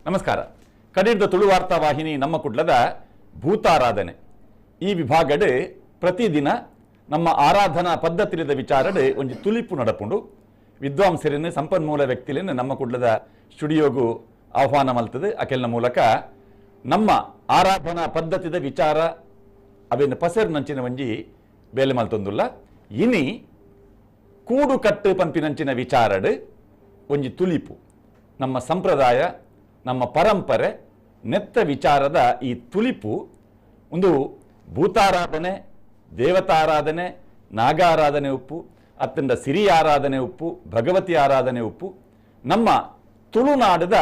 ನಮಸ್ಕಾರ. ಕಡೀರ್ದ ತುಳು ವಾರ್ತಾ ವಾಹಿನಿ ನಮ್ಮ ಕುಡ್ಲದ ಭೂತಾರಾಧನೆ ಈ ವಿಭಾಗಡ್ ಪ್ರತಿದಿನ ನಮ್ಮ ಆರಾಧನಾ ಪದ್ಧತಿದ ವಿಚಾರಡ್ ಒಂಜಿ ತುಲಿಪು ನಡಪುಂಡು. ವಿದ್ವಾಂಸರನ್ನು ಸಂಪನ್ಮೂಲ ವ್ಯಕ್ತಿలను ನಮ್ಮ ಕುಡ್ಲದ ಸ್ಟುಡಿಯೋಗು ಆಹ್ವಾನ ಮಲ್ತದೆ. ಅಕೆಲ್ನ ಮೂಲಕ ನಮ್ಮ ಆರಾಧನಾ ಪದ್ಧತಿದ ವಿಚಾರ ಅವೆನ್ನು ಪಸೆರ್ ನಂಚಿನ ಒಂಜಿ ಬೇಲೆ ಮಲ್ತೊಂದುಲ್ಲ. ಇನಿ ಕೂಡು ಕಟ್ಟು ಪಂಪಿನಂಚಿನ ವಿಚಾರಡ್ ಒಂಜಿ ತುಲಿಪು ನಮ್ಮ ಸಂಪ್ರದಾಯ ನಮ್ಮ ಪರಂಪರೆ ನೆತ್ತ ವಿಚಾರದ ಈ ತುಲಿಪು ಒಂದು ಭೂತಾರಾಧನೆ, ದೇವತಾರಾಧನೆ, ನಾಗಾರಾಧನೆ ಉಪ್ಪು, ಅತ್ತಂಡ ಸಿರಿ ಆರಾಧನೆ ಉಪ್ಪು, ಭಗವತಿ ಆರಾಧನೆ ಉಪ್ಪು, ನಮ್ಮ ತುಳುನಾಡದ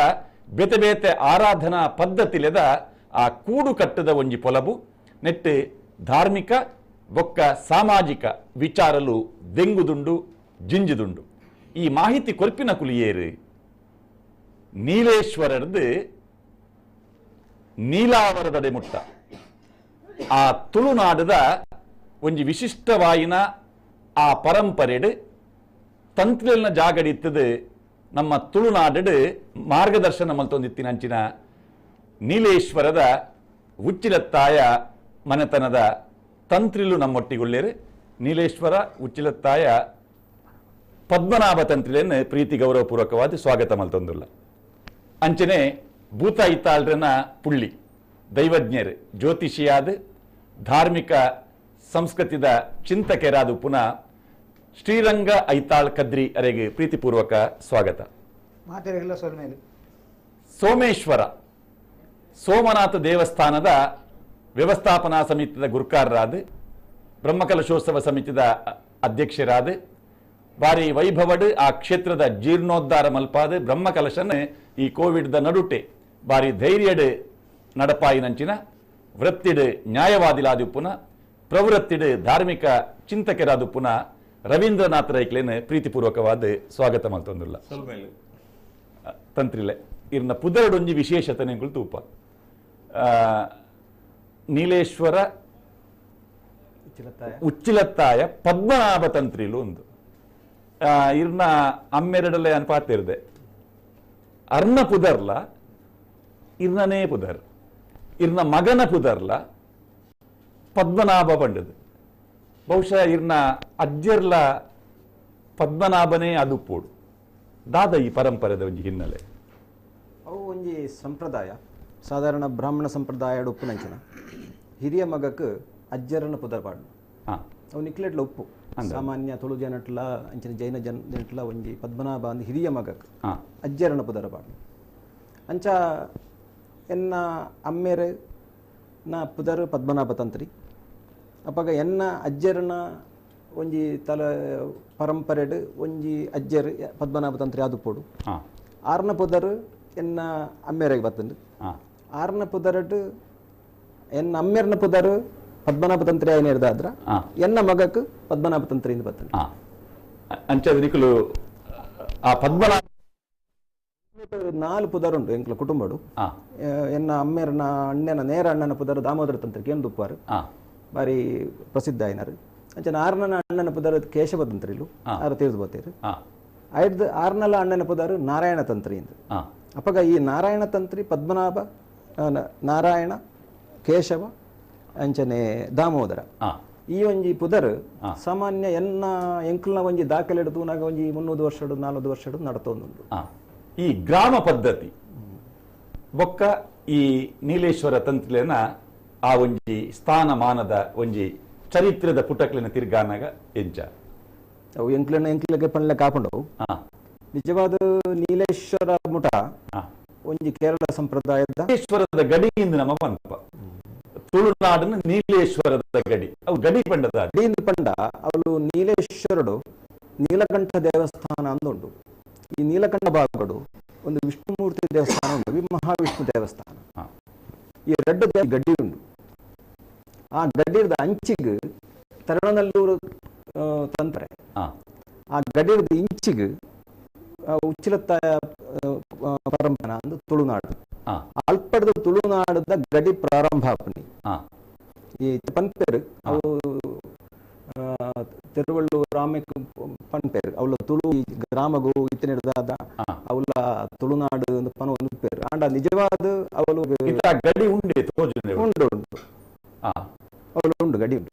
ಬೇತೆ ಬೇತೆ ಆರಾಧನಾ ಪದ್ಧತಿಲೆದ ಆ ಕೂಡು ಕಟ್ಟದ ಒಂಜಿ ಪೊಲಬು ನೆಟ್ಟು ಧಾರ್ಮಿಕ ಬೊಕ್ಕ ಸಾಮಾಜಿಕ ವಿಚಾರಲು ದೆಂಗುದುಂಡು ಜಿಂಜಿದುಂಡು. ಈ ಮಾಹಿತಿ ಕೊರ್ಪಿನ ಕುಲಿಯೇರು ನೀಲೇಶ್ವರರ್ದು ನೀಲಾವರದಡೆ ಮುಟ್ಟ ಆ ತುಳುನಾಡದ ಒಂಜಿ ವಿಶಿಷ್ಟವಾಯಿನ ಆ ಪರಂಪರೆಡು ತಂತ್ರಿನ ಜಾಗಡಿತ್ತದು ನಮ್ಮ ತುಳುನಾಡು ಮಾರ್ಗದರ್ಶನ ಮಲ್ತೊಂದಿತ್ತಿನ ಅಂಚಿನ ನೀಲೇಶ್ವರದ ಉಚ್ಚಿಲತ್ತಾಯ ಮನೆತನದ ತಂತ್ರಿಲು ನಮ್ಮೊಟ್ಟಿಗುಳ್ಳೇರು. ನೀಲೇಶ್ವರ ಉಚ್ಚಿಲತ್ತಾಯ ಪದ್ಮನಾಭ ತಂತ್ರಿಯನ್ನು ಪ್ರೀತಿ ಗೌರವಪೂರ್ವಕವಾದ ಸ್ವಾಗತ ಮಲ್ತೊಂದುಲ್ಲ. ಅಂಚನೆ ಭೂತ ಇತ್ತಾಳ್ರನ ಪುಳ್ಳಿ ದೈವಜ್ಞರು ಜ್ಯೋತಿಷಿಯಾದ ಧಾರ್ಮಿಕ ಸಂಸ್ಕೃತಿದ ಚಿಂತಕರಾದ ಪುನಃ ಶ್ರೀರಂಗ ಐತಾಳ್ ಕದ್ರಿ ಅರೆಗೆ ಪ್ರೀತಿಪೂರ್ವಕ ಸ್ವಾಗತ. ಸೋಮೇಶ್ವರ ಸೋಮನಾಥ ದೇವಸ್ಥಾನದ ವ್ಯವಸ್ಥಾಪನಾ ಸಮಿತಿಯ ಗುರುಕಾರರಾದ ಬ್ರಹ್ಮಕಲಶೋತ್ಸವ ಸಮಿತಿಯ ಅಧ್ಯಕ್ಷರಾದ ಬಾರಿ ವೈಭವಡ್ ಆ ಕ್ಷೇತ್ರದ ಜೀರ್ಣೋದ್ಧಾರ ಮಲ್ಪಾದ ಬ್ರಹ್ಮಕಲಶನ ಈ ಕೋವಿಡ್ದ ನಡುಟೆ ಬಾರಿ ಧೈರ್ಯಡ್ ನಡಪಾಯಿನಂಚಿನ ವೃತ್ತಿಡ್ ನ್ಯಾಯವಾದಿಲಾದ ಪುನ ಪ್ರವೃತ್ತಿಡ್ ಧಾರ್ಮಿಕ ಚಿಂತಕರಾದ ಪುನಃ ರವೀಂದ್ರನಾಥ್ ರೈಕ್ಲೇನು ಪ್ರೀತಿಪೂರ್ವಕವಾದ ಸ್ವಾಗತ ಮಲ್ತೊಂದುಲ್ಲ. ತಂತ್ರಿಲೆ ಇರ್ನ ಪುದರಡೊಂಜಿ ವಿಶೇಷತೆ ತೂಪ ನೀಲೇಶ್ವರ ಉಚ್ಚಿಲತ್ತಾಯ ಪದ್ಮನಾಭ ತಂತ್ರಿಲು ಒಂದು ಇರ್ನ ಅಮ್ಮೆರಡಲೆ ಅನ್ಪಾತಿರ್ದೆ ಅರ್ನ ಪುದರ್ಲ ಇರ್ನನೇ ಪುದರ್ ಇರ್ನ ಮಗನ ಪುದರ್ಲ ಪದ್ಮನಾಭ ಪಂಡದು. ಬಹುಶಃ ಇರ್ನ ಅಜ್ಜರ್ಲ ಪದ್ಮನಾಭನೇ ಅದು ಪೋಡು ದಾದ ಈ ಪರಂಪರೆದ ಒಂಜಿ ಹಿನ್ನೆಲೆ. ಅವು ಒಂಜಿ ಸಂಪ್ರದಾಯ ಸಾಧಾರಣ ಬ್ರಾಹ್ಮಣ ಸಂಪ್ರದಾಯ ಉಪ್ಪುನಂಚಿನ ಹಿರಿಯ ಮಗಕ್ಕೆ ಅಜ್ಜರನ ಪುದರ್ ಪಾಡು ಅವು ನಿಕ್ಲೆಟ್ಲ ಉಪ್ಪು ಸಾಮಾನ್ಯ ತುಳು ಜನಟ್ಲ ಅಂಚಿನ ಜೈನ ಜನಟ್ಲ ಒಂಜಿ ಪದ್ಮನಾಭ ಅಂದ್ ಹಿರಿಯ ಮಗಕ್ಕೆ ಅಜ್ಜರನ ಪುದರ ಪಾಡು. ಅಂಚ ಎನ್ನ ಅಮ್ಮೇರು ನ ಪುದರ್ ಪದ್ಮನಾಭ ತಂತ್ರಿ. ಅಪಗ ಎನ್ನ ಅಜ್ಜರನ ಒಂಜಿ ತಲ ಪರಂಪರೆಡ್ ಒಂಜಿ ಅಜ್ಜರ್ ಪದ್ಮನಾಭ ತಂತ್ರಿ ಆದು ಪೋಡು. ಆರ್ನ ಪುದರ್ ಎನ್ನ ಅಮ್ಮೇರೆಗೆ ಬತ್ತಂಡು. ಆರ್ನ ಪುದರಡ್ ಎನ್ನ ಅಮ್ಮೇರ್ನ ಪುದರ್ ಪದ್ಮನಾಭ ತಂತ್ರಿ ಆಯ್ನೇರ್ದಾದ್ರ ಎನ್ನ ಮಗಕ್ ಪದ್ಮನಾಭ ತಂತ್ರಿ ಇಂದ ಬತ್ತಂಡು. ಅಂಚ ಆ ಪದ್ಮನಾಭ ನಾಲ್ ಪುದರ್ ಉಂಟು ಎಂಕ್ಲ ಕುಟುಂಬಡು. ಎನ್ನ ಅಮ್ಮೇರ್ನ ಅಣ್ಣನ ನೇರ ಅಣ್ಣನ ಪುದರ್ ದಾಮೋದರ ತಂತ್ರಿ ಕೇಂದುಪ್ಪಾರು ಬಾರಿ ಪ್ರಸಿದ್ಧ ಆಯ್ನಾರು. ಅಂಚನ ಆರ್ನನ ಅಣ್ಣನ ಪುದರ್ ಕೇಶವ ತಂತ್ರಿಲು ಆರು ತೀರ್ದು ಬೋತೇರು. ಐದು ಆರ್ನಲ ಅಣ್ಣನ ಪುದರ್ ನಾರಾಯಣ ತಂತ್ರಿ ಇಂದು. ಅಪಗ ಈ ನಾರಾಯಣ ತಂತ್ರಿ ಪದ್ಮನಾಭ ನಾರಾಯಣ ಕೇಶವ ಅಂಚನೆ ದಾಮೋದರ ಈ ಒಂಜಿ ಪುದರ್ ಸಾಮಾನ್ಯ ಎನ್ನ ಎಂಕಲ್ನ ಒಂಜಿ ದಾಖಲೆ ತೂನಾಗ ಒಂಜಿ 300 ವರ್ಷಡು 400 ವರ್ಷಡು ನಡತೊಂದುಂಡು. ಈ ಗ್ರಾಮ ಪದ್ಧತಿ ಬೊಕ್ಕ ಈ ನೀಲೇಶ್ವರ ತಂತ್ರಿಲೇನ ಆ ಒಂಜಿ ಸ್ಥಾನಮಾನದ ಒಂಜಿ ಚರಿತ್ರದ ಪುಟಕ್ಲೆನ ತಿರ್ಗಾನಾಗ ಎಂಚ ಅವು ಎಂಕ್ಲೆನ ಎಂಕ್ಲೆಗೆ ಪನ್ಲೆ ಕಾಪುಂಡವು. ನಿಜವಾದ ನೀಲೇಶ್ವರ ಮುಠ ಒಂಜಿ ಕೇರಳ ಸಂಪ್ರದಾಯದ ನೀಲೇಶ್ವರದ ಗಡಿಯಿಂದ ನಮ್ಮ ಪನ್ಪ ತುಳುನಾಡನ್ನು ನೀಲೇಶ್ವರದ ಗಡಿ ಅವು ಗಡಿ ಪಂಡದ ಗಡಿಯಿಂದ ಪಂಡ ಅವಳು ನೀಲೇಶ್ವರಡು ನೀಲಕಂಠ ದೇವಸ್ಥಾನ ಅಂದುಂಟು. ಈ ನೀಲಕಂಠ ಭಾಗಡು ಒಂದು ವಿಷ್ಣುಮೂರ್ತಿ ದೇವಸ್ಥಾನ ಉಂಟು, ಮಹಾವಿಷ್ಣು ದೇವಸ್ಥಾನ. ಈ ಎರಡು ಗಡ್ಡಿ ಉಂಟು. ಆ ಗಡ್ಡಿರದ ಅಂಚಿಗೆ ತರಣನಲ್ಲೂರು ತಂತ್ರೆ, ಆ ಗಡ್ಡಿರದ ಇಂಚಿಗೆ ಉಚ್ಚಿಲತ್ತಾಯ ಪರಂಪರ ಅಂದು ತುಳುನಾಡು. ಅಲ್ಪಡದ ತುಳುನಾಡದ ಗಡಿ ಪ್ರಾರಂಭ ಆಪುನಿ ಈ ಪನ್ಪೆರ್ ಅವು ತಿರುವಳ್ಳೂರು ಆಮೆಕ್ ಪನ್ಪೇರು ಅವಳ ತುಳು ಗ್ರಾಮಗು ಇತ್ತನೆಡ್ದಾದ ಅವಳ ತುಳುನಾಡು ಪನ ಉಂಪೇರು ಆಂಡ ನಿಜವಾದ ಅವಳು ಗಡಿ ಉಂಡೆ ಉಂಡು ಉಂಡು ಅವಳು ಉಂಡು ಗಡಿ ಉಂಡು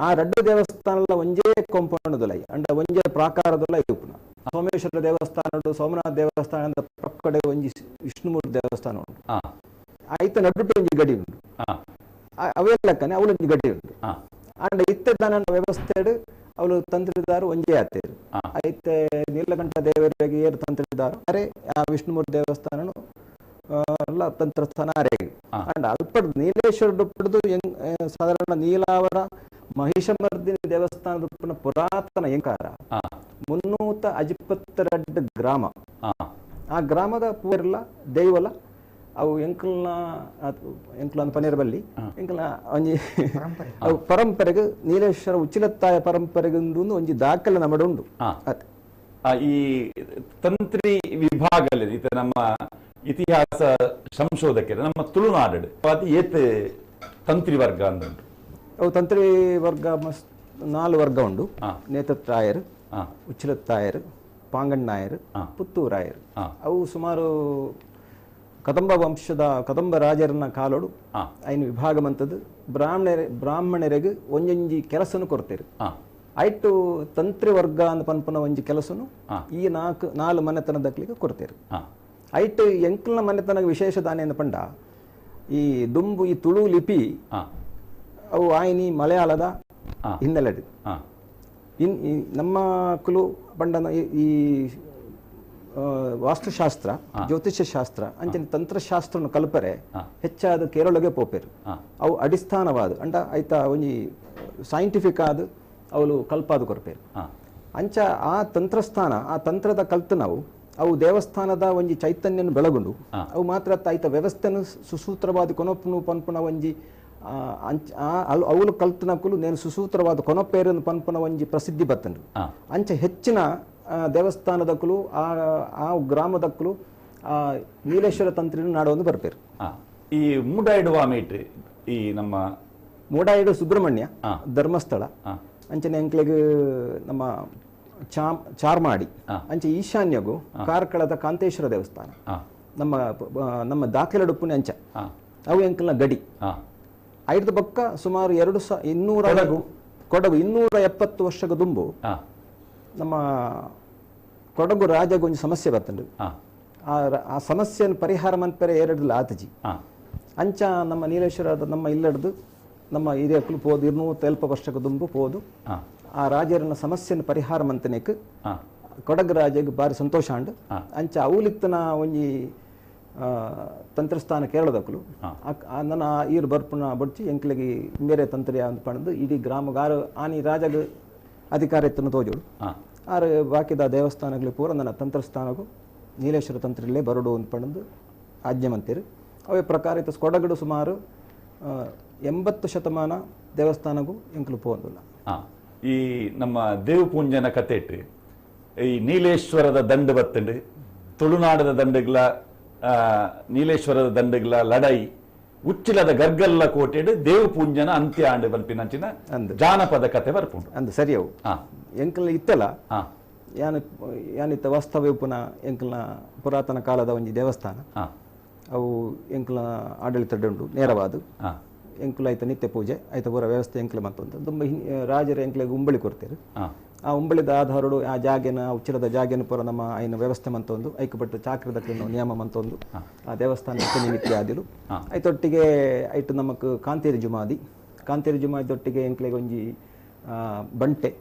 ಆ ರಡ್ಡು ದೇವಸ್ಥಾನಲ ಒಂಜೇ ಕಾಂಪೌಂಡ್ ಅಂಡ ಒಂಜೇ ಪ್ರಾಕಾರದಲ್ಲ ಇಪ್ಪುನ ಸೋಮೇಶ್ವರ ದೇವಸ್ಥಾನ ಉಂಟು ಸೋಮನಾಥ ದೇವಸ್ಥಾನದ ಪಕ್ಕಡೆ ಒಂಜಿ ವಿಷ್ಣುಮೂರ್ತಿ ದೇವಸ್ಥಾನ ಉಂಟು ಐತ ನಡುಟು ಒಂಜಿ ಗಡಿ ಉಂಟು ಅವೇ ಲೆಕ್ಕನೆ ಅವಳೊಂಜಿ ಗಡಿ ಉಂಟು ಅಂಡ ಇತ್ತೆ ದಾನ ವ್ಯವಸ್ಥೆಡು ಅವಳು ತಂತ್ರಿದಾರು ಒಂಜೇ ಆತೇರು ಐತೆ ನೀಲಕಂಠ ದೇವರಿಗೆ ಏರು ತಂತ್ರಿದಾರು ಅರೆ ಆ ವಿಷ್ಣುಮೂರ್ತಿ ದೇವಸ್ಥಾನನು ಅಲ್ಲ ತಂತ್ರಸ್ಥಾನ ಅರೆಗೆ ಅಂಡ ಅಲ್ಪಡ್ದು ನೀಲೇಶ್ವರ ಪಡೆದು ಸಾಧಾರಣ ನೀಲಾವರ ಮಹಿಷಮರ್ದಿನಿ ದೇವಸ್ಥಾನದ ಪುರಾತನ ಎಂಕಾರ 352 ಗ್ರಾಮ ಆ ಗ್ರಾಮದ ಪೂರ್ಲ ದೈವಲ ಅವು ಎಂಕಲ್ನ ಎಂಕಲ್ನ ಪನೀರ್ ಬಲ್ಲಿ ಎಂಕಲ್ನ ಒಂಜಿ ಅವು ಪರಂಪರೆಗೆ ನೀಲೇಶ್ವರ ಉಚ್ಚಿಲತ್ತಾಯ ಪರಂಪರೆಗೆ ಒಂಜಿ ದಾಖಲೆ ನಮ್ಮಡ ಉಂಡು. ಈ ತಂತ್ರಿ ವಿಭಾಗ ನಮ್ಮ ಇತಿಹಾಸ ಸಂಶೋಧಕರು ನಮ್ಮ ತುಳುನಾಡು ಅದು ಏತ್ ತಂತ್ರಿ ವರ್ಗ ಅಂದುಂಟು. ಅವು ತಂತ್ರಿ ವರ್ಗ ಮಸ್ತ್ 4 ವರ್ಗ ಉಂಡು. ನೇತೃತ್ರಾಯರು, ಉಚ್ಚಿಲತ್ತಾಯರು, ಪಾಂಗಣ್ಣಾಯರು, ಪುತ್ತೂರಾಯರು. ಅವು ಸುಮಾರು ಕದಂಬ ವಂಶದ ಕದಂಬ ರಾಜರನ್ನ ಕಾಲೋಡು ಐನು ವಿಭಾಗ ಮಂತದ್ದು ಬ್ರಾಹ್ಮಣರಿಗೆ ಒಂಜೊಂಜಿ ಕೆಲಸನು ಕೊಡ್ತೇರು. ಐಟು ತಂತ್ರಿ ವರ್ಗ ಅಂದ ಪನ್ಪನ ಒಂಜಿ ಕೆಲಸನು ಈ 4 ಮನೆತನದಕ್ಲಿಗೆ ಕೊಡ್ತೇರು. ಐಟು ಎಂಕಲ್ನ ಮನೆತನಕ್ಕೆ ವಿಶೇಷ ದಾನೇನು ಪಂಡ ಈ ದುಂಬು ಈ ತುಳು ಲಿಪಿ ಅವು ಆಯ್ನಿ ಮಲಯಾಳದ ಹಿನ್ನೆಲೆಡು ಇನ್ ನಮ್ಮ ಕುಲು ಪಂಡನ ಈ ವಾಸ್ತುಶಾಸ್ತ್ರ, ಜ್ಯೋತಿಷ್ಯ ಶಾಸ್ತ್ರ ಅಂಚನೆ ತಂತ್ರಶಾಸ್ತ್ರನು ಕಲ್ಪರೆ ಹೆಚ್ಚಾದ ಕೇರಳಗೆ ಪೋಪೇರು. ಅವು ಅಡಿಸ್ಥಾನವಾದ ಅಂಡ ಐತ ಒಂಜಿ ಸೈಂಟಿಫಿಕ್ ಆದ ಅವಳು ಕಲ್ಪಾದ ಕೊರ್ಪೇರು. ಅಂಚ ಆ ತಂತ್ರಸ್ಥಾನ ಆ ತಂತ್ರದ ಕಲ್ತು ನಾವು ಅವು ದೇವಸ್ಥಾನದ ಒಂಜಿ ಚೈತನ್ಯನ ಬೆಳಗುಂಡು ಅವು ಮಾತ್ರ ಐತ ವ್ಯವಸ್ಥೆನು ಸುಸೂತ್ರವಾದ ಕೊನೊಪ್ಪನು ಪನ್ಪುನ ಒಂಜಿ ಅವಳು ಕಲ್ತನಕುಲು ನೇನು ಸುಸೂತ್ರವಾದ ಕೊನೊಪ್ಪೇರನ್ನು ಪನ್ಪುನ ಒಂಜಿ ಪ್ರಸಿದ್ಧಿ ಬತ್ತಂಡು. ಅಂಚ ಹೆಚ್ಚಿನ ದೇವಸ್ಥಾನದಕ್ಕಲು ಆ ಆ ಗ್ರಾಮದಕ್ಕಲು ಆ ನೀಲೇಶ್ವರ ತಂತ್ರಿನ ನಾಡೊಂದು ಬರ್ಪೇರು. ಈ ಮೂಡಾಯಿಡುವ ಮೇಟ್ ಈ ನಮ್ಮ ಮೂಡಾಯಿಡು ಸುಬ್ರಹ್ಮಣ್ಯ ಧರ್ಮಸ್ಥಳ ಅಂಚನೆ ಅಂಕ್ಲೆಗ್ ನಮ್ಮ ಚಾರ್ಮಾಡಿ ಅಂಚೆ ಈಶಾನ್ಯಗು ಕಾರ್ಕಳದ ಕಾಂತೇಶ್ವರ ದೇವಸ್ಥಾನ ನಮ್ಮ ನಮ್ಮ ದಾಖಲೆಡುಪ್ಪುನೆ ಅಂಚ ಅವು ಎಂಕಲ್ನ ಗಡಿ. ಐದು ಬಕ್ಕ ಸುಮಾರು 200 ಕೊಡಗು 270 ವರ್ಷದ ದುಂಬು ನಮ್ಮ ಕೊಡಗು ರಾಜಗೆ ಒಂಜಿ ಸಮಸ್ಯೆ ಬರ್ತಂಡು. ಆ ಸಮಸ್ಯೆಯನ್ನು ಪರಿಹಾರ ಮನ್ಪೆರೆ ಎರಡಲ್ಲ ಆತಜಿ ಅಂಚ ನಮ್ಮ ನೀಲೇಶ್ವರದ ನಮ್ಮ ಇಲ್ಲಡ್ದು ನಮ್ಮ ಹಿರಿಯಕ್ಕಲು ಪೋದು 270 ವರ್ಷದ ದುಂಬು ಪೋದು ಆ ರಾಜರನ್ನ ಸಮಸ್ಯೆಯನ್ನು ಪರಿಹಾರ ಮಂತನೇಕ್ ಕೊಡಗು ರಾಜಗೆ ಬಾರಿ ಸಂತೋಷ ಅಂಡು. ಅಂಚ ಅವಲಿತ್ತನ ಒಂಜಿ ತಂತ್ರಸ್ಥಾನ ಕೇರಳದಕ್ಕಲು ನನ್ನ ಈರು ಬರ್ಪುನ ಬಡ್ಚಿ ಎಂಕ್ಲೆಗೆ ಬೇರೆ ತಂತ್ರಿಯ ಅಂತ ಪಣದು ಇಡೀ ಗ್ರಾಮಗಾರು ಆನಿ ರಾಜಗ ಅಧಿಕಾರ ಇತ್ತನ್ನು ತೋಜೋಡು. ಆರು ಬಾಕಿದ ದೇವಸ್ಥಾನಗಳು ಪೂರ ನನ್ನ ತಂತ್ರಸ್ಥಾನಗೂ ನೀಲೇಶ್ವರ ತಂತ್ರಿಲೇ ಬರಡು ಅಂತ ಪಣದು ಆಜ್ಞೆ ಮಂತೀರು. ಅವೇ ಪ್ರಕಾರ ಇತ್ತ ಕೊಡಗಡು ಸುಮಾರು 80 ಶತಮಾನ ದೇವಸ್ಥಾನಗೂ ಎಂಕ್ಲು ಪೋಂದಿಲ್ಲ. ಈ ನಮ್ಮ ದೇವಪೂಂಜನ ಕತೆ ಇಟ್ಟು ಈ ನೀಲೇಶ್ವರದ ದಂಡು ಬತ್ತಂಡು ತುಳುನಾಡದ ದಂಡುಗಳ ನೀಲೇಶ್ವರದ ದಂಡುಗಳ ಲಡೈ ಉಚ್ಚಿಲದ ಗರ್ಗಲ್ಲ ಕೋಟೆಡು ದೇವಪೂಂಜನ ಅಂತ್ಯ ಆಂಡು ಬಲ್ಪಿನಂಚಿನ ಜಾನಪದ ಕತೆ ಬರ್ಪುಂಡು. ಅಂದು ಸರಿ ಅವು ಎಂಕಲ್ನ ಇತ್ತಲ್ಲ ಯಾನಿತ್ತ ವಾಸ್ತವ್ಯ ಉಪ್ಪುನ ಎಂಕಲ್ನ ಪುರಾತನ ಕಾಲದ ಒಂಜಿ ದೇವಸ್ಥಾನ ಅವು ಎಂಕಲ್ನ ಆಡಳಿತ ಉಂಡು ನೇರವಾದ ಎಂಕುಲ ಐತ ನಿತ್ಯ ಪೂಜೆ ಐತ ಪೂರ ವ್ಯವಸ್ಥೆ ಎಂಕಲ ಮಂತಂತ ತುಂಬ ರಾಜರ ಎಂಕ್ಲೆಗ್ ಉಂಬಳಿ ಕೊಡ್ತೇರು. ಆ ಉಂಬಳಿದ ಆಧಾರಡು ಆ ಜಾಗೆನ ಉಚ್ಚಿಲದ ಜಾಗೆನ ಪೂರ ನಮ್ಮ ಐನ ವ್ಯವಸ್ಥೆ ಮಂತೊಂದು ಐಕುಪಟ್ಟು ಚಾಕ್ರದ ನಿಯಮ ಮಂತೊಂದು ಆ ದೇವಸ್ಥಾನ ನಿತ್ಯ ಆದಿಲು ಐತೊಟ್ಟಿಗೆ ಐಟು ನಮಕ್ ಕಾಂತೇರಿ ಜುಮಾದಿ ಕಾಂತೇರಿ ಜುಮಾದಿದೊಟ್ಟಿಗೆ ಎಂಕ್ಲೆಗ್ ಒಂಜಿ ಬಂಟೆ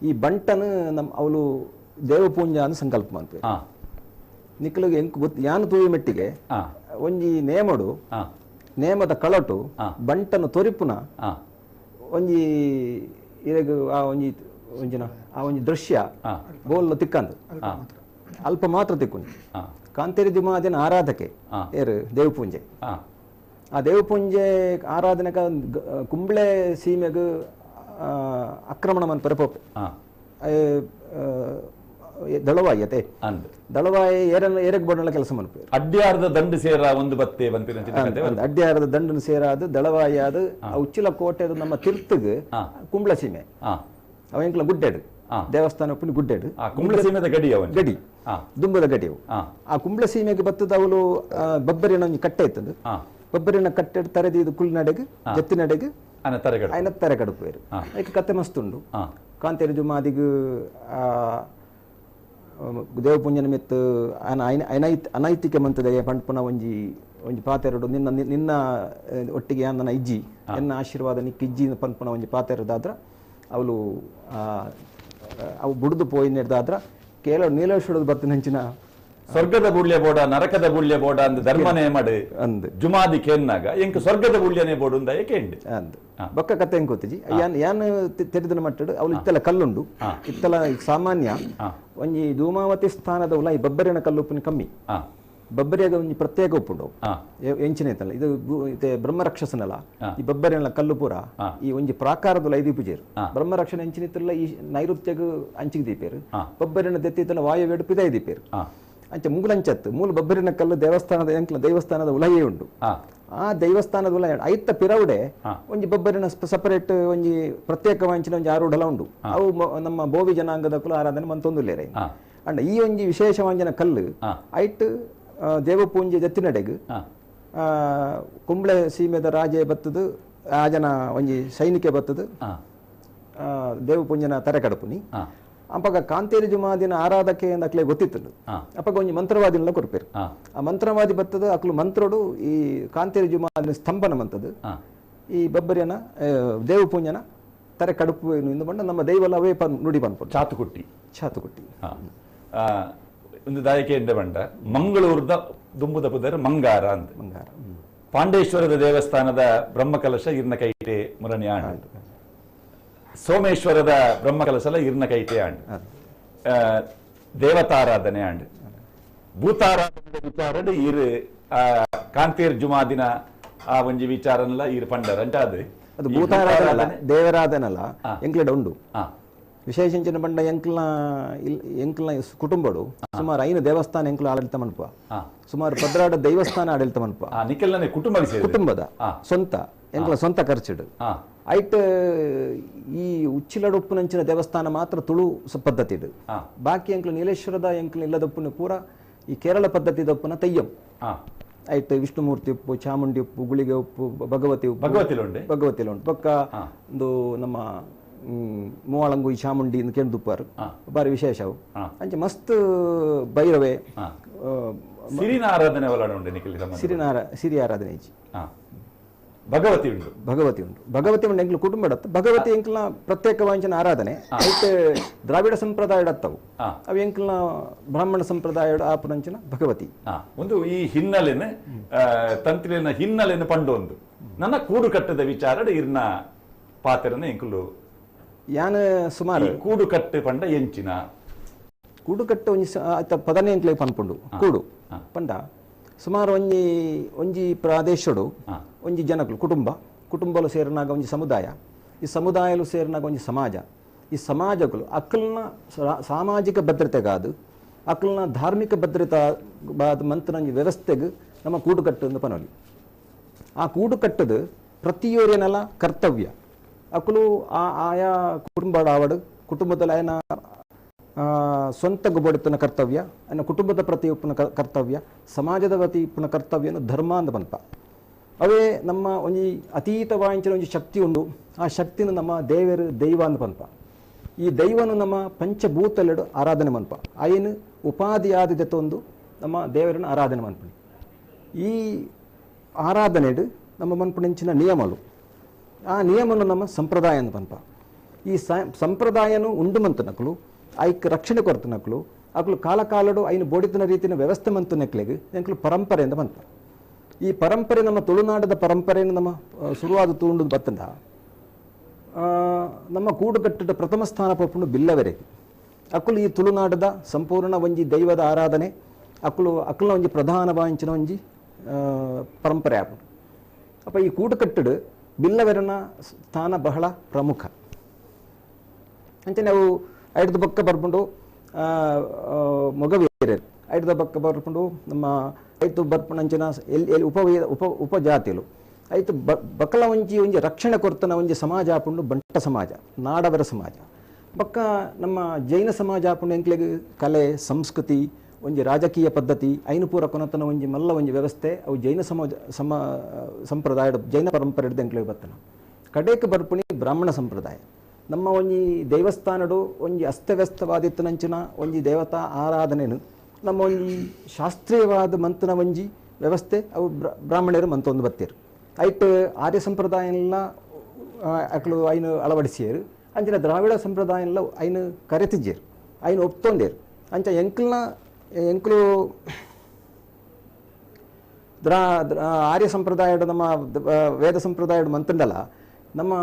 ಈ ಬಂಟನು ನಮ್ಮ ಅವಳು ದೇವಪೂಂಜ ಅಂತ ಸಂಕಲ್ಪ ಮಂತೆ ನಿಕ್ಲಗ್ ಎಂಕ್ ಗೊತ್ತು ಯಾನು ತೂವಿ ಮೆಟ್ಟಿಗೆ ಒಂಜಿ ನೇಮಡು ನೇಮದ ಕಳಟು ಬಂಟನು ತೊರಿಪುನ ಒಂಜಿ ಇರೆಗ್ ಆ ಒಂಜಿ ಒಂಜಿನ ಆ ಒಂಜಿ ದೃಶ್ಯ ಬೋಲ್ ತಿಕ್ಕಂದು ಅಲ್ಪ ಮಾತ್ರ ತಿಕ್ಕೊಂಡು ಕಾಂತೇರಿ ದಿಮಾದಿನ ಆರಾಧಕೆ ಏರು ದೇವಪೂಂಜೆ ಆ ದೇವಪೂಂಜೆ ಆರಾಧನೆಕ ಕುಂಬ್ಳೆ ಸೀಮೆಗ್ ಆಕ್ರಮಣ ಮನ್ಪರೆ ಪೋಪೆ ದಳವಾಯತೆ ದಳವಾಯ ಏರಗ್ ಬೋಡಲ್ಲ ಕೆಲಸ ಮನ್ಪು ಅಡ್ಯಾರದ ದಂಡು ಸೇರ ಒಂದು ಬತ್ತೆ ಅಡ್ಯಾರದ ದಂಡನ ಸೇರಾದು ದಳವಾಯಾದ ಉಚ್ಚಿಲ ಕೋಟೆ ನಮ್ಮ ತಿರ್ತಗ್ ಕುಂಬ್ಳ ಸೀಮೆ ಅವ ಎಂಕ್ಲ ಗುಡ್ಡೆಡು ದೇವಸ್ಥಾನ ಉಪ್ಪುನಿ ಗುಡ್ಡೆಡು ಕುಂಬ್ಳ ಸೀಮೆದ ಗಡಿ ಗಡಿ ದುಂಬದ ಗಡಿ ಅವು. ಆ ಕುಂಬ್ಳ ಸೀಮೆಗೆ ಬತ್ತದ ಅವಳು ಬಬ್ಬರಿನ ಒಂಜಿ ಕಟ್ಟೆ ಇತ್ತದು. ಬಬ್ಬರಿನ ಕಟ್ಟೆ ತರೆದಿ ಕುಲ್ನಡೆಗ್ ಜತ್ತಿನಡೆಗ್ ಆಯ್ನ ತರೆ ಕಡುಪುವೆರು. ಐಕ್ ಕತೆ ಮಸ್ತ್ ಉಂಡು. ಕಾಂತೇರಿ ಜುಮಾದಿಗ್ ದೇವಪುಂಜನ ಮಿತ್ತು ಅನೈತಿಕ ಮಂತದ ಪಂಡ್ಪುನ ಒಂಜಿ ಒಂಜಿ ಪಾತೆರಡು ನಿನ್ನ ನಿನ್ನ ಒಟ್ಟಿಗೆ ನನ್ನ ಇಜ್ಜಿ ಎನ್ನ ಆಶೀರ್ವಾದ ನಿಕ್ಕ ಇಜ್ಜಿ ಪನ್ಪುನ ಒಂಜಿ ಪಾತೆರದಾದ್ರ ಅವಳು ಅವು ಬುಡ್ದು ಪೋಯಿನೆಡ್ದಾದ್ರ ಕೇಳ ನೀಲೇಶ್ವರದ ಬತ್ತಿನಂಚಿನ ಸ್ವರ್ಗದ ಬುಳ್ಯ ಬೋಡ ನರಕದ ಬುಳ್ಯ ಬೋಡ ಅಂದ್ ಧರ್ಮನೇ ಮಾಡು ಅಂದ್ ಜುಮಾದಿ ಕೇನ್ನಾಗ ಎಂಕ್ ಸ್ವರ್ಗದ ಬುಳ್ಯನೇ ಬೋಡು ಅಂದ ಏಕೆಂಡು ಅಂದ್ ಬೊಕ್ಕ ಕತೆ ಹೆಂಗ್ ಗೊತ್ತಿಜಿ ಯಾನ್ ಯಾನ್ ತೆರೆದನ ಮಟ್ಟಡು ಅವಳು ಇತ್ತಲ ಕಲ್ಲುಂಡು ಇತ್ತಲ ಸಾಮಾನ್ಯ ಒಂಜಿ ಧೂಮಾವತಿ ಸ್ಥಾನದ ಉಲ ಈ ಬಬ್ಬರಿನ ಕಲ್ಲು ಉಪ್ಪುನ ಕಮ್ಮಿ ಬಬ್ಬರಿಯಾಗ ಒಂಜಿ ಪ್ರತ್ಯೇಕ ಉಪ್ಪುಂಡು ಎಂಚಿನ ಐತಲ್ಲ ಇದು ಬ್ರಹ್ಮರಕ್ಷಸನಲ್ಲ ಈ ಬಬ್ಬರಿನ ಕಲ್ಲು ಪೂರ ಈ ಒಂಜಿ ಪ್ರಾಕಾರದ ಐದು ಪೂಜೆರು ಬ್ರಹ್ಮರಕ್ಷಣ ಎಂಚಿನ ಇತ್ತಲ್ಲ ಈ ನೈಋತ್ಯಗ ಅಂಚಿಗೆ ದೀಪೇರು ಬಬ್ಬರಿನ ದೆತ್ತಿತ್ತಲ್ಲ ವಾಯವ್ಯಡು ಪಿದಾಯಿ ದೀಪೇರು ಅಂಚೆ ಮೂಲಂಚತ್ತು ಮೂಲ ಬಬ್ಬರಿನ ಕಲ್ಲು ದೇವಸ್ಥಾನದ ಎಂಕ್ಲ ದೇವಸ್ಥಾನದ ಉಲಯೇ ಉಂಡು. ಆ ದೇವಸ್ಥಾನದ ಉಲಯ ಐತ ಪಿರವುಡೆ ಒಂಜಿ ಬಬ್ಬರಿನ ಸಪರೇಟ್ ಒಂಜಿ ಪ್ರತ್ಯೇಕ ವಂಚಿನ ಒಂಜಿ ಆರೂಢಲ ಉಂಡು. ಅವು ನಮ್ಮ ಬೋವಿ ಜನಾಂಗದ ಕುಲ ಆರಾಧನೆ ಮಂತೊಂದುಲ್ಲೇರೆ. ಅಂಡ ಈ ಒಂಜಿ ವಿಶೇಷ ವಂಜನ ಕಲ್ಲು ಐಟ್ ದೇವಪೂಂಜೆ ಜತ್ತಿನಡೆಗ್ ಕುಂಬ್ಳೆ ಸೀಮೆದ ರಾಜೆ ಬತ್ತದು ರಾಜನ ಒಂಜಿ ಸೈನಿಕೆ ಬತ್ತದು ದೇವಪೂಂಜನ ತರೆ ಕಡಪುನಿ. ಅಪ್ಪಗ ಕಾಂತೇರಿ ಜುಮಾದಿನ ಆರಾಧಕೆ ಅಕ್ಲೆ ಗೊತ್ತಿತ್ತು. ಅಪ್ಪಗ ಒಂಜಿ ಮಂತ್ರವಾದಿನ ಕೊರ್ಪೇರು. ಆ ಮಂತ್ರವಾದಿ ಬತ್ತದ ಅಕ್ಲು ಮಂತ್ರೋಡು ಈ ಕಾಂತೇರಿ ಜುಮಾದಿನ ಸ್ತಂಭನ ಮಂತದ್ದು ಈ ಬಬ್ಬರಿಯನ ದೇವಪೂಂಜನ ತರೆ ಕಡುಪು ಇಂದು ಬಂಡ ನಮ್ಮ ದೈವಲ ಅವೇ ನುಡಿ ಪನ್ಪು ಚಾತುಕುಟ್ಟಿ ಚಾತುಕುಟ್ಟಿ ಒಂದು ದಾಯಕೆಯಿಂದ ಬಂಡ ಮಂಗಳೂರದ ದುಂಬುದ ಪುದರ್ ಮಂಗಾರ ಅಂತ ಮಂಗಾರ ಪಾಂಡೇಶ್ವರದ ದೇವಸ್ಥಾನದ ಬ್ರಹ್ಮಕಲಶ ಇರ್ನ ಕೈಟೆ ಮುರಣಿ ಆಂಡ್ ಸೋಮೇಶ್ವರದ ಬ್ರಹ್ಮಕಲಶಲ ಇರ್ನ ಕೈಟೆ ಆಂಡ್ ದೇವತಾರಾಧನೆ ಆಂಡ್ ಭೂತಾರಾಧನೆ ವಿಚಾರಡು ಇರು ಕಾಂತೇರ್ ಜುಮಾದಿನ ಆ ಒಂಜಿ ವಿಚಾರನಲ್ಲ ಇರು ಪಂಡರ್ ಅಂಟ ಅದು ಅದು ಭೂತಾರಾಧನೆ ದೇವರಾಧನಲ್ಲ ಎಂಕ್ಲೆಡ ಉಂಡು. ವಿಶೇಷ ಬಂಡ ಎಂಕ್ಲ ಎಂಕ್ಲ ಕುಟುಂಬಡು ಸುಮಾರು 5 ದೇವಸ್ಥಾನ ಎಂಕ್ಲ ಆಡಳಿತ ಮನ್ಪ ಸುಮಾರು 12 ದೇವಸ್ಥಾನ ಆಡಳಿತ ಮನ್ಪ ಕುಟುಂಬದ ಸ್ವಂತ ಎಂಕ್ಲ ಸ್ವಂತ ಖರ್ಚಿಡು ಐಟ್ ಈ ಉಚ್ಚಿಲಡುಪ್ಪುನಂಚಿನ ದೇವಸ್ಥಾನ ಮಾತ್ರ ತುಳು ಪದ್ಧತಿ ಇಡು. ಬಾಕಿ ಎಂಕ್ಲ ನೀಲೇಶ್ವರದ ಎಂಕ್ಲ ಇಲ್ಲದಪ್ಪುನ ಪೂರ ಈ ಕೇರಳ ಪದ್ಧತಿ ದಪ್ಪುನ ತೆಯ್ಯಂ ಐಟ್ ವಿಷ್ಣುಮೂರ್ತಿ ಉಪ್ಪು ಚಾಮುಂಡಿ ಉಪ್ಪು ಗುಳಿಗೆ ಉಪ್ಪು ಭಗವತಿ ಉಪ್ಪು ಭಗವತಿಲುಂಡು ಉಂಟು. ಪಕ್ಕ ಒಂದು ನಮ್ಮ ಮೂವಾಳಂಗು ಈ ಚಾಮುಂಡಿ ಕೇಂದುಪ್ಪಾರು ಬಾರಿ ವಿಶೇಷ ಅವು. ಅಂಚೆ ಮಸ್ತ್ ಭೈರವೆ ಸಿರಿನ ಆರಾಧನೆ ಸಿರಿ ಆರಾಧನೆ ಇಜ್ಜಿ ಭಗವತಿ ಉಂಟು ಭಗವತಿ ಉಂಟು ಭಗವತಿ ಉಂಟು ಎಂಕ್ಲ ಕುಟುಂಬ ಭಗವತಿ ಎಂಕ್ಲ ಪ್ರತ್ಯೇಕ ವಾಂಚನ ಆರಾಧನೆ ಐತೆ ದ್ರಾವಿಡ ಸಂಪ್ರದಾಯ ಅತ್ತವು ಅವು ಎಂಕ್ಲ ಬ್ರಾಹ್ಮಣ ಸಂಪ್ರದಾಯ ಆಪುನಂಚಿನ ಭಗವತಿ ಒಂದು ಈ ಹಿನ್ನೆಲೆನ ತಂತ್ರಿನ ಹಿನ್ನೆಲೆನ ಪಂಡೊಂದು ನನ್ನ ಕೂಡು ಕಟ್ಟದ ವಿಚಾರ ಇರ್ನ ಪಾತ್ರನ ಎಂಕುಲು ಯಾನ ಸುಮಾರು ಕೂಡು ಕಟ್ಟು ಪಂಡ ಎಂಚಿನ ಕೂಡುಕಟ್ಟು ಒಂಜಿ ಪದನೆ ಎಂಕ್ಲೆ ಪನ್ಪುಂಡು ಕೂಡು ಪಂಡ ಸುಮಾರು ಒಂಜಿ ಒಂಜಿ ಪ್ರದೇಶಡು ಒಂಜಿ ಜನಕುಲು ಕುಟುಂಬ ಕುಟುಂಬಲು ಸೇರಿನಾಗ ಒಂಜಿ ಸಮುದಾಯ ಈ ಸಮುದಾಯಲು ಸೇರಿನಾಗ ಒಂಜಿ ಸಮಾಜ ಈ ಸಮಾಜಗಳು ಅಕ್ಕಲ್ನ ಸಾಮಾಜಿಕ ಭದ್ರತೆಗಾದು ಅಕ್ಕಲ್ನ ಧಾರ್ಮಿಕ ಭದ್ರತಾ ಮಂತ್ರನ ಒಂಜಿ ವ್ಯವಸ್ಥೆಗೆ ನಮ್ಮ ಕೂಡುಕಟ್ಟು ಅಂತ ಪನೊಲಿ. ಆ ಕೂಡುಕಟ್ಟದು ಪ್ರತಿಯೊರಿಯನೆಲ್ಲ ಕರ್ತವ್ಯ ಅಕ್ಕಲು ಆ ಆಯಾ ಕುಟುಂಬ ಆವಡು ಕುಟುಂಬದಲ್ಲಿ ಆಯನ ಸ್ವಂತ ಗೊಬ್ಬಡಿತನ ಕರ್ತವ್ಯ ಅನ್ನ ಕುಟುಂಬದ ಪ್ರತಿ ಉಪ್ಪುನ ಕರ್ತವ್ಯ ಸಮಾಜದ ಪ್ರತಿ ಉಪ್ಪುನ ಕರ್ತವ್ಯನು ಧರ್ಮ ಅಂತ ಪನ್ಪ. ಅವೇ ನಮ್ಮ ಒಂಜಿ ಅತೀತವಾಂಚಿನ ಒಂಜಿ ಶಕ್ತಿ ಉಂಡು. ಆ ಶಕ್ತಿನ ನಮ್ಮ ದೇವರು ದೈವ ಅಂತ ಪನ್ಪ. ಈ ದೈವನು ನಮ್ಮ ಪಂಚಭೂತಲೆಡು ಆರಾಧನೆ ಮನ್ಪ ಆಯನು ಉಪಾಧಿಯಾದ ಒಂದು ನಮ್ಮ ದೇವರನ್ನು ಆರಾಧನೆ ಮನ್ಪಣಿ. ಈ ಆರಾಧನೆಡು ನಮ್ಮ ಮನ್ಪುಣಿಂಚಿನ ನಿಯಮలు ಆ ನಿಯಮನು ನಮ್ಮ ಸಂಪ್ರದಾಯ ಅಂತ ಪನ್ಪ. ಈ ಸಂಪ್ರದಾಯನು ಉಂಡು ಮಂತನಕಲು ಐಕ್ ರಕ್ಷಣೆ ಕೊರತನಕಲು ಅಕಲು ಕಾಲ ಕಾಲಡು ಐನು ಬೋಡಿತನ ರೀತಿಯ ವ್ಯವಸ್ಥೆ ಮಂತನಕ್ಲೆಗ್ ಎಂಕಲು ಪರಂಪರೆ ಅಂತ ಪನ್ಪ. ಈ ಪರಂಪರೆ ನಮ್ಮ ತುಳುನಾಡದ ಪರಂಪರೆಯನ್ನು ನಮ್ಮ ಶುರುವಾದ ತೂಂಡು ಬತ್ತಂಡ ನಮ್ಮ ಕೂಡುಕಟ್ಟದ ಪ್ರಥಮ ಸ್ಥಾನ ಪಪ್ಪುಂಡು ಬಿಲ್ಲವರೆಗೆ ಅಕುಲು ಈ ತುಳುನಾಡದ ಸಂಪೂರ್ಣ ಒಂಜಿ ದೈವದ ಆರಾಧನೆ ಅಕುಲು ಅಕುಲ ಒಂಜಿ ಪ್ರಧಾನ ವಾಂಚಿನ ಒಂಜಿ ಪರಂಪರೆ ಆಪುಂಡು. ಅಪ್ಪ ಈ ಕೂಡುಕಟ್ಟಡು ಬಿಲ್ಲವರನ ಸ್ಥಾನ ಬಹಳ ಪ್ರಮುಖ. ಅಂಚೆ ನಾವು ಐಡ್ದು ಬೊಕ್ಕ ಬರ್ಪುಂಡು ಮೊಗವೀರರು ಐಟದ ಬಕ್ಕ ಬರ್ಪುಂಡು ನಮ್ಮ ಐತು ಬರ್ಪುಣಂಚಿನ ಎಲ್ಲಿ ಎಲ್ಲಿ ಉಪ ಉಪ ಉಪಜಾತಿಲು ಐತು ಬಕಲ ಒಂಜಿ ಒಂಜಿ ರಕ್ಷಣೆ ಕೊರ್ತನ ಒಂಜಿ ಸಮಾಜ ಆಪುಂಡು ಬಂಟ ಸಮಾಜ ನಾಡವರ ಸಮಾಜ ಬಕ್ಕ ನಮ್ಮ ಜೈನ ಸಮಾಜ ಆಪುಂಡು ಎಂಕ್ಲೆಗ್ ಕಲೆ ಸಂಸ್ಕೃತಿ ಒಂಜಿ ರಾಜಕೀಯ ಪದ್ಧತಿ ಐನು ಪೂರ ಕೊನತನ ಒಂಜಿ ಮಲ್ಲ ಒಂಜಿ ವ್ಯವಸ್ಥೆ ಅವು ಜೈನ ಸಮಾಜ ಸಮ ಸಂಪ್ರದಾಯ ಜೈನ ಪರಂಪರೆ ಹಿಡ್ದು ಎಂಕ್ಲೆಗ್ ಬರ್ತನ ಕಡೇಕ್ ಬರ್ಪುಣಿ ಬ್ರಾಹ್ಮಣ ಸಂಪ್ರದಾಯ ನಮ್ಮ ಒಂಜಿ ದೇವಸ್ಥಾನಡು ಒಂಜಿ ಅಸ್ತವ್ಯಸ್ತವಾದಿತ್ತನಂಚಿನ ಒಂಜಿ ದೇವತಾ ಆರಾಧನೆನು ನಮ್ಮ ಒಂಜಿ ಶಾಸ್ತ್ರೀಯವಾದ ಮಂತನ ಒಂಜಿ ವ್ಯವಸ್ಥೆ ಅವು ಬ್ರಾಹ್ಮಣರು ಮಂತೊಂದು ಬತ್ತೀರು ಐಟ್ ಆರ್ಯ ಸಂಪ್ರದಾಯನೆಲ್ಲ ಅಕ್ಲು ಐನು ಅಳವಡಿಸಿಯರು ಅಂಚಿನ ದ್ರಾವಿಡ ಸಂಪ್ರದಾಯನೆಲ್ಲ ಐನು ಕರೆತಿಜ್ಜೇರು ಐನು ಒಪ್ತೊಂದೇರು ಅಂಚ ಎಂಕ್ಲನ ಎಂಕ್ಲು ದ್ರಾ ಆರ್ಯ ಸಂಪ್ರದಾಯಡು ನಮ್ಮ ವೇದ ಸಂಪ್ರದಾಯಡು ಮಂತಂಡಲ ನಮ್ಮ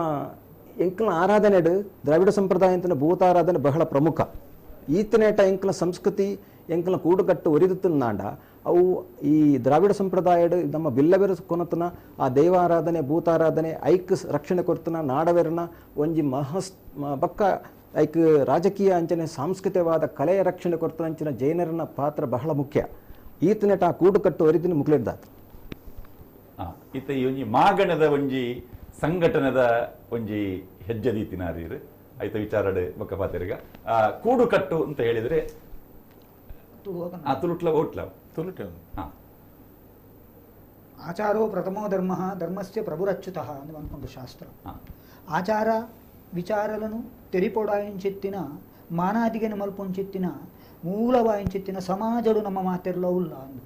ಎಂಕ್ಲನ ಆರಾಧನೆಡು ದ್ರಾವಿಡ ಸಂಪ್ರದಾಯ ಅಂತ ಭೂತಾರಾಧನೆ ಬಹಳ ಪ್ರಮುಖ ಈತನೇಟ ಎಂಕ್ಲ ಸಂಸ್ಕೃತಿ ಎಂಕ್ಲ ಕೂಡುಕಟ್ಟು ಒರಿದುತ್ತನಾಂಡ ಅವು ಈ ದ್ರಾವಿಡ ಸಂಪ್ರದಾಯಡು ನಮ್ಮ ಬಿಲ್ಲವೆರ ಕೊನತನ ಆ ದೈವಾರಾಧನೆ ಭೂತಾರಾಧನೆ ಐಕ್ ರಕ್ಷಣೆ ಕೊರ್ತನ ನಾಡವೆರನ ಒಂಜಿ ಮಹಸ್ ಬಕ್ಕ ಐಕ್ ರಾಜಕೀಯ ಅಂಚನೆ ಸಾಂಸ್ಕೃತಿಕವಾದ ಕಲೆಯ ರಕ್ಷಣೆ ಕೊರ್ತನ ಅಂಚಿನ ಜೈನರನ ಪಾತ್ರ ಬಹಳ ಮುಖ್ಯ ಈತನೇಟ ಆ ಕೂಡುಕಟ್ಟು ಒರಿದಿನ ಮುಕ್ಲಿಡ್ದಾತ ಇತ್ತ ಈ ಒಂಜಿ ಮಾಗಣದ ಒಂಜಿ ಸಂಘಟನೆದ ಒಂಜಿ ಹೆಜ್ಜೆ ದೀತಿನಾರೀರು ಐತ ವಿಚಾರಡು ಬೊಕ್ಕ ಪಾತೆರ್ಗ ಕೂಡುಕಟ್ಟು ಅಂತ ಹೇಳಿದ್ರೆ ತುಳುಟ್ಲ ಓಟ್ಲ ತುಳುಟೆ ಆಚಾರೋ ಪ್ರಥಮೋ ಧರ್ಮ ಧರ್ಮಸ್ಯ ಪ್ರಭುರಚ್ಯುತಃ ಅಂತ ಅನ್ಕೊಂಡು ಶಾಸ್ತ್ರ ಆಚಾರ ವಿಚಾರలను ತೆರಿಪೊಡಾಯಿಂಚಿತ್ತಿನ ಮಾನಾದಿಗೆನ ಮಲ್ಪುಂಚಿತ್ತಿನ ಮೂಲವಾಯಿಂಚಿತ್ತಿನ ಸಮಾಜಡು ನಮ್ಮ ಮಾತೆರ್ಲ ಉಲ್ಲ ಅಂದು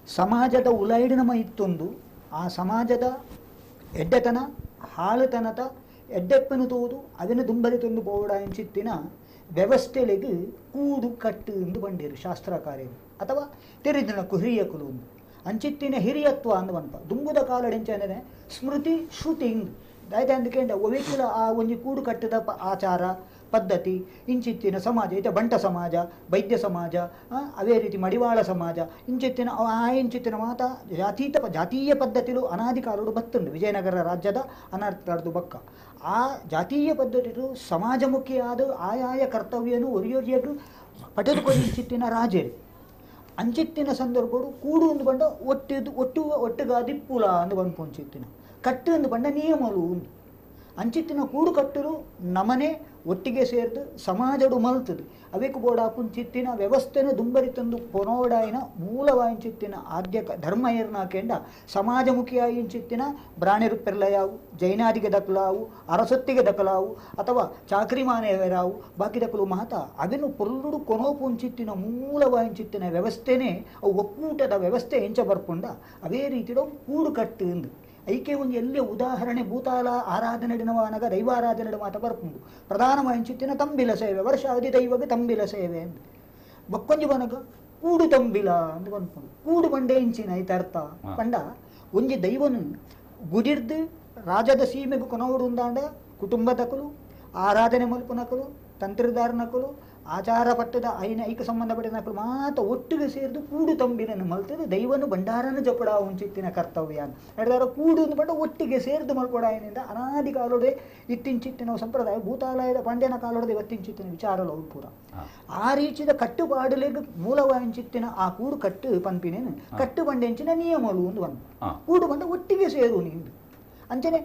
ಸಮಾಜದ ಉಲೈಡು ನಮ್ಮ ಇತ್ತೊಂದು ಆ ಸಮಾಜದ ಎಡ್ಡೆತನ ಹಾಳುತನದ ಎಡ್ಡೆಪ್ಪನು ತೋದು ಅದನ್ನು ದುಂಬರಿ ತಂದು ಪೋವಡಾಯಿಂಚಿತ್ತಿನ ವ್ಯವಸ್ಥೆಲೆಗ್ ಕೂಡು ಕಟ್ಟು ಎಂದು ಬಂಡೇರು ಶಾಸ್ತ್ರಕಾರ್ಯರು ಅಥವಾ ತೆರಿದಿನಕ್ಕು ಹಿರಿಯಕುಲು ಒಂದು ಅಂಚಿತ್ತಿನ ಹಿರಿಯತ್ವ ಅಂದು ಬನ್ಪ ದುಂಬುದ ಕಾಲಡೆಂಚನೆ ಸ್ಮೃತಿ ಶ್ರುತಿ ಇಂದು ದಾಯ್ತ ಅಂದಕೇಂಡ ಒವಿಕುಲ ಆ ಒಂಜಿ ಕೂಡು ಕಟ್ಟಿದ ಆಚಾರ ಪದ್ಧತಿ ಇಂಚಿತ್ತಿನ ಸಮಾಜ ಇತ ಬಂಟ ಸಮಾಜ ವೈದ್ಯ ಸಮಾಜ ಅದೇ ರೀತಿ ಮಡಿವಾಳ ಸಮಾಜ ಇಂಚಿತ್ತಿನ ಆ ಇಂಚಿತ್ತಿನ ಮಾತ ಜಾತೀತ ಜಾತೀಯ ಪದ್ಧತಿಲು ಅನಾದಿ ಕಾಲಡು ಬತ್ತುಂಡು ವಿಜಯನಗರ ರಾಜ್ಯದ ಅನರ್ಥಾರ್ದು ಬಕ್ಕ ಆ ಜಾತೀಯ ಪದ್ಧತಿಲು ಸಮಾಜಮುಖಿಯಾದ ಆಯಾಯ ಕರ್ತವ್ಯನು ಒರಿಯೊರಿಯರು ಪಡೆದುಕೊಂಡು ಇಂಚಿತ್ತಿನ ರಾಜರು ಅಂಚಿತ್ತಿನ ಸಂದರ್ಭಡು ಕೂಡು ಒಂದು ಬಂಡ ಒಟ್ಟಿದ್ದು ಒಟ್ಟು ಒಟ್ಟುಗಾದಿಪ್ಪುಲ ಅಂದು ಬಂದು ಅಂಚಿತ್ತಿನ ಕಟ್ಟು ಒಂದು ಬಂಡ ನಿಯಮಲು ಉಂದು ಅಂಚಿತ್ತಿನ ಕೂಡು ಕಟ್ಟಲು ನಮನೆ ಒಟ್ಟಿಗೆ ಸೇರಿದು ಸಮಾಜಡು ಮಲ್ತದು ಅವೇಕು ಬೋಡ ಪುಂಚಿತ್ತಿನ ವ್ಯವಸ್ಥೆನ ದುಂಬರಿ ತಂದು ಪೊನೋಡಾಯಿನ ಮೂಲವಾಯಿಂಚಿತ್ತಿನ ಆದ್ಯ ಧರ್ಮ ಏರ್ನಾಕೆಂಡ ಸಮಾಜಮುಖಿಯಾಯಿಂಚಿತ್ತಿನ ಬ್ರಾಣೆರು ಪೆರ್ಲಯಾವು ಜೈನಾದಿಗೆ ದಕ್ಕಲಾವು ಅರಸೊತ್ತಿಗೆ ದಕ್ಕಲಾವು ಅಥವಾ ಚಾಕ್ರಿಮಾನೆಯರಾವು ಬಾಕಿ ದಕ್ಕಲು ಮಾತ ಅದನ್ನು ಪೊರ್ಲುಡು ಕೊನೋ ಪುಂಚಿತ್ತಿನ ಮೂಲವಾಯಿಂಚಿತ್ತಿನ ವ್ಯವಸ್ಥೆನೇ ಅವು ಒಕ್ಕೂಟದ ವ್ಯವಸ್ಥೆ ಎಂಚ ಬರ್ಪುಂಡ ಅವೇ ರೀತಿಯ ಕೂಡು ಕಟ್ಟು ಎಂದು ಐಕೆ ಒಂದು ಎಲ್ಲೇ ಉದಾಹರಣೆ ಭೂತಾಲ ಆರಾಧನೆ ದಿನವಾನಗ ದೈವಾರಾಧನೆ ಮಾತ ಬರ್ಪುಂಡು ಪ್ರಧಾನವಾಯಿಂಚಿತ್ತಿನ ತಂಬಿಲ ಸೇವೆ ವರ್ಷಾವಧಿ ದೈವಗೆ ತಂಬಿಲ ಸೇವೆ ಅಂದು ಬಕ್ಕೊಂಜಿ ಬನಗ ಕೂಡು ತಂಬಿಲ ಅಂದು ಬಂದ್ಪುಂಡು ಕೂಡು ಬಂಡೆ ಇಂಚಿನ ಐತ ಅರ್ಥ ಪಂಡ ಒಂಜಿ ದೈವನು ಗುಡಿರ್ದು ರಾಜದ ಸೀಮೆಗೆ ಕೊನೋಡು ಉಂದಾಂಡ ಕುಟುಂಬದಕಲು ಆರಾಧನೆ ಮಲ್ಪುನಕಲು ತಂತ್ರದಾರನಕಲು ಆಚಾರ ಪಟ್ಟದ ಐನ ಐಕ ಸಂಬಂಧಪಟ್ಟಿದ ನಕಲು ಮಾತ ಒಟ್ಟಿಗೆ ಸೇರಿದು ಕೂಡು ತಂಬಿನನ್ನು ಮಲ್ತದೆ ದೈವನು ಭಂಡಾರನ ಜಪಡ ಉಂಚಿತ್ತಿನ ಕರ್ತವ್ಯ ಹೇಳಿದಾರ ಕೂಡು ಒಂದು ಪಂಡ ಒಟ್ಟಿಗೆ ಸೇರಿದು ಮಲ್ಕೊಡಾಯನಿಂದ ಅನಾದಿ ಕಾಲೋಡೆ ಇತ್ತಿಂಚಿತ್ತಿನ ಸಂಪ್ರದಾಯ ಭೂತಾಲಯದ ಪಾಂಡ್ಯನ ಕಾಲೋಡೆ ಇವತ್ತಿಂಚಿತ್ತಿನ ವಿಚಾರಲು ಅವು ಪೂರ ಆ ರೀತಿಯ ಕಟ್ಟುಪಾಡಲಿಗೆ ಮೂಲವಾಂಚಿತ್ತಿನ ಆ ಕೂಡು ಕಟ್ಟು ಪಂಪಿನೇನು ಕಟ್ಟು ಬಂಡೆಂಚಿನ ನಿಯಮಲು ಒಂದು ಒಂದು ಕೂಡು ಬಂಡ ಒಟ್ಟಿಗೆ ಸೇರು ನೀನು ಅಂಚನೆ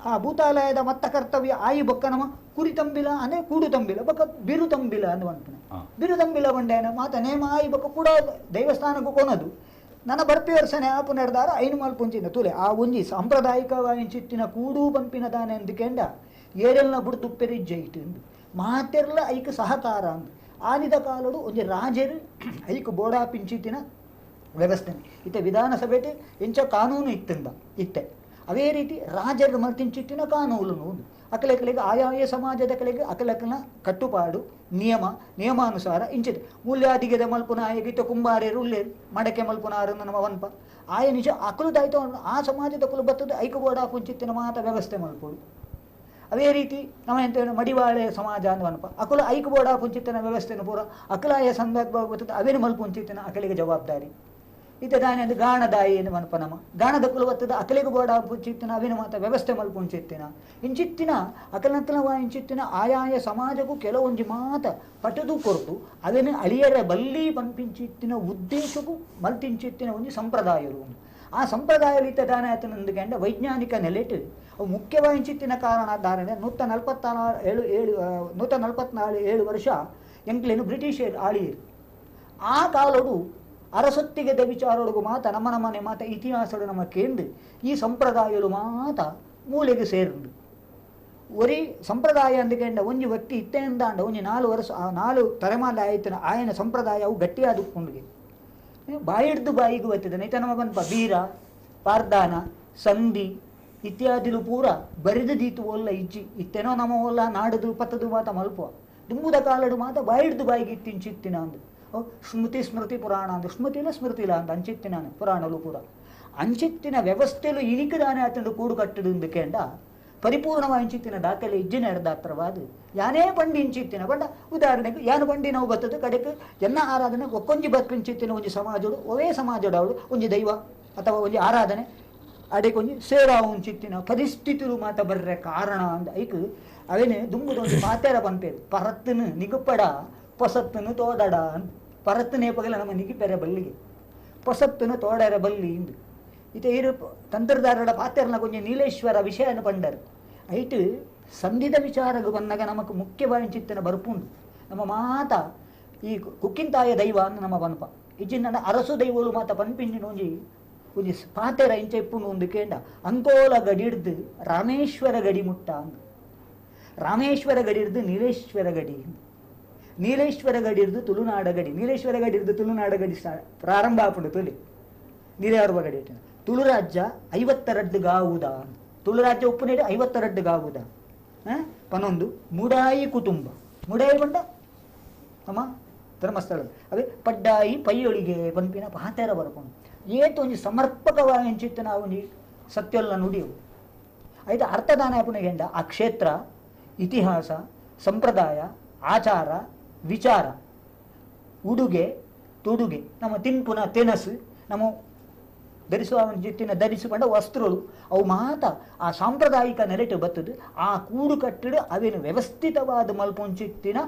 ಆ ಭೂತಾಲಯದ ಮತ್ತ ಕರ್ತವ್ಯ ಆಯಿ ಬೊಕ್ಕ ನಮ್ಮ ಕುರಿ ತಂಬಿಲ ಅಂದರೆ ಕೂಡು ತಂಬಿಲ ಬೊಕ್ಕ ಬಿರು ತಂಬಿಲ ಅಂದು ಬಂಪುನೆ ಬಿರು ತಂಬಿಲ ಬಂಡೇನ ಮಾತ ನೇಮ ಆಯಿ ಬೊಕ್ಕ ಕೂಡ ದೇವಸ್ಥಾನಕ್ಕೂ ಕೊನದು ನನ್ನ ಬರ್ಪಿ ವರ್ಷನೆ ಆಪು ನಡೆದಾರ ಐನು ಮಲ್ಪುಂಚಿನ ತುಲೆ ಆ ಒಂಜಿ ಸಾಂಪ್ರದಾಯಿಕವಾಯಿಂಚಿತ್ತಿನ ಕೂಡು ಬಂಪಿನ ದಾನೆ ಅಂದುಕೆಂಡ ಏರೆಲ್ನ ಬುಡ್ದುಪ್ಪೆರಿ ಜೈಟ್ ಅಂದು ಮಾತೆರ್ಲ ಐಕ್ ಸಹಕಾರ ಅಂದು ಆನಿದ ಕಾಲಡು ಒಂಜಿ ರಾಜರು ಐಕ್ ಬೋಡಾ ಪಿಂಚಿತ್ತಿನ ವ್ಯವಸ್ಥೆ ಇತ್ತೆ ವಿಧಾನಸಭೆಟ್ ಎಂಚ ಕಾನೂನು ಇತ್ತಿಂದ ಇತ್ತೆ ಅದೇ ರೀತಿ ರಾಜರು ಮಲ್ತಿಂಚಿತ್ತಿನ ಕಾನೂನು ಒಂದು ಅಕಲಕಲಿಗೆ ಆಯಾಯ ಸಮಾಜದ ಕಲೆಗೆ ಅಕಲಕನ ಕಟ್ಟುಪಾಡು ನಿಯಮ ನಿಯಮಾನುಸಾರ ಇಂಚಿದೆ ಮೂಲ್ಯಾದಿಗೆದ ಮಲ್ಪುನ ಆಯಗಿತ್ತ ಕುಂಬಾರೇರು ಉಲ್ಲೇರು ಮಡಕೆ ಮಲ್ಪುನಾರು ನಮ್ಮ ವನ್ಪ ಆಯ ನಿಜ ಅಕಲುದಾಯ್ತು ಆ ಸಮಾಜದ ಕುಲು ಬತ್ತದ ಐಕಬೋಡ ಪುಂಚಿತ್ತಿನ ಮಾತ ವ್ಯವಸ್ಥೆ ಮಲ್ಪೋಡು ಅದೇ ರೀತಿ ನಮ್ಮ ಎಂತ ಮಡಿವಾಳೆ ಸಮಾಜ ಅಂತ ಅನ್ಪ ಅಕುಲ ಐಕಬೋಡ ಪುಂಚಿತ್ತಿನ ವ್ಯವಸ್ಥೆನ ಪೂರ ಅಕಲಾಯ ಸಂದರ್ಭ ಬರ್ತದೆ ಅವೇನು ಮಲ್ಪುಂಚಿತ್ತಿನ ಅಕಲಿಗೆ ಜವಾಬ್ದಾರಿ ಇತ್ತೆ ದಾನೆ ಅಂದ್ ಗಾಣದಾಯಿ ಎಂದು ಮನ್ಪ ನಮ ಗಾಣದ ಕುಲವತ್ತದ ಅಕಲೆಗು ಬೋಡ ಪುಂಚಿತ್ತಿನ ಅವಿನ ಮಾತ ವ್ಯವಸ್ಥೆ ಮಲ್ಪುಂಚಿತ್ತಿನ ಇಂಚಿತ್ತಿನ ಅಕಲನತನವ ಇಂಚಿತ್ತಿನ ಆಯಾಯ ಸಮಾಜಕ್ಕೂ ಕೆಲವೊಂಜಿ ಮಾತ ಪಟದು ಕೊರತು ಅವೇನು ಅಳಿಯರ ಬಲ್ಲಿ ಪನ್ಪಿಂಚಿತ್ತಿನ ಉದ್ದೇಶಕ್ಕೂ ಮಲ್ತಿಂಚಿತ್ತಿನ ಒಂಜಿ ಸಂಪ್ರದಾಯರು. ಆ ಸಂಪ್ರದಾಯ ದಾನ ಆತನಂದುಕೊಂಡ ವೈಜ್ಞಾನಿಕ ನೆಲೆಟ್ ಅವು ಮುಖ್ಯವಾಯಿಂಚಿತ್ತಿನ ಕಾರಣ ಧಾರಣೆ 144 7 ವರ್ಷ ಎಂಕ್ಲೇನು ಬ್ರಿಟಿಷರು ಆಳಿಯರು. ಆ ಕಾಲಡು ಅರಸೊತ್ತಿಗೆದ ವಿಚಾರೊಳಗು ಮಾತ ನಮ್ಮ ನಮ್ಮನೆ ಮಾತ ಇತಿಹಾಸಡು ನಮ್ಮ ಕೇಂದ್ರ ಈ ಸಂಪ್ರದಾಯಲು ಮಾತ ಮೂಲೆಗೆ ಸೇರಿಂದು. ಒರಿ ಸಂಪ್ರದಾಯ ಅಂದುಕೊಂಡ ಒಂಜಿ ವ್ಯಕ್ತಿ ಇತ್ತೆಂದಾಂಡ ಒಂಜಿ 4 ವರ್ಷ 4 ತಲೆಮಾಲ ಆಯ್ತನ ಆಯನ ಸಂಪ್ರದಾಯ ಅವು ಗಟ್ಟಿಯಾದ ಕೊಂಡಿಗೆ ಬಾಯಿಡ್ದು ಬಾಯಿಗೆ ಬರ್ತದೆ. ನೈತ ನಮ್ಮ ಬಂಪ ಬೀರ ಪಾರ್ದಾನ ಸಂಧಿ ಇತ್ಯಾದಿಲು ಪೂರ ಬರಿದು ದೀತು ಒಲ್ಲ ಇಜ್ಜಿ ಇತ್ತೆನೋ ನಮ್ಮ ಒಲ್ಲ ನಾಡದು ಪತ್ತದು ಮಾತ ಮಲ್ಪುವ ದುಂಬುದ ಕಾಲಡು ಮಾತ ಬಾಯಿಡ್ದು ಬಾಯಿಗೆ ಇತ್ತಿಂಚಿತ್ತಿನ ಅಂದು ಸ್ಮೃತಿ ಸ್ಮೃತಿ ಪುರಾಣ ಅಂದು ಸ್ಮೃತಿಲ ಸ್ಮೃತಿಲ ಅಂತ ಅಂಚಿತ್ತಿನ ಪುರಾಣಲು ಪೂರ ಅಂಚಿತ್ತಿನ ವ್ಯವಸ್ಥೆಲು ಇನಿಕದಾನೆ ಆತಂದು ಕೂಡು ಕಟ್ಟದು ಅಂದುಕೊಂಡ ಪರಿಪೂರ್ಣವಾಗಿ ಇಂಚಿತ್ತಿನ ದಾಖಲೆ ಇಜ್ಜಿನ ಎಡ್ದಾತ್ರವಾದ ಯಾನೇ ಪಂಡಿ ಇಂಚಿತ್ತಿನ ಬಂಡ ಉದಾಹರಣೆಗೆ ಯಾನು ಪಂಡಿ ನಾವು ಬರ್ತದೆ ಕಡೆಗೆ ಎನ್ನ ಆರಾಧನೆ ಒಕ್ಕೊಂಜಿ ಬದುಕಿಂಚಿತ್ತಿನ ಒಂಜಿ ಸಮಾಜಡು ಒವೇ ಸಮಾಜಡು ಅವಳು ಒಂಜಿ ದೈವ ಅಥವಾ ಒಂಜಿ ಆರಾಧನೆ ಅಡೆಕೊಂಜಿ ಸೇರಾ ಉಂಚಿತ್ತಿನ ಪರಿಸ್ಥಿತಿರು ಮಾತ ಬರ್ರೆ ಕಾರಣ ಅಂದ ಐಕ್ ಅವೇನೆ ದುಂಬುದ ಒಂಜಿ ಪಾತೆರ ಪನ್ಪೇರು ಪರತ್ತನು ನಿಗುಪಡ ಪೊಸತ್ತನು ತೋಡಡ ಅಂತ ಪರತ್ತನೇ ಪಗಲ ನಮ್ಮ ನಿಗಿಪೆರೆ ಬಲ್ಲಿಗೆ ಪೊಸತ್ತನು ತೋಡರ ಬಲ್ಲಿ ಇಂದು ಇತ್ತೆ ಇರು ತಂತ್ರದಾರರ ಪಾತೆರನ ಕೊಂಚ ನೀಲೇಶ್ವರ ವಿಷಯನ ಪಂಡರು ಐಟ್ ಸಂಧಿದ ವಿಚಾರಗು ಬಂದಾಗ ನಮಕ್ ಮುಖ್ಯವಾಗಿ ಚಿತ್ತನ ಬರ್ಪುಂಡು. ನಮ್ಮ ಮಾತ ಈ ಕುಕ್ಕಿಂತಾಯ ದೈವ ಅಂದ್ ನಮ್ಮ ಪನ್ಪ ಇಜ್ಜಿನ ಅರಸು ದೈವಲು ಮಾತ ಪನ್ಪಿಂಜಿನ ಒಂಜಿ ಒಂಜಿ ಪಾತೆರ ಇಂಚ ಇಪ್ಪುಂಡು ಒಂದು ಕೇಂಡ ಅಂಕೋಲ ಗಡಿಡ್ದು ರಾಮೇಶ್ವರ ಗಡಿ ಮುಟ್ಟ ಅಂದ್ ರಾಮೇಶ್ವರ ಗಡಿಡ್ದು ನೀಲೇಶ್ವರ ಗಡಿ ನೀಲೇಶ್ವರ ಗಡಿಡ್ದು ತುಳುನಾಡ ಗಡಿ ನೀಲೇಶ್ವರ ಗಡಿಡ್ದು ತುಳುನಾಡ ಗಡಿ ಪ್ರಾರಂಭ ಆಪುಂಡು ತುಳಿ ನೀರೇವರ ಗಡಿ ತುಳು ರಾಜ್ಯ 52 ಗಾವುದ ತುಳು ರಾಜ್ಯ ಉಪ್ಪುನೇಡು 52 ಗಾವುದ ಪನ್ನೊಂದು ಮುಡಾಯಿ ಕುಟುಂಬ ಮುಡಾಯಿ ಬಂಡ ಅಮ್ಮ ಧರ್ಮಸ್ಥಳ ಅವೇ ಪಡ್ಡಾಯಿ ಪೈಯೊಳಿಗೆ ಪನ್ಪಿನ ಪಾತೆರ ಬರ್ಪುಂಡು ಏತು ಒಂಜಿ ಸಮರ್ಪಕವಾಗಿ ಚಿತ್ತ ನಾವು ಒಂಜಿ ಸತ್ಯೊಲ್ಲ ನುಡಿಯವು ಐತ ಅರ್ಥದಾನ ಆಪುನಗೆಂಡ ಆ ಕ್ಷೇತ್ರ ಇತಿಹಾಸ ಸಂಪ್ರದಾಯ ಆಚಾರ ವಿಚಾರ ಉಡುಗೆ ತೊಡುಗೆ ನಮ್ಮ ತಿನ್ಪುನ ತೆನಸು ನಮ್ಮ ಧರಿಸುವ ಜಿತ್ತಿನ ಧರಿಸಿಕೊಂಡ ವಸ್ತ್ರಗಳು ಅವು ಮಾತ ಆ ಸಾಂಪ್ರದಾಯಿಕ ನೆಲೆಟು ಬತ್ತದು ಆ ಕೂಡು ಕಟ್ಟಡು ಅವೇನು ವ್ಯವಸ್ಥಿತವಾದ ಮಲ್ಪೊಂಚಿತ್ತಿನ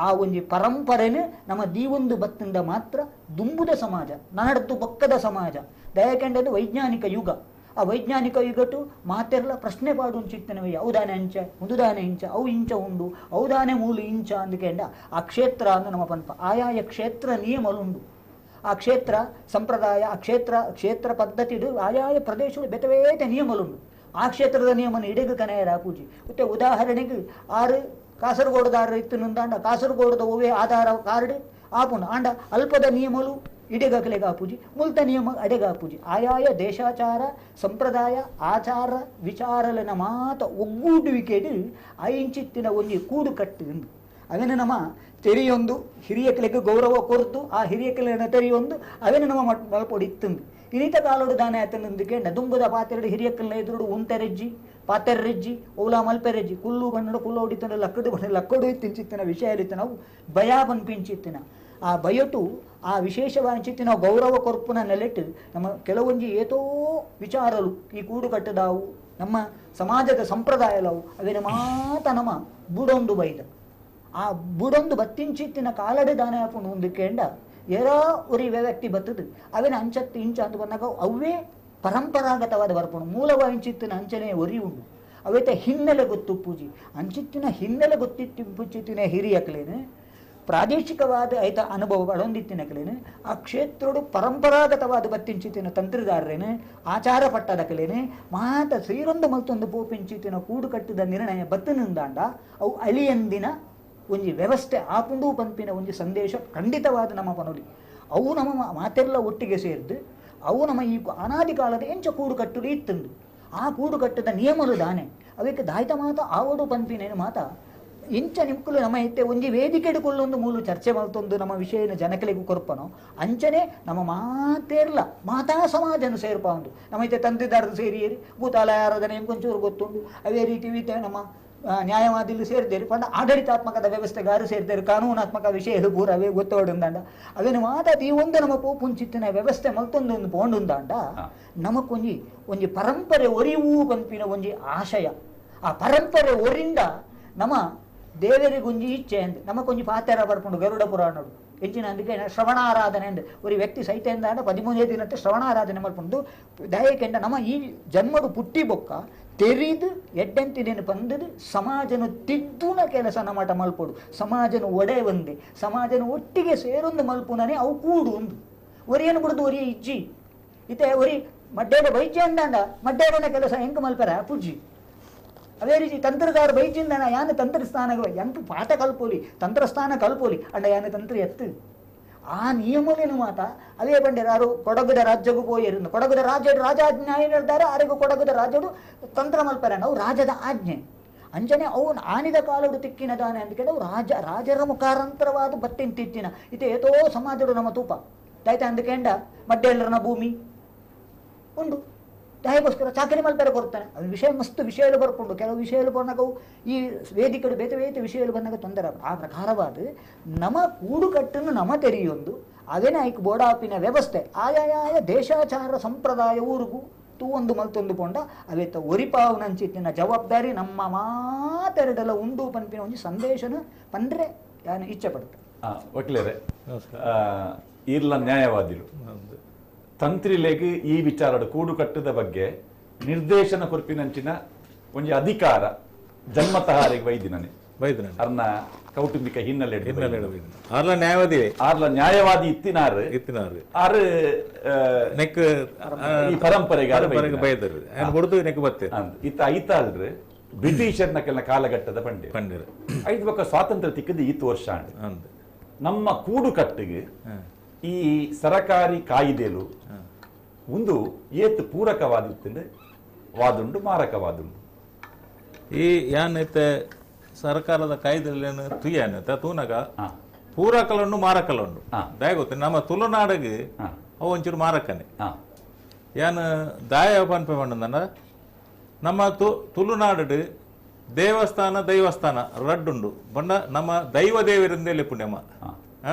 ಆ ಒಂಜಿ ಪರಂಪರೆನು ನಮ್ಮ ದೀವೊಂದು ಬತ್ತಿಂದ ಮಾತ್ರ ದುಂಬುದ ಸಮಾಜ ನಾಡ್ದು ಬೊಕ್ಕದ ಸಮಾಜ ದಯಕೆಂಡದು ವೈಜ್ಞಾನಿಕ ಯುಗ ಆ ವೈಜ್ಞಾನಿಕ ಯುಗಟು ಮಾತೆರ್ಲ ಪ್ರಶ್ನೆ ಪಾಡುಂಚಿತ್ತನವೆ ಯಾವುದಾನೆ ಅಂಚ ಉಂದುದಾನೆ ಇಂಚ ಅವು ಇಂಚ ಉಂಡು ಔದಾನೆ ಮೂಲು ಇಂಚ ಅಂದುಕೆಂಡ ಆ ಕ್ಷೇತ್ರ ಅಂದು ನಮ್ಮ ಪನ್ಪ ಆಯಾಯ ಕ್ಷೇತ್ರ ನಿಯಮಲುಂಡು ಆ ಕ್ಷೇತ್ರ ಸಂಪ್ರದಾಯ ಆ ಕ್ಷೇತ್ರ ಕ್ಷೇತ್ರ ಪದ್ಧತಿಡು ಆಯಾಯ ಪ್ರದೇಶಗಳು ಬೆತವೇತ ನಿಯಮಲುಂಡು ಆ ಕ್ಷೇತ್ರದ ನಿಯಮನ ಇಡಗು ಕನೆಯರ ಪೂಜೆ ಮತ್ತೆ ಉದಾಹರಣೆಗೆ ಆರು ಕಾಸರಗೋಡುದಾರರು ಇತ್ತು ನಂದಾಂಡ ಕಾಸರಗೋಡದ ಒವೇ ಆಧಾರ ಕಾರ್ಡ್ ಆಪುಂಡು ಆಂಡ ಅಲ್ಪದ ನಿಯಮಲು ಇಡೆಗಕಲೆಗ ಪೂಜೆ ಮುಲ್ತ ನಿಯಮ ಅಡೆಗ ಪೂಜೆ ಆಯಾಯ ದೇಶಾಚಾರ ಸಂಪ್ರದಾಯ ಆಚಾರ ವಿಚಾರಲನ ಮಾತ ಒಗ್ಗೂಡುವಿಕೆಡು ಐಂಚಿತ್ತಿನ ಒಂಜಿ ಕೂಡು ಕಟ್ಟು ಅವೇನು ನಮ್ಮ ತೆರಿಯೊಂದು ಹಿರಿಯಕಲೆಗೆ ಗೌರವ ಕೊರತು ಆ ಹಿರಿಯಕಲೆನ ತೆರಿಯೊಂದು ಅವೇನು ನಮ್ಮ ಮಲ್ಪೊಡಿ ಇತ್ತಂದು ಇನಿತ ಕಾಲೋಡು ದಾನೆ ಆತನಂದುಕೆಂಡ ದುಂಬುದ ಪಾತೆರಡು ಹಿರಿಯಕಲ್ನ ಎದುರುಡು ಉಂತೆರೆಜ್ಜಿ ಪಾತೆರೆಜ್ಜಿ ಓಲಾ ಮಲ್ಪೆರೆಜ್ಜಿ ಕುಲ್ಲು ಬಣ್ಣಡು ಕುಲ್ಲು ಹೊಡಿತನ ಲಕ್ಕಡು ಬಣ್ಣ ಲಕ್ಕಡು ಇತ್ತಿಂಚಿತ್ತಿನ ವಿಷಯ ಇತ್ತು ನಾವು ಭಯ ಪನ್ಪಿಂಚಿತ್ತಿನ ಆ ಬಯಟು ಆ ವಿಶೇಷವಾಗಿ ನಾವು ಗೌರವ ಕೊರ್ಪುನ ನೆಲೆಟ್ಟು ನಮ್ಮ ಕೆಲವೊಂಜಿ ಏತೋ ವಿಚಾರಲು ಈ ಕೂಡು ಕಟ್ಟದಾವು ನಮ್ಮ ಸಮಾಜದ ಸಂಪ್ರದಾಯಲವು ಅವೇನು ಮಾತ ನಮ್ಮ ಬುಡೊಂದು ಬೈದ ಆ ಬುಡೊಂದು ಬತ್ತಿಂಚಿತ್ತಿನ ಕಾಲಡೆ ದಾನ ಹಾಕೊಂಡು ಹೊಂದಿಕೆಂಡ ಏರೋ ಒರಿ ವ್ಯಕ್ತಿ ಬತ್ತದು ಅವೇನ ಅಂಚತ್ತು ಇಂಚ ಅಂತ ಬಂದಾಗ ಅವೇ ಪರಂಪರಾಗತವಾದ ಬರ್ಪುಂಡು ಮೂಲವಾಂಚಿತ್ತಿನ ಅಂಚನೆ ಒರಿ ಉಂಡು ಅವೇತ ಹಿನ್ನೆಲೆ ಗೊತ್ತು ಪೂಜಿ ಅಂಚಿತ್ತಿನ ಹಿನ್ನೆಲೆ ಗೊತ್ತಿತ್ತು ಪೂಜಿತ್ತಿನ ಹಿರಿಯಕಲೇನು ಪ್ರಾದೇಶಿಕವಾದ ಐತ ಅನುಭವ ಪಡೊಂದಿತ್ತಿನಕಲೇನು ಆ ಕ್ಷೇತ್ರಡು ಪರಂಪರಾಗತವಾದ ಬತ್ತಿಂಚಿತ್ತಿನ ತಂತ್ರಗಾರರೇನು ಆಚಾರ ಪಟ್ಟದಕಲೇನು ಮಾತ ಶ್ರೀರೊಂದು ಮಲ್ತೊಂದು ಪೋಪಿಂಚಿತ್ತಿನ ಕೂಡು ಕಟ್ಟಿದ ನಿರ್ಣಯ ಬತ್ತನಿಂದಾಂಡ ಅವು ಅಲಿಯಂದಿನ ಒಂಜಿ ವ್ಯವಸ್ಥೆ ಆಪುಂಡು ಪಂಪಿನ ಒಂಜಿ ಸಂದೇಶ ಖಂಡಿತವಾದ ನಮ್ಮ ಪನೊಲಿ ಅವು ನಮ್ಮ ಮಾತೆಲ್ಲ ಒಟ್ಟಿಗೆ ಸೇರಿದು ಅವು ನಮ್ಮ ಈ ಅನಾದಿ ಕಾಲದ ಎಂಚ ಕೂಡು ಕಟ್ಟುಲು ಇತ್ತಂದು ಆ ಕೂಡು ಕಟ್ಟದ ನಿಯಮಲು ದಾನೆ ಅವಕ್ಕೆ ದಾಯ್ತ ಮಾತ ಆವಡು ಪಂಪಿನೇನು ಮಾತ ಇಂಚ ನಿಮ್ಕುಲು ನಮ್ಮ ಇತ್ತೆ ಒಂಜಿ ವೇದಿಕೆಡು ಕೊಲ್ಲೊಂದು ಮೂಲು ಚರ್ಚೆ ಮಲ್ತೊಂದು ನಮ್ಮ ವಿಷಯನ ಜನಕಲಿಗೂ ಕೊರ್ಪನೋ ಅಂಚನೆ ನಮ್ಮ ಮಾತೇರ್ಲ ಮಾತಾ ಸಮಾಜನ ಸೇರ್ಪ ಉಂಡು ನಮ್ಮ ಇತ್ತೆ ತಂದೆದಾರರು ಸೇರಿಯೇರಿ ಭೂತಾಲಯ ಆರಾಧನೆ ಎಂಕೊಂಚೂರು ಗೊತ್ತುಂಡು ಅದೇ ರೀತಿ ನಮ್ಮ ನ್ಯಾಯವಾದಿಲು ಸೇರಿದ್ದೇರು ಪಂಡ ಆಡಳಿತಾತ್ಮಕದ ವ್ಯವಸ್ಥೆಗಾರು ಸೇರಿದ್ದೇರು ಕಾನೂನಾತ್ಮಕ ವಿಷಯ ಪೂರವೇ ಗೊತ್ತೋಡುಂದಾಂಡ ಅವೇನು ಮಾತಾಡಿ ಈ ಒಂದು ನಮ್ಮ ಪೋಪುಂಚಿತ್ತಿನ ವ್ಯವಸ್ಥೆ ಮಲ್ತೊಂದು ಒಂದು ಪೋಂಡುಂದಾಂಡ ನಮಕೊಂಜಿ ಒಂಜಿ ಪರಂಪರೆ ಒರಿವು ಪನ್ಪಿನ ಒಂಜಿ ಆಶಯ ಆ ಪರಂಪರೆ ಒರಿಂದ ನಮ್ಮ ದೇವರಿಗೊಂಜಿ ಇಚ್ಛೆ ಅಂದ್ ನಮಕೊಂಜಿ ಪಾತೆರ ಬರ್ಪುಂಡು ಗರುಡ ಪುರಾಣಡು ಹೆಚ್ಚಿನ ಅಂದಕ್ಕೆ ಶ್ರವಣಾರಾಧನೆ ಅಂದ್ ಒಂದು ವ್ಯಕ್ತಿ ಸೈತೆಂದಾಂಡ 13 ದಿನಕ್ಕೆ ಶ್ರವಣಾರಾಧನೆ ಮಲ್ಪುಂಡು ದಯಕೆಂಡ ನಮ್ಮ ಈ ಜನ್ಮಡು ಪುಟ್ಟಿ ಬೊಕ್ಕ ತೆರಿದು ಎಡ್ಡೆಂತಿನೇನು ಬಂದದು ಸಮಾಜನು ತಿದ್ದುನ ಕೆಲಸ ನಮ್ಮಟ ಮಲ್ಪೊಡು ಸಮಾಜನು ಒಡೆ ಒಂದೆ ಸಮಾಜನು ಒಟ್ಟಿಗೆ ಸೇರೊಂದು ಮಲ್ಪುನನೆ ಅವು ಕೂಡು ಒಂದು ಒರಿಯನ್ನು ಬಿಡುದು ಒರಿಯ ಇಜ್ಜಿ ಇತ್ತೆ ಒರಿ ಮಡ್ಡೇಡ ಬೈಜ್ಯ ಅಂದಾಂಡ ಮಡ್ಡೇಡನ ಕೆಲಸ ಹೆಂಗೆ ಮಲ್ಪರ ಪುಜ್ಜಿ ಅದೇ ರೀತಿ ತಂತ್ರಗಾರ ಬೈಜಿಂದನ ಯಾನ ತಂತ್ರಸ್ಥಾನ ಎಂಟು ಪಾಠ ಕಲ್ಪೋಲಿ ತಂತ್ರಸ್ಥಾನ ಕಲ್ಪೋಲಿ ಅಂಡ ಯಾನ ತಂತ್ರ ಎತ್ತು ಆ ನಿಯಮಲೇನು ಮಾತ ಅದೇ ಬಂಡೆ ಯಾರು ಕೊಡಗುದ ರಾಜ್ಯಗೂ ಪೋಯರು ಕೊಡಗುದ ರಾಜ್ಯ ರಾಜಾಜ್ಞೆ ನಿರ್ಧಾರ ಆರಿಗೂ ಕೊಡಗುದ ರಾಜರು ತಂತ್ರ ಮಲ್ಪರ ಅವು ರಾಜದ ಆಜ್ಞೆ ಅಂಜನೆ ಅವನು ಆನಿದ ಕಾಲಡು ತಿಕ್ಕಿನ ದಾನೆ ಅಂದ್ಕೇಳಿ ಅವು ರಾಜ ರಾಜರ ಮುಖಾಂತರವಾದ ಬತ್ತಿನ ತಿತ್ತಿನ ಇದು ಏತೋ ಸಮಾಜಡು ನಮ್ಮ ತೂಪ ತಾಯ್ತ ಅಂದ್ಕೇಂಡ ಮಡ್ಡೇಳರನ ಭೂಮಿ ಉಂಡು ದಾಯಗೋಸ್ಕರ ಚಾಕರಿ ಮಲ್ಪೆರೆ ಕೊಡ್ತಾನೆ ಅದು ವಿಷಯ ಮಸ್ತ್ ವಿಷಯలు ಬರ್ಕೊಂಡು ಕೆಲವು ವಿಷಯలు ಬಂದಾಗ ಈ ವೇದಿಕೆಡು ಬೇತೆ ಬೇತೆ ವಿಷಯలు ಬಂದಾಗ ತೊಂದರೆ ಆ ಪ್ರಕಾರವಾದ ನಮ್ಮ ಕೂಡುಕಟ್ಟನ್ನು ನಮ ತೆರೆಯೊಂದು ಅದೇನೇ ಐಕ್ ಬೋಡಾಪಿನ ವ್ಯವಸ್ಥೆ ಆಯಾಯ ದೇಶಾಚಾರ ಸಂಪ್ರದಾಯ ಊರಿಗೂ ತೂ ಒಂದು ಮಲ್ತೊಂದು ಪೊಂಡ ಅವೇತ ಒರಿಪಾವನಂಚಿತ್ತಿನ ಜವಾಬ್ದಾರಿ ನಮ್ಮ ಮಾತೆರಡೆಲ್ಲ ಉಂಡು ಪನ್ಪಿನ ಒಂದು ಸಂದೇಶನ ಪಂಡ್ರೆ ನಾನು ಇಚ್ಛೆ ಪಡ್ತೇನೆ. ವಕೀಲರೇ, ಈರ್ಲ ನ್ಯಾಯವಾದಿಲು ತಂತ್ರಿಲೆಗ್ ಈ ವಿಚಾರದ ಕೂಡುಕಟ್ಟದ ಬಗ್ಗೆ ನಿರ್ದೇಶನ ಕೊರ್ಪಿನಂಚಿನ ಒಂಜಿ ಅಧಿಕಾರ ಜನ್ಮತಃ ವೈದಿನನೆ ವೈದಿನ ಅರ್ನ ಕೌಟುಂಬಿಕ ಹಿನ್ನೆಲೆ ಆರ್ಲ ನ್ಯಾಯವಾದಿ ಆರ್ಲ ನ್ಯಾಯವಾದಿ ಇತ್ತಿನಾರು ಇತ್ತಿನಾರು ಆರು ನೆಕ್ ಈ ಪರಂಪರೆಗೆ ಬೈದರು ಬುಡ್ದು ನೆಕ್ ಬತ್ತೆ ಇತ್ತ ಐತ ಅಲ್ರಿ ಬ್ರಿಟಿಷರ್ನ ಕೆಲ ಕಾಲಘಟ್ಟದ ಪಂಡಿರ ಪಂಡಿರ ಐದು ಬೊಕ್ಕ ಸ್ವಾತಂತ್ರ್ಯ ತಿಕ್ಕದು ಈತ್ ವರ್ಷ ನಮ್ಮ ಕೂಡುಕಟ್ಟಿಗೆ ಈ ಸರಕಾರಿ ಕಾಯಿದೆಲು ಒಂದು ಏತ್ ಪೂರಕವಾದಿತ್ತು ವಾದುಂಡು ಮಾರಕವಾದುಂಡು. ಈ ಯಾನೈತೆ ಸರ್ಕಾರದ ಕಾಯ್ದೆಲೇನು ತುಯ್ಯಾನೈತೆ ತೂನಗ ಪೂರಕಲುಂಡು ಮಾರಕಲುಂಡು ದಾಯ ಗೊತ್ತು ನಮ್ಮ ತುಳುನಾಡಿಗೆ ಅವು ಒಂಚೂರು ಮಾರಕನೆ ಯಾನ್ ದಾಯ ಪನ್ಪೆ ಪಂಡಂದನ ನಮ್ಮ ತುಳುನಾಡು ದೇವಸ್ಥಾನ ದೈವಸ್ಥಾನ ರಡ್ಡುಂಡು ಬಣ್ಣ ನಮ್ಮ ದೈವ ದೇವರಿಂದಲೇ ಪುಣ್ಯಮ್ಮ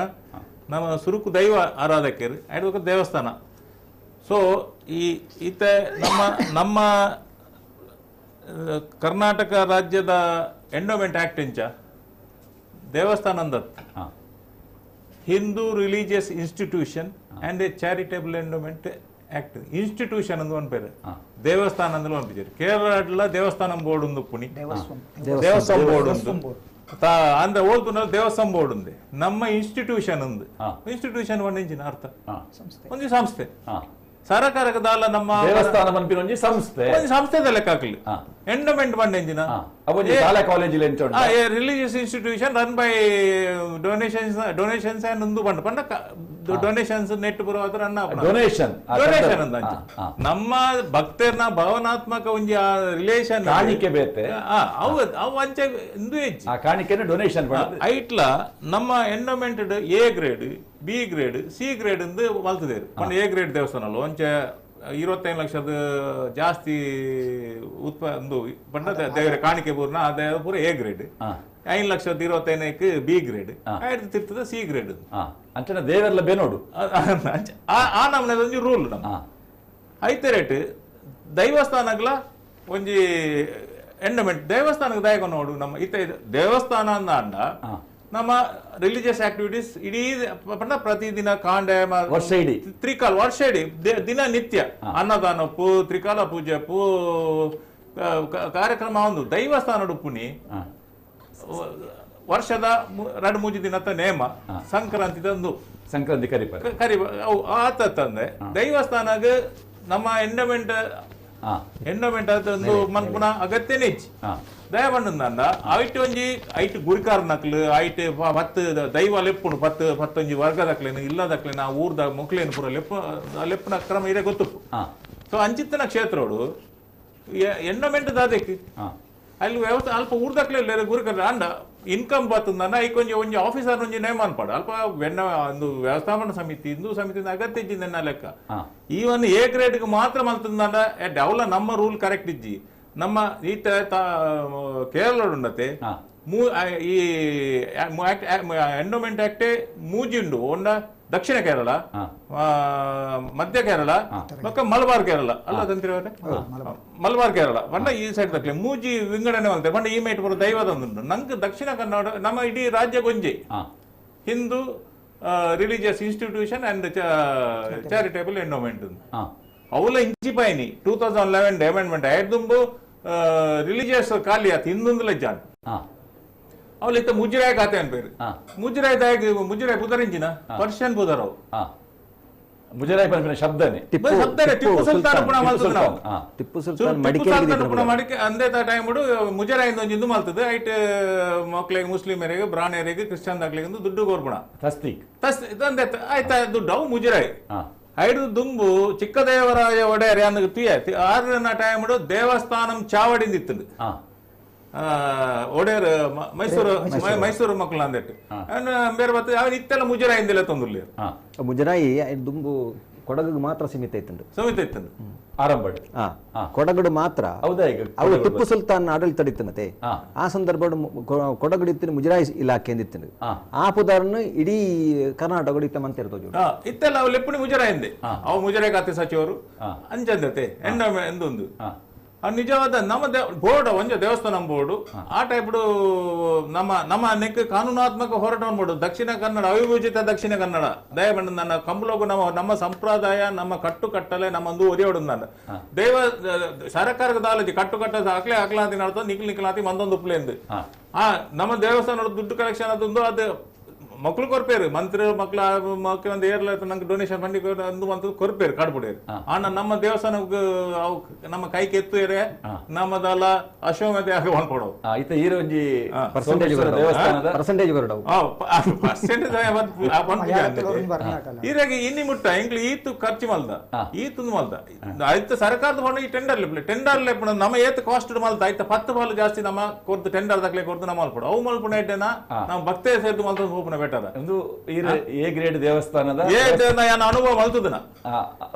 ನಮ್ಮ ಸುರುಕು ದೈವ ಆರಾಧಕರು ಐದು ದೇವಸ್ಥಾನ. ಸೊ ಈ ಈತ ನಮ್ಮ ನಮ್ಮ ಕರ್ನಾಟಕ ರಾಜ್ಯದ ಎಂಡೋಮೆಂಟ್ ಆಕ್ಟ್ ಇಂಚ ದೇವಸ್ಥಾನ ಅಂದತ್ Hindu religious institution and a charitable endowment act institution ಅಂದು ಒಂದು ಪೇರು ದೇವಸ್ಥಾನ ಅಂದ್ರೆ ಒಂದು ಪಿಚರ್ ಕೇರಳ ದೇವಸ್ಥಾನ ಬೋರ್ಡ್ ಒಂದು ಪುಣಿ ದೇವಸ್ಥಾನ ಬೋರ್ಡ್ ಒಂದು ಅಂದ್ರೆ ಓಲ್ತು ದೇವಸ್ಥಾನ ಬೋರ್ಡ್ ఉంది ನಮ್ಮ ಇನ್ಸ್ಟಿಟ್ಯೂಷನ್ ಒಂದು ಇನ್ಸ್ಟಿಟ್ಯೂಷನ್ ಒಂದು ಇಂಚಿನ ಅರ್ಥ ಒಂದು ಸಂಸ್ಥೆ ಸರ್ಕಾರಕ್ಕೆ ದಾಲ ನಮ್ಮ ದೇವಸ್ಥಾನ ಒಂಜಿ ಸಂಸ್ಥೆ ಒಂದು ಸಂಸ್ಥೆದ ಲೆಕ್ಕ ಹಾಕಲಿ ಎಂಡೋಮೆಂಟ್ ಬಂಡ ಇಂಚಿನ college religious institution run by donations donations and ಒಂದು ಬಂಡ ಪಂಡ ಡೊನೇಷನ್ಸ್ ನೆಟ್ ಬರುವ ರನ್ ಡೊನೇಷನ್ ಡೊನೇಷನ್ ಅಂತ ನಮ್ಮ ಭಕ್ತರ್ನ ಭಾವನಾತ್ಮಕ ಒಂಜಿ ರಿಲೇಷನ್ ಕಾಣಿಕೆ ಬೇತೆ ಅವು ಅವು ಅಂಚೆ ಇಂದು ಹೆಚ್ಚು ಆ ಕಾಣಿಕೆನ ಡೊನೇಷನ್ ಐಟ್ಲ ನಮ್ಮ endowment A grade B grade C grade ಎಂದು ಮಲ್ತದೇರು ಪಂಡ ಎ ಗ್ರೇಡ್ ದೇವಸ್ಥಾನ ಅಲ್ಲ ಒಂಚೆ 25 ಲಕ್ಷದ ಜಾಸ್ತಿ ಉತ್ಪ ಒಂದು ಪಂಡ ದೇವರ ಕಾಣಿಕೆ ಪೂರ್ಣ ಅದೇ ಪೂರ ಎ ಗ್ರೇಡ್ 5 ಲಕ್ಷದ 25ಕ್ಕೆ ಬಿ ಗ್ರೇಡ್ ಐದು ತಿರ್ತದ ಸಿ ಗ್ರೇಡ್ ಅಂಚನೆ ದೇವರೆಲ್ಲ ಬೇನೋಡು ಆ ನಮ್ಮನೆ ಒಂಜಿ ರೂಲ್ ನಮ್ಮ ಐತೆ ರೇಟ್ ದೈವಸ್ಥಾನಗಳ ಒಂಜಿ ಎಂಡೋಮೆಂಟ್ ದೇವಸ್ಥಾನಕ್ಕೆ ದಾಯಕ ನೋಡು ನಮ್ಮ ಇತ್ತ ದೇವಸ್ಥಾನ ಅಂದ ನಮ್ಮ ರಿಲಿಜಿಯಸ್ ಆಕ್ಟಿವಿಟೀಸ್ ಇಡೀ ಪ್ರತಿದಿನ ಕಾಂಡೆ ವರ್ಷ ಇಡೀ ತ್ರಿಕಾಲ ವರ್ಷ ಇಡೀ ದಿನ ನಿತ್ಯ ಅನ್ನದಾನಪ್ಪು ತ್ರಿಕಾಲ ಪೂಜೆಪ್ಪು ಕಾರ್ಯಕ್ರಮ ಒಂದು ದೈವಸ್ಥಾನ ಪುಣಿ ವರ್ಷದ 2 3 ದಿನದ ನೇಮ ಸಂಕ್ರಾಂತಿ ತಂದು ಸಂಕ್ರಾಂತಿ ಕರಿ ಕರಿ ಆತ ತಂದೆ ದೈವಸ್ಥಾನಗ ನಮ್ಮ ಎಂಡೋಮೆಂಟ್ ಎಂಡೋಮೆಂಟ್ ಒಂದು ಮನ್ಪುನ ಅಗತ್ಯನೇ ಹೆಚ್ಚು ದಯಪಂಡ ಐಟ್ ಒಂಜಿ ಐಟ್ ಗುರಿಕಾರ ನಕ್ಲು ಐಟ್ ಪತ್ತು ದೈವ ಲೆಪ್ಪುಂಡು ಪತ್ತು ಪತ್ತೊಂಜಿ ವರ್ಗದಕ್ಲೇನು ಇಲ್ಲದಕ್ಲೇನು ಆ ಊರ್ದ ಮೊಕ್ಲೇನು ಪೂರ ಲೆಪ್ಪು ಲೆಪ್ಪುನ ಕ್ರಮ ಇದೇ ಗೊತ್ತುಪ್ಪು. ಸೊ ಅಂಚಿತ್ತನ ಕ್ಷೇತ್ರೋಡು ಎಂಡೋಮೆಂಟ್ ದಾದಕ್ಕೆ ಅಲ್ಲಿ ವ್ಯವಸ್ಥೆ ಅಲ್ಪ ಊರ್ದಕ್ಲೆ ಗುರಿಕಾರ ಅಂಡ ಇನ್ಕಮ್ ಬರ್ತದ ಐಕೊಂಜಿ ಒಂಜಿ ಆಫೀಸರ್ ಒಂಜಿ ನೇಮ ಅನ್ಪಾಡು ಅಲ್ಪ ಬೆನ್ನ ಒಂದು ವ್ಯವಸ್ಥಾಪನಾ ಸಮಿತಿ ಹಿಂದೂ ಸಮಿತಿ ಅಗತ್ಯ ಇಜ್ಜಿಂದ ಲೆಕ್ಕ ಈವನ್ ಎ ಗ್ರೇಡ್ಗೆ ಮಾತ್ರ ಮಲ್ತಂದ ಅವಲ ನಮ್ಮ ರೂಲ್ ಕರೆಕ್ಟ್ ಇಜ್ಜಿ. ನಮ್ಮ ಈತ ಕೇರಳ ಉಂಡತೆ ಈ ಎಂಡೋಮೆಂಟ್ ಆಕ್ಟೇ ಮೂಜಿ ಉಂಡು ಒಂಡ ದಕ್ಷಿಣ ಕೇರಳ ಮಧ್ಯ ಕೇರಳ ಬೊಕ್ಕ ಮಲಬಾರ್ ಕೇರಳ ಅಲ್ಲ ತಂತ್ರಿ ಮಲಬಾರ್ ಕೇರಳ ಪಂಡ ಈ ಸೈಡ್ ತಕ್ಲೆ ಮೂಜಿ ವಿಂಗಡಣೆ ಮಾಡ್ತಾರೆ ಪಂಡ ಈ ಮೇಟ್ ಬರೋ ದೈವದ ಉಂಟು ನಂಗೆ ದಕ್ಷಿಣ ಕನ್ನಡ ನಮ್ಮ ಇಡೀ ರಾಜ್ಯ ಗೊಂಜೆ Hindu religious institution and charitable endowment ಅವಲ ಇಂಚಿಪಾಯಿನಿ 2011 ಅಮೆಂಡ್ಮೆಂಟ್ ಆಯ್ದುಂಬು ರಿಲಿಜಿಯಸ್ ಖಾಲಿ ಆತು ಹಿಂದೊಂದು ಲಜ್ಜಾನ್ ಅವಳು ಇತ್ತ ಮುಜರಾಯಿ ಖಾತೆ ಅನ್ಪೇರು ಮುಜರಾಯಿ ದಾಯಕ ಮುಜರಾಯಿ ಪುದರಿಂಜಿನ ಪರ್ಷಿಯನ್ ಪುದರವು ಮುಜರಾಯಿ ಪನ್ಪಿನ ಶಬ್ದನೆ ಶಬ್ದನೆ ಟಿಪ್ಪು ಸುಲ್ತಾನ್ ಪುಣ ಮಲ್ತದ ನಾವು ಟಿಪ್ಪು ಸುಲ್ತಾನ್ ಮಡಿಕೇರಿ ಪುಣ ಮಡಿಕೆ ಅಂದೇ ಟೈಮ್ ಮುಜರಾಯಿ ಒಂಜಿ ಇಂದು ಮಲ್ತದೆ ಐಟ್ ಮಕ್ಳಿಗೆ ಮುಸ್ಲಿಮರಿಗೆ ಬ್ರಾಹ್ಮಣರಿಗೆ ಕ್ರಿಶ್ಚಿಯನ್ ದಾಕ್ಲಿಗೆ ದುಡ್ಡು ಕೋರ್ಪುಣ ತಸ್ತೀಕ್ ತಸ್ ಅಂದೆ ಆಯ್ತಾ ದುಡ್ಡು ಅವು ಮುಜರಾಯಿ ಐದು ದುಂಬು ಚಿಕ್ಕದೇವರಾಯ ಒಡೆಯರ್ ಅಂದ ತುಯ ಆರನ ಟೈಮ್ ದೇವಸ್ಥಾನಂ ಚಾವಡಿಂದ ಇತ್ತು ಒಡೆಯರ್ ಮೈಸೂರು ಮೈಸೂರು ಮಕ್ಕಳು ಅಂದಿಟ್ಟು ಅವನು ಬೇರೆ ಬರ್ತದೆ ಅವನು ಇತ್ತೆಲ್ಲ ಮುಜರಾಯಿ ಇಂದೆಲ್ಲ ತಂದುರ್ಲಿ ಮುಜರಾಯಿ ದುಂಬು ಕೊಡಗು ಮಾತ್ರ ಸೀಮಿತ ಇತ್ತು ಸೀಮಿತ ಇತ್ತು ಆರಂಭ ಕೊಡಗಡು ಮಾತ್ರ ಅವು ಟಿಪ್ಪು ಸುಲ್ತಾನ್ ಆಡಳಿತ ಇತ್ತನತೆ ಆ ಸಂದರ್ಭ ಕೊಡಗಡು ಇತ್ತಿನ ಮುಜರಾಯಿ ಇಲಾಖೆ ಇತ್ತು ಆ ಪುದಾರನ್ನು ಇಡೀ ಕರ್ನಾಟಕ ಇತ್ತ ಮಂತ ಇರ್ತದೆ ಇತ್ತೆಲ್ಲ ಅವು ಲೆಪ್ಪುಣಿ ಮುಜರಾಯಿ ಎಂದೆ ಅವು ಮುಜರಾಯಿ ಖಾತೆ ಸಚಿವರು ಅಂಚಂದತೆ ಎಂದೊಂದು ನಿಜವಾದ ನಮ್ಮ ಬೋರ್ಡ್ ಒಂಜ ದೇವಸ್ಥಾನ ಬೋರ್ಡು ಆ ಟೈಪ್ ನಮ್ಮ ನಮ್ಮ ನೆಕ್ ಕಾನೂನಾತ್ಮಕ ಹೋರಾಟವನ್ನು ಬೋರ್ಡು ದಕ್ಷಿಣ ಕನ್ನಡ ಅವಿಭಜಿತ ದಕ್ಷಿಣ ಕನ್ನಡ ದಯಮಂಡ ನನ್ನ ಕಂಬಲೋಗು ನಮ್ಮ ನಮ್ಮ ಸಂಪ್ರದಾಯ ನಮ್ಮ ಕಟ್ಟುಕಟ್ಟಲೆ ನಮ್ಮೊಂದು ಒರಿಯೋಡು ನನ್ನ ದೇವ ಸರ್ಕಾರದ ದಾಲಜಿ ಕಟ್ಟುಕಟ್ಟ ಹಾಕ್ಲೆ ಹಾಕ್ಲಾತಿ ನಡ್ತದೆ ನಿಕ್ಲು ನಿಕ್ಲಾತಿ ಮಂದೊಂದು ಉಪ್ಲೇಂದು ಆ ನಮ್ಮ ದೇವಸ್ಥಾನ ದುಡ್ಡು ಕಲೆಕ್ಷನ್ ಅದೊಂದು ಅದು ಮಕ್ಕಳು ಕೊರ್ಪೇರು ಮಂತ್ರಿ ಮಕ್ಕಳ ಮುಖ್ಯಮಂತ್ರಿ ಏರ್ಲ ನಂಗೆ ಡೊನೇಷನ್ ಫಂಡಿ ಅಂದು ಅಂತ ಕೊರ್ಪೇರು ಕಾಡ್ಬಿಡೇರು ಆಣ ನಮ್ಮ ದೇವಸ್ಥಾನಕ್ಕೆ ಅವು ನಮ್ಮ ಕೈ ಕೆತ್ತುರೆ ನಮ್ಮದಲ್ಲ ಅಶ್ವಮೇಧ ಯಾಗ ಮಾಡ್ಕೊಡೋ ಇತ್ತ ಈರೊಂಜಿ ದೇವಸ್ಥಾನದ ಪರ್ಸೆಂಟೇಜ್ ಬರಡವು ಪರ್ಸೆಂಟೇಜ್ ಹೀಗಾಗಿ ಇನ್ನಿ ಮುಟ್ಟ ಎಂಗ್ಲಿ ಈತು ಖರ್ಚು ಮಲ್ದ ಈತು ಮಲ್ದ ಆಯ್ತು ಸರ್ಕಾರದ ಫಂಡ್ ಈ ಟೆಂಡರ್ ಲೆಪ್ಲೆ ಟೆಂಡರ್ ಲೆಪ್ಪ ನಮ್ಮ ಏತ್ ಕಾಸ್ಟ್ ಮಲ್ದ ಆಯ್ತು 10 ಪಾಲು ಜಾಸ್ತಿ ನಮ್ಮ ಕೊರ್ದು ಟೆಂಡರ್ ದಾಖಲೆ ಕೊರ್ದು ನಮ್ಮ ಮಲ್ಪಡು ಅವು ಮಲ್ಪುಣ ಇಟ್ಟೆನ ನಾವು ಭಕ್ತೇ ಸೇರ್ದು ಮಲ್ತ ಹೋಪುಣ ಬೆಟರ್ ಒಂದು ಎ ಗ್ರೇಡ್ ದೇವಸ್ಥಾನದ ಅನುಭವ ಮಲ್ತದನ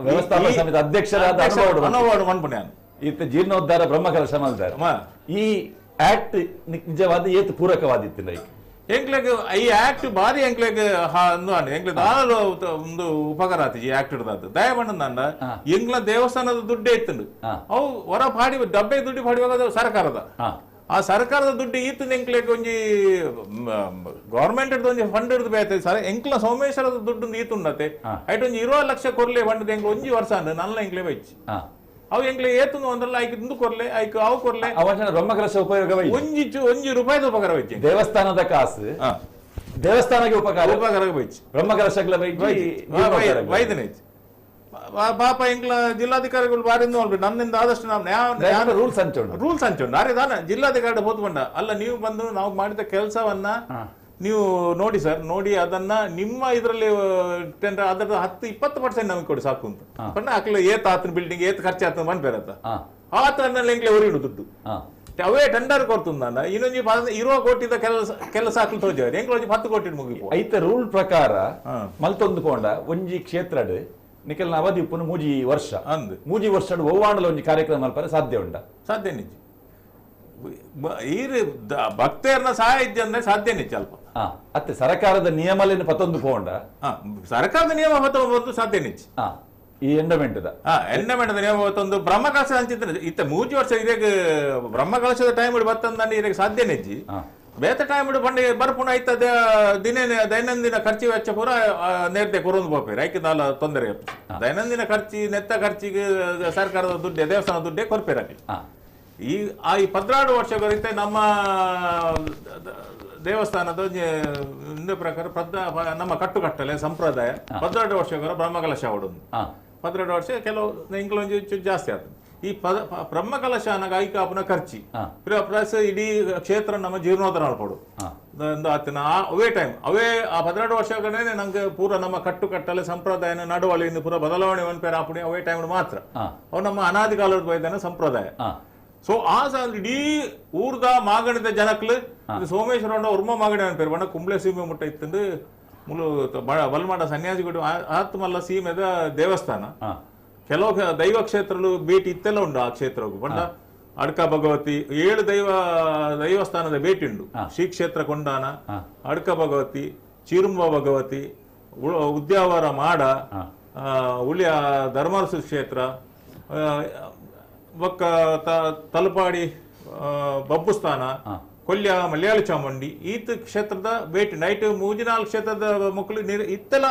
ವ್ಯವಸ್ಥಾಪಕ ಸಮಿತಿ ಅಧ್ಯಕ್ಷರಾದ ಅನುಭವ ಮನ್ಪುಣ ಈತ ಜೀರ್ಣೋದ್ಧಾರ ಬ್ರಹ್ಮಕಲಶ ಮಲ್ದಾರ ಈ ಆಕ್ಟ್ ನಿಜವಾದ ಏತ್ ಪೂರಕವಾದಿತ್ತು ಲೈಕ್ ಎಂಕ್ಲೆಗ್ ಈ ಆಕ್ಟ್ ಬಾರಿ ಎಂಕ್ಲೆಗ್ ಎಂಕ್ಲೆ ದಾಲ ಒಂದು ಉಪಕಾರ ಆತು ಈ ಆಕ್ಟ್ ಹಿಡ್ದಾತು ದಯಮಂಡ ಎಂಗ್ಲ ದೇವಸ್ಥಾನದ ದುಡ್ಡೇ ಇತ್ತು ಅವು ಹೊರ ಪಾಡಿ ಡಬ್ಬೆ ದುಡ್ಡು ಪಾಡುವಾಗ ಸರ್ಕಾರದ ಆ ಸರ್ಕಾರದ ದುಡ್ಡು ಈತನ ಎಂಕ್ಲೆಗ್ ಒಂಜಿ ಗವರ್ಮೆಂಟ್ ಒಂಜಿ ಫಂಡ್ ಹಿಡಿದು ಬೇಯ್ತದೆ ಸರ್ ಎಂಕ್ಲ ಸೋಮೇಶ್ವರದ ದುಡ್ಡು ಈತುಂಡತೆ ಐಟ್ ಒಂಜಿ 20 ಲಕ್ಷ ಕೊರ್ಲೆ ಫಂಡ್ ಎಂಕ್ಲ ಒಂಜಿ ವರ್ಷ ಅಂದ ನನ್ನ ಎಂಕ್ಲೆ ಬೈಚ್ ಅವು ಎಂಕ್ಲೆ ಏತುಂದು ಅಂದ್ರಲ್ಲ ಐಕ್ ಇಂದು ಕೊರ್ಲೆ ಐಕ್ ಅವು ಕೊರ್ಲೆ ಬ್ರಹ್ಮಕಲಶ ಉಪಯೋಗ ಒಂಜಿ ಒಂಜಿ ರೂಪಾಯಿದ ಉಪಕಾರ ಬೈಚಿ ದೇವಸ್ಥಾನದ ಕಾಸು ದೇವಸ್ಥಾನಕ್ಕೆ ಉಪಕಾರ ಉಪಕಾರ ಬೈಚಿ ಬ್ರಹ್ಮಕಲಶಗಳ ವೈದ್ಯನೇ ಪಾಪ ಎಂಕ್ಲ ಜಿಲ್ಲಾಧಿಕಾರಿಗಳು ಬಾರಿ ನನ್ನಿಂದ ಆದಷ್ಟು ನಾವು ರೂಲ್ಸ್ ಹಂಚೋಣ ರೂಲ್ಸ್ ಹಂಚೋಣ ಅರೆ ದಾನ ಜಿಲ್ಲಾಧಿಕಾರಿ ಹೋದ್ಕೊಂಡ ಅಲ್ಲ ನೀವು ಬಂದು ನಾವು ಮಾಡಿದ ಕೆಲಸವನ್ನ ನೀವು ನೋಡಿ ಸರ್ ನೋಡಿ ಅದನ್ನ ನಿಮ್ಮ ಇದರಲ್ಲಿ ಟೆಂಡರ್ ಅದರ 10-20% ನಮಗೆ ಕೊಡಿ ಸಾಕು ಅಂತ ಬಣ್ಣ ಹಾಕ್ಲಿ ಏತ್ ಆತನ ಬಿಲ್ಡಿಂಗ್ ಏತ್ ಖರ್ಚು ಆತನ ಬಂದ್ ಬೇರತ್ತ ಆತನಲ್ಲಿ ಎಂಕ್ಲೆ ಹೊರಿಡು ದುಡ್ಡು ಅವೇ ಟೆಂಡರ್ ಕೊಡ್ತುಂದ ಇನ್ನೊಂದು 20 ಕೋಟಿದ ಕೆಲಸ ಕೆಲಸ ಹಾಕಲು ತೋಜಾರು ಎಂಕ್ಲ ಒಂಜಿ 10 ಕೋಟಿ ಮುಗಿ ಐತ ರೂಲ್ ಪ್ರಕಾರ ಮಲ್ತೊಂದು ಕೊಂಡ ಒಂಜಿ ಕ್ಷೇತ್ರಡ್ ನಿಖಲ್ನ ಅವಧಿ ಉಪ್ಪುನು 3 ವರ್ಷ ಅಂದು 3 ವರ್ಷ ಒವ್ವಾಂಡಲ ಒಂಜಿ ಕಾರ್ಯಕ್ರಮ ಮಲ್ಪರೆ ಸಾಧ್ಯ ಉಂಡ ಸಾಧ್ಯ ನಿಜ ಈ ಭಕ್ತರನ್ನ ಸಹಾಯ ಇದ್ದೆ ಅಂದ್ರೆ ಸಾಧ್ಯ ನಿಜ ಅಲ್ಪ ಅತ್ತೆ ಸರ್ಕಾರದ ನಿಯಮಲೇನು ಪತ್ತೊಂದು ಪೋಂಡ ಸರ್ಕಾರದ ನಿಯಮ ಪತ್ತೊಂದು ಸಾಧ್ಯ ನಿಜ ಈ ಎಂಡಮೆಂಟ್ ಎಂಡಮೆಂಟ್ ನಿಯಮ ಪತ್ತೊಂದು ಬ್ರಹ್ಮಕಲಶ ಅಂಚಿದ್ರೆ ಇತ್ತ 3 ವರ್ಷ ಇದಾಗ ಬ್ರಹ್ಮಕಲಶದ ಟೈಮ್ ಬತ್ತಂದ್ರೆ ಇದಾಗ ಸಾಧ್ಯ ನಿಜ್ಜಿ ಬೇತ ಟೈಮ್ ಬಂಡಿ ಬರ್ಪುಣ ಐತ ದಿನೇ ದೈನಂದಿನ ಖರ್ಚು ವೆಚ್ಚ ಪೂರ ನೇರ್ದೆ ಕೊರೊಂದು ಪೋಪೇರು ಐಕೆ ದಾಲ ತೊಂದರೆ ದೈನಂದಿನ ಖರ್ಚಿ ನೆತ್ತ ಖರ್ಚಿಗೆ ಸರ್ಕಾರದ ದುಡ್ಡೆ ದೇವಸ್ಥಾನ ದುಡ್ಡೆ ಕೊರ್ಪೇರಾಕಿ ಈ ಆ ಈ 12 ವರ್ಷಗಳಿಂದ ನಮ್ಮ ದೇವಸ್ಥಾನದ ಪ್ರಕಾರ ನಮ್ಮ ಕಟ್ಟುಕಟ್ಟಲೆ ಸಂಪ್ರದಾಯ 12 ವರ್ಷಗಳ ಬ್ರಹ್ಮಕಲಶ ಹೊಡೋದು 12 ವರ್ಷ ಕೆಲವು ಇಂಗ್ಲೊಂದು ಜಾಸ್ತಿ ಆಗ್ತದೆ ಈ ಬ್ರಹ್ಮಕಲಶ ಐಕ ಆಪುನ ಖರ್ಚಿ ಪ್ಲಸ್ ಇಡೀ ಕ್ಷೇತ್ರ ನಮ್ಮ ಜೀರ್ಣೋದ್ಧಾರ ಮಾಡ್ಕೊಡು ಆತನ ಅವೇ ಟೈಮ್ ಅವೇ ಆ 12 ವರ್ಷಗಳೇ ನಂಗೆ ಪೂರ ನಮ್ಮ ಕಟ್ಟುಕಟ್ಟಲೆ ಸಂಪ್ರದಾಯನ ನಡವಳಿಯಿಂದ ಪೂರ ಬದಲಾವಣೆ ಪೇರ ಆಪುಣಿ ಅವೇ ಟೈಮ್ ಮಾತ್ರ ಅವು ನಮ್ಮ ಅನಾದಿ ಕಾಲದ ಬೈದಾನ ಸಂಪ್ರದಾಯ. ಸೊ ಆ ಇಡೀ ಊರ್ದ ಮಾಗಣಿದ ಜನಕ್ಲು ಸೋಮೇಶ್ವರ ಉರ್ಮ ಮಾಗಣಿ ಅನ್ಪೇರು ಬಣ್ಣ ಕುಂಬ್ಳೆ ಸೀಮೆ ಮುಟ್ಟ ಇತ್ತಂದು ಮುಲು ಬಲ್ಮಾಡ ಸನ್ಯಾಸಿಗಳು ಆತ್ಮಲ್ಲ ಸೀಮೆದ ದೇವಸ್ಥಾನ ಕೆಲವು ದೈವ ಕ್ಷೇತ್ರಗಳು ಭೇಟಿ ಇತ್ತೆಲ್ಲ ಉಂಟು ಆ ಕ್ಷೇತ್ರಕ್ಕೂ ಬಣ್ಣ ಅಡ್ಕ ಭಗವತಿ 7 ದೈವಸ್ಥಾನದ ಭೇಟಿ ಉಂಡು. ಶ್ರೀ ಕ್ಷೇತ್ರ ಕೊಂಡಾನ, ಅಡ್ಕ ಭಗವತಿ, ಚೀರುಂಬ ಭಗವತಿ, ಉದ್ಯಾವರ ಮಾಡ, ಉಳಿಯ ಧರ್ಮರಸು ಕ್ಷೇತ್ರ, ಬೊಕ್ಕ ತಲಪಾಡಿ ಬಬ್ಬುಸ್ಥಾನ, ಕೊಲ್ಯ ಮಲಯಾಳಿ ಚಾಮುಂಡಿ, ಈತ ಕ್ಷೇತ್ರದ ಭೇಟಿ ನೈಟ್ 3-4 ಕ್ಷೇತ್ರದ ಮಕ್ಕಳು ಇತ್ತೆಲ್ಲ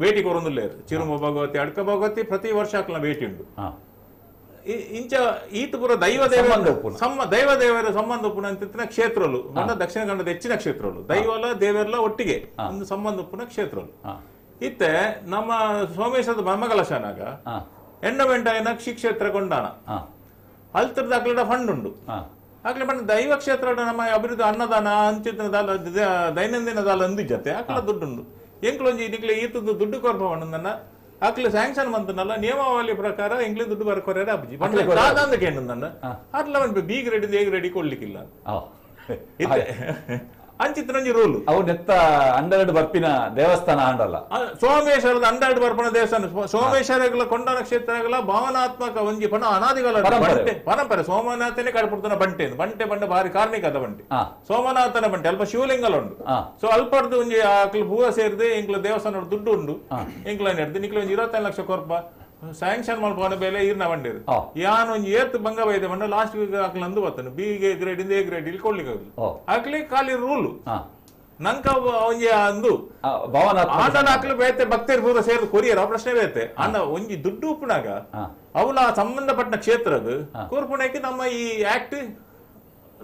ಭೇಟಿ ಕೊರೊಂದುಲ್ಲೇರು. ಚಿರುಂಬ ಭಗವತಿ, ಅಡ್ಕ ಭಗವತಿ ಪ್ರತಿ ವರ್ಷ ಅಕ್ಲ ಭೇಟಿ ಉಂಡು. ಇಂಚ ಈತ ಪೂರ ದೈವ ದೇವ ದೈವ ದೇವರ ಸಂಬಂಧ ಉಪ್ಪುನ ಅಂತಿತ್ತಿನ ಕ್ಷೇತ್ರಲು ದಕ್ಷಿಣ ಕನ್ನಡದ ಹೆಚ್ಚಿನ ಕ್ಷೇತ್ರಲು ದೈವಲ ದೇವರೆಲ್ಲ ಒಟ್ಟಿಗೆ ಒಂದು ಸಂಬಂಧ ಉಪ್ಪುನ ಕ್ಷೇತ್ರಲು. ಇತ್ತೆ ನಮ್ಮ ಸೋಮೇಶ್ವರದ ಬ್ರಹ್ಮಕಲಶನಾಗ ಎಂಡಮೆಂಟ್ ಆಯಿನ ಶ್ರೀ ಕ್ಷೇತ್ರ ಕೊಂಡಾನ ಅಲ್ತರದ ಅಕ್ಲಡ ಫಂಡ್ ಉಂಡು. ಅಕ್ಲೆ ಬಣ್ಣ ದೈವ ಕ್ಷೇತ್ರ ನಮ್ಮ ಅಭಿವೃದ್ಧಿ ಅನ್ನದಾನ ಅಂಚಿನ ದಾಲ ದೈನಂದಿನ ದಾಲ ಅಂದಿಜತೆ ಅಕ್ಲ ದುಡ್ಡುಂಡು. ಎಂಕ್ಲೊಂಜಿ ನಿಕ್ಲೆ ಈತದ್ದು ದುಡ್ಡು ಕೊರ್ಪ ನನ್ನ ಅಕ್ಲೆ ಸ್ಯಾಂಕ್ಷನ್ ಮಂತನಲ್ಲ ನಿಯಮಾವಳಿ ಪ್ರಕಾರ ಎಂಕ್ಲೆ ದುಡ್ಡು ಬರ್ಕೊರ್ಯಾರ ಅಬ್ಜಿ ದಾದಾಂದ ಕೇಂದ್ರ ಅಟ್ಲ B grade A grade ಕೊಡ್ಲಿಕ್ಕಿಲ್ಲ ಅಂಚಿತ್ತನೊಂಜಿ rule. ಅವು ನೆತ್ತ ಅಂಡರ್ಡ್ ಬರ್ಪಿನ ದೇವಸ್ಥಾನ ಆಂಡಲ್ಲ ಸೋಮೇಶ್ವರದ ಅಂಡರ್ಡ್ ಬರ್ಪಣ ದೇವಸ್ಥಾನ ಸೋಮೇಶ್ವರಗಳ ಕೊಂಡಾನ ಕ್ಷೇತ್ರಗಳ ಭಾವನಾತ್ಮಕ ಒಂಜಿ ಪಣ ಅನಾದಿಗಳ ಪರಂಪರೆ. ಸೋಮನಾಥನೇ ಕಡಪುಡ್ತನ ಬಂಟೆ ಬಂಟೆ ಬಂಡ ಭಾರಿ ಕಾರ್ಣಿಕದ ಬಂಟೆ ಸೋಮನಾಥನ ಬಂಟೆ ಅಲ್ಪ ಶಿವಲಿಂಗಲ ಉಂಡು. ಸೊ ಅಲ್ಪರ್ದು ಒಂಜಿ ಅಕ್ಲು ಹೂವ ಸೇರಿದೆ ಎಂಕ್ಲ ದೇವಸ್ಥಾನ ದುಡ್ಡು ಉಂಡು ಎಂಕ್ಲ ನೆಡ್ದು ನಿಕ್ಲ ಒಂಜಿ 25 ಲಕ್ಷ ಕೊರ್ಪ ಸ್ಯಾಂಕ್ಷನ್ ಮಲ್ಪವನ ಬೇಲೆ ಈರ್ನ ಬಂಡೇರು ಯಾನ್ ಒಂಜಿ ಏತ್ ಬಂಗ ಬೈದೆ ಬಂಡ ಲಾಸ್ಟ್ ಅಕ್ಲ ಅಂದು ಬರ್ತಾನೆ B grade A grade ಇಲ್ಲಿ ಕೊಡ್ಲಿಕ್ಕೆ ಅಕ್ಲಿ ಖಾಲಿ ರೂಲ್ ನಂಕ ಒಂಜಿ ಅಂದು ಆಟನ ಅಕ್ಲು ಬೇತೆ ಭಕ್ತರು ಪೂರ ಸೇರಿದ ಕೊರಿಯರ್ ಆ ಪ್ರಶ್ನೆ ಬೇತೆ ಅಣ್ಣ ಒಂಜಿ ದುಡ್ಡು ಉಪ್ಪುನಾಗ ಅವನ ಸಂಬಂಧಪಟ್ಟ ಕ್ಷೇತ್ರದ ಕೂರ್ಪುಣಕ್ಕೆ ನಮ್ಮ ಈ ಆಕ್ಟ್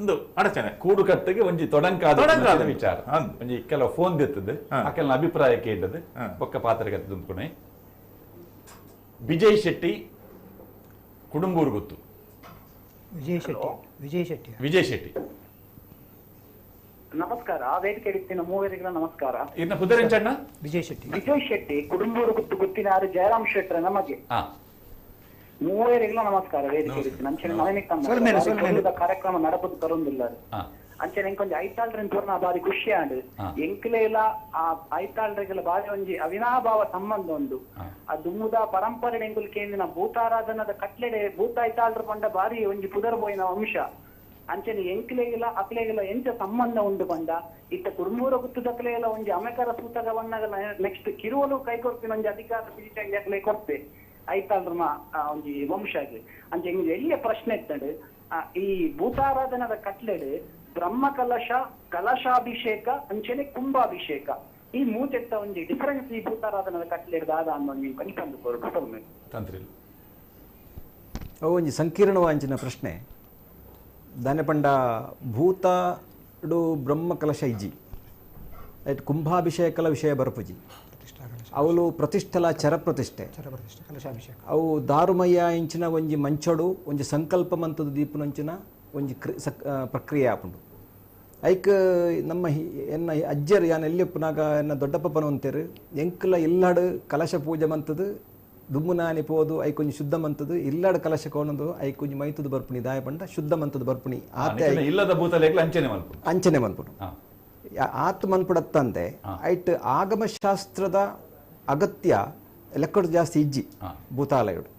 ಒಂದು ಅಡಚಣೆ ಕೂಡುಕಟ್ಟಿಗೆ ಒಂಜಿ ತೊಡಂಕಾದ ವಿಚಾರ. ಒಂಜಿ ಕೆಲವು ಫೋನ್ ದಿತ್ತದ ಅಕೆಲ್ಲ ಅಭಿಪ್ರಾಯ ಕೇಂದ್ರದ ಬೊಕ್ಕ ಪಾತ್ರಗತ್ತೆ ದುಂಪುಣೆ. ವಿಜಯ್ ಶೆಟ್ಟಿ ಕುಡುಂಬೂರು ಗೊತ್ತು. ವಿಜಯ್ ಶೆಟ್ಟಿ ವಿಜಯ್ ಶೆಟ್ಟಿ ವಿಜಯ್ ಶೆಟ್ಟಿ ನಮಸ್ಕಾರ. ವೇದಿಕೆ ಇಡ್ತೀನಿ ಮೂವರಿಗಳ ನಮಸ್ಕಾರ. ಇನ್ನ ಪುದರೆಂಚಣ್ಣ ವಿಜಯ್ ಶೆಟ್ಟಿ ವಿಜಯ್ ಶೆಟ್ಟಿ ಕುಡುಂಬೂರು ಗುತ್ತು ಗುತ್ತಿನಾರು ಜಯರಾಮ್ ಶೆಟ್ಟರ ನಮಗೆ ಮೂವರಿಗಳ ನಮಸ್ಕಾರ. ವೇದಿಕೆ ಇಡ್ತೀನಿ ಅಂಚನೆ ನವೀನ ಕಾರ್ಯಕ್ರಮ ನಡಪದು ತರೊಂದಿಲ್ಲ ಅಂಚನೆ ಎಂಕೊಂಜಿ ಐತಾಳ್ರನ್ ಪೂರ್ಣ ಬಾರಿ ಖುಷಿ ಆಂಡ್ ಎಂಕ್ಲೇಲ ಆ ಐತಾಳ್ರಿಗೆಲ್ಲ ಬಾರಿ ಒಂಜಿ ಅವಿನಾಭಾವ ಸಂಬಂಧ ಉಂಡು. ಆ ದುಮ್ಮುದ ಪರಂಪರೆ ಎಂಕುಲು ಕೇಂದಿನ ಭೂತಾರಾಧನದ ಕಟ್ಲೆಡೆ ಭೂತ ಐತಾಳ್ರ ಪಂಡ ಬಾರಿ ಒಂಜಿ ಪುದರ್ ಪೋಯಿನ ವಂಶ. ಅಂಚನೆ ಎಂಕ್ಲೇಗಿಲ್ಲ ಅಕ್ಲೇಗಿಲ್ಲ ಎಂಚ ಸಂಬಂಧ ಉಂಡು ಪಂಡ ಇತ್ತ ಕುಡುಂಬೂರ ಗುತ್ತದಕ್ಲೇಲ ಒಂಜಿ ಅಮೆಕರ ಸೂತಕ ಬಂದಾಗ ನೆಕ್ಸ್ಟ್ ಕಿರುವಲು ಕೈ ಕೊರ್ಪಿನ ಒಂಜಿ ಅಧಿಕಾರ ಪಿಡಿಚಂಗಿ ಅಕ್ಲೆ ಕೊರ್ಪೆ ಐತಾಳ್ರನ ಒಂಜಿ ವಂಶ ಆಗಿ. ಅಂಚೆ ಎಲ್ಲಿಯ ಪ್ರಶ್ನೆ ಇತ್ತಂಡು ಈ ಭೂತಾರಾಧನದ ಕಟ್ಲೆಡೆ ಬ್ರಹ್ಮ ಕಲಶ ಕಲಶಾಭಿಷೇಕ ಅಂಚನೆ ಕುಂಭಾಭಿಷೇಕ ಈ ಮೂತೆತ್ತ ಒಂಜಿ ಡಿಫರೆನ್ಸ್ ಈ ಭೂತಾರಾಧನದ ಕಟ್ಲೆಡ್ ದಾದ ಅನ್ನೋ ಕನಿಕಂದು ಕೊರಡು. ತಂತ್ರಿ ಅವು ಒಂಜಿ ಸಂಕೀರ್ಣವಾಂಚಿನ ಪ್ರಶ್ನೆ. ದಾನೆ ಪಂಡ ಭೂತಡು ಬ್ರಹ್ಮ ಕಲಶ ಇಜ್ಜಿ ಐಟ್ ಕುಂಭಾಭಿಷೇಕಲ ವಿಷಯ ಬರಪುಜಿ ಅವಳು ಪ್ರತಿಷ್ಠಲ ಚರಪ್ರತಿಷ್ಠೆ ಅವು ದಾರುಮಯ್ಯ ಇಂಚಿನ ಒಂಜಿ ಮಂಚಡು ಒಂಜಿ ಸಂಕಲ್ಪ ಮಂತದ ದೀಪನಂಚಿನ ಒಂಜಿ ಪ್ರಕ್ರಿಯೆ ಆಪುಂಡು. ಐಕ್ ನಮ್ಮ ಎನ್ನ ಅಜ್ಜರು ಯಾನ್ ಎಲ್ಲಿಪ್ಪುನಾಗ ಎನ್ನ ದೊಡ್ಡಪ್ಪನ ಅಂತೇರು ಎಂಕಲ ಇಲ್ಲಾಡು ಕಲಶ ಪೂಜೆ ಮಂತದು ದುಮ್ಮುನಾನಿ ಪೋದು ಐಕೊಂಜಿ ಶುದ್ಧ ಮಂತದು ಇಲ್ಲಾಡು ಕಲಶ ಕೋಣದು ಐಕೊಂಜಿ ಮೈತದು ಬರ್ಪುಣಿ ದಾಯ ಪಂಡ ಶುದ್ಧ ಮಂತದು ಬರ್ಪುಣಿ ಆತೆ ಇಲ್ಲದ ಭೂತಲೇಖ ಅಂಚನೆ ಮನ್ಪುಡು ಅಂಚನೆ ಮನ್ಪುಡು ಆತ್ ಮನ್ಪುಡತ್ತಂದೆ ಐಟ್ ಆಗಮಶಾಸ್ತ್ರದ ಅಗತ್ಯ ಲೆಕ್ಕಡು ಜಾಸ್ತಿ ಇಜ್ಜಿ ಭೂತಾಲಯುಡು.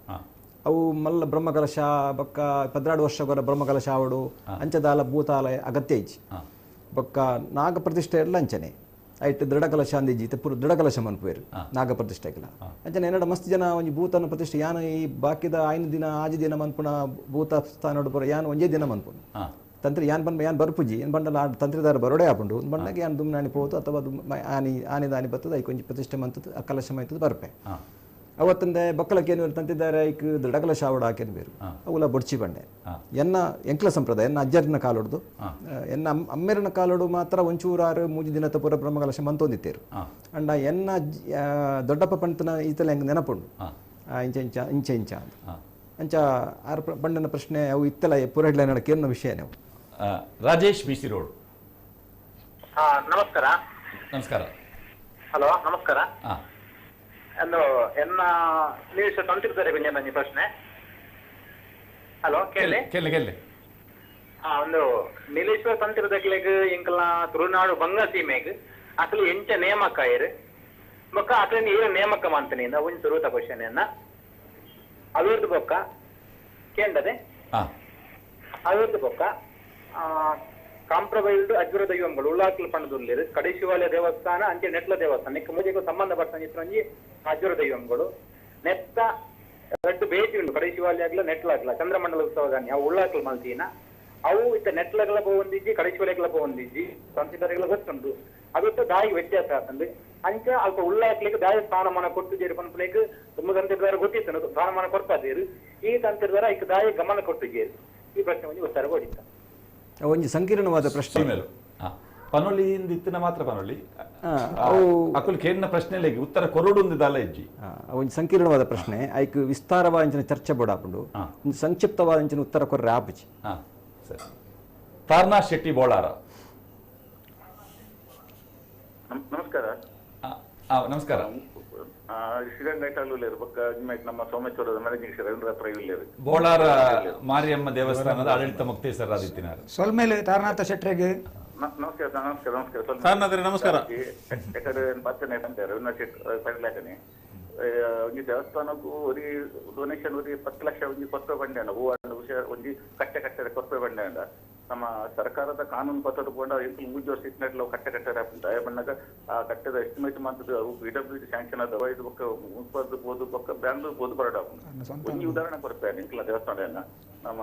ಅವು ಮಲ್ಲ ಬ್ರಹ್ಮಕಲಶ ಬೊಕ್ಕ 12 ವರ್ಷ ಬ್ರಹ್ಮಕಲಶ ಆವಡು ಅಂಚದಾಲ ಭೂತಾಲಯ ಅಗತ್ಯ ಇಜ್ಜಿ. ಬೊಕ್ಕ ನಾಗ ಪ್ರತಿಷ್ಠೆ ಎಲ್ಲ ಅಂಚನೆ ಐಟ್ ದೃಢಕಲಶ ಅಂದಿಜ್ಜಿ ಪೂರ ದೃಢಕಲಶ ಮನ್ಪುವೇರು ನಾಗ ಪ್ರತಿಷ್ಠೆಗೆಲ್ಲ ಅಂಚನೆ ಎನ್ನಡ ಮಸ್ತ್ ಜನ ಒಂಜಿ ಭೂತನ ಪ್ರತಿಷ್ಠೆ ಯಾನ ಈ ಬಾಕಿದ 5 ದಿನ 6 ದಿನ ಮನ್ಪುನ ಭೂತ ಸ್ಥಾನ ಪೂರ ಯಾನ್ ಒಂಜೇ ದಿನ ಮನ್ಪುನು ತಂತ್ರಿ ಯಾನ್ ಬಂದ ಯಾನ್ ಬರ್ಪುಜಿ ಏನ್ ಬಂಡಲ ತಂತ್ರಿದಾರ ಬರೋಡೆ ಆಪುಂಡು ಬಂಡಾಗ ಯಾನ್ ದುಮ್ನಾನಿ ಪೋತು ಅಥವಾ ಆನಿ ಆನಿದಾನಿ ಬರ್ತದೆ ಐಕೊಂಜಿ ಪ್ರತಿಷ್ಠೆ ಮಂತದ್ದು ಆ ಕಲಶ ಮೈತದ್ದು ಬರ್ಪೆ. ಅವತ್ತಂದೆ ಬಕ್ಕಲಕ್ಕೆ ಏನು ತಂತಿದ್ದಾರೆ ಐಕ್ ದೃಢಕಲಶ ಆವಡ ಹಾಕೇನು ಬೇರು ಅವುಲ ಬೊಡ್ಚಿ ಬಂಡೆ ಎನ್ನ ಎಂಕ್ಲ ಸಂಪ್ರದಾಯ ಎನ್ನ ಅಜ್ಜರನ ಕಾಲೊಡ್ದು ಎನ್ನ ಅಮ್ಮೆರನ ಕಾಲೊಡು ಮಾತ್ರ ಒಂಚೂರಾರು 3 ದಿನ ಪೂರ ಬ್ರಹ್ಮಕಲಶ ಮಂತೊಂದಿತ್ತೇರು. ಅಂಡ ಎನ್ನ ದೊಡ್ಡಪ್ಪ ಪಂತನ ಈತಲ ಹೆಂಗೆ ನೆನಪುಂಡು ಇಂಚ ಇಂಚ ಇಂಚ ಇಂಚ ಅಂತ ಅಂಚ ಆರು ಪಂಡನ ಪ್ರಶ್ನೆ ಅವು ಇತ್ತಲ ಪೂರಡ್ಲ ನಡಕ್ಕೆ ವಿಷಯ ನಾವು. ರಾಜೇಶ್ ಬಿಸಿ ರೋಡ್ ನಮಸ್ಕಾರ. ನಮಸ್ಕಾರ. ಹಲೋ ನಮಸ್ಕಾರ. ಒಂದು ಎನ್ನ ನೀವು ತಂತಿರ್ತಾರೆ ಕೊಂಚ ಪ್ರಶ್ನೆ. ಹಲೋ ಕೇಳಿ ಕೇಳಿ ಕೇಳಿ. ಒಂದು ನೀಲೇಶ್ವರ ತಂತಿರದಕ್ಲೆಗ್ ಎಂಕಲ್ನ ತುಳುನಾಡು ಬಂಗ ಸೀಮೆಗ್ ಅಸಲು ಎಂಚ ನೇಮಕ ಇರು ಬೊಕ್ಕ ಅಸಲು ಏನು ನೇಮಕ ಮಾಡ್ತೀನಿ ಒಂಜಿ ಸುರುತ ಕ್ವಶನ್ ಎನ್ನ ಅವಿರ್ದು ಬೊಕ್ಕ ಕೇಂದದೆ. ಅವೆರ್ದು ಬೊಕ್ಕ ಕಾಂಪ್ರಬೈಲ್ಡ್ ಅಜ್ವರ ದೈವಂಗಳು ಉಳ್ಳಾಕಲ್ ಪಂಡದುಲ್ಲೇರು ಕಡೇಶಿವಾಲಯ ದೇವಸ್ಥಾನ ಅಂಚೆ ನೆಟ್ಲ ದೇವಸ್ಥಾನ ನೆಕ್ ಮೂಜೆಗೂ ಸಂಬಂಧ ಪಟ್ಟಂಚಿತ್ರ ಒಂಜಿ ಅಜ್ವರ ದೈವಂಗಳು ನೆತ್ತ ರಡ್ಡು ಭೇಟಿ ಉಂಡು ಕಡೇಶಿವಾಲಯ ಆಗ್ಲ ನೆಟ್ಲಾಗ್ಲ ಚಂದ್ರಮಂಡಲ ಉತ್ಸವದಾನಿ ಅವು ಉಳ್ಳಾಕಲ್ ಮಲ್ತೀನ ಅವು ಇತ್ತ ನೆಟ್ಲಗಳ ಪೋವೊಂದಿಜ್ಜಿ ಕಡೇಶಿವಾಲಯಗಳ ಪೋವೊಂದಿಜ್ಜಿ ಸಂಸಿದರಿಗಳ ಗೊತ್ತುಂಡು ಅದಕ್ಕೆ ದಾಯಿ ವ್ಯತ್ಯಾಸ ಆತಂದು ಅಂಚ ಅಲ್ಪ ಉಳ್ಳಾಕ್ಲಿಕ್ಕೆ ದಾಯ ಸ್ಥಾನಮಾನ ಕೊಟ್ಟು ಪನ್ಪುನೇಕ್ ತುಂಬ ತಂತ್ರದಾರ ಗೊತ್ತಿತ್ತು ಸ್ಥಾನಮಾನ ಕೊಡ್ಪಾದೇರು ಈ ತಂತ್ರದಾರ ಐಕ್ ದಾಯ ಗಮನ ಕೊಟ್ಟಿದ್ದೇರು ಈ ಪ್ರಶ್ನೆ ಒಂಜಿ ಉತ್ತರ ಕೊಡಿತ್ತ ಒಂಜಿ ಸಂಕೀರ್ಣವಾದ ಪ್ರಶ್ನೆ ಪನೊಲಿ ಇತ್ತಿನ ಮಾತ್ರ ಪನೊಲಿ ಅಕುಲ್ ಕೇಳಿನ ಪ್ರಶ್ನೆಲೆಗೆ ಉತ್ತರ ಕೊರಡು ದಾಲ ಇಜ್ಜಿ ಒಂಜಿ ಸಂಕೀರ್ಣವಾದ ಪ್ರಶ್ನೆ ಐಕ್ ವಿಸ್ತಾರವಾದ ಅಂಚಿನ ಚರ್ಚೆ ಬೋಡಾಪುಂಡು ಒಂದು ಸಂಕ್ಷಿಪ್ತವಾದ ಅಂಚಿನ ಉತ್ತರ ಕೊರ್ರೆ ಆಪುಜಿ. ಸರಿ, ತಾರ್ನಾ ಶೆಟ್ಟಿ ಬೋಳಾರ, ನಮಸ್ಕಾರ. ನಮಸ್ಕಾರ. ಶ್ರೀರಂಗ ನಮ್ಮ ಸೋಮೇಶ್ವರದ ಮ್ಯಾನೇಜಿಂಗ್ ರವೀಂದ್ರ ಪ್ರೈವಿಲ್ಲೇರು ಬೋಳಾರ ಮಾರಿಯಮ್ಮ ದೇವಸ್ಥಾನದ ಆಡಳಿತ ಮುಕ್ತೇಸರಾದಿತ್ತಿನಾರು. ಸೊಲ್ಮೇಲೆ ತಾರನಾಥ ಶೆಟ್ಟರಿಗೆ ನಮಸ್ಕಾರ. ನಮಸ್ಕಾರ ನಮಸ್ಕಾರ ತಾರನಾಥ್ರೆ ನಮಸ್ಕಾರ. ರವೀಂದ್ರ ಶೆಟ್ಟಿ ಪೈಲಾಕನೆ ಒಂಜಿ ದೇವಸ್ಥಾನಕ್ಕೂ ಒರಿ ಡೊನೇಷನ್ ಒರಿ 10 ಲಕ್ಷ ಒಂಜಿ ಕೊರ್ಪೆ ಬಂಡೆ ಹೂವು ಒಂಜಿ ಕಟ್ಟೆ ಕಟ್ಟೆ ಕೊರ್ಪೆ ಬಂಡೆ ನಮ್ಮ ಸರ್ಕಾರದ ಕಾನೂನು ಪತ್ರ ಪೋಂಡ ಎಂಕುಲು ಮೂಜಿ ವರ್ಷ ಇತ್ತಿನಟ್ಲ ಅವು ಕಟ್ಟೆ ಕಟ್ಟರೆ ಆಪುಂಡು ದಾಯ ಬಣ್ಣಗ ಆ ಕಟ್ಟೆದ ಎಸ್ಟಿಮೇಟ್ ಮಾತದ ಅವು P W D sanction ಆದವ ಇದು ಬೊಕ್ಕ ಮುಲ್ಪದ್ದು ಪೋದು ಬೊಕ್ಕ ಬ್ಯಾಂಗ್ಳೂರ್ ಪೋದು ಬರಡ ಆಪುಂಡು. ಒಂಜಿ ಉದಾಹರಣೆ ಕೊರ್ಪೆ ಎಂಕುಲ ದೇವಸ್ಥಾನ ನಮ್ಮ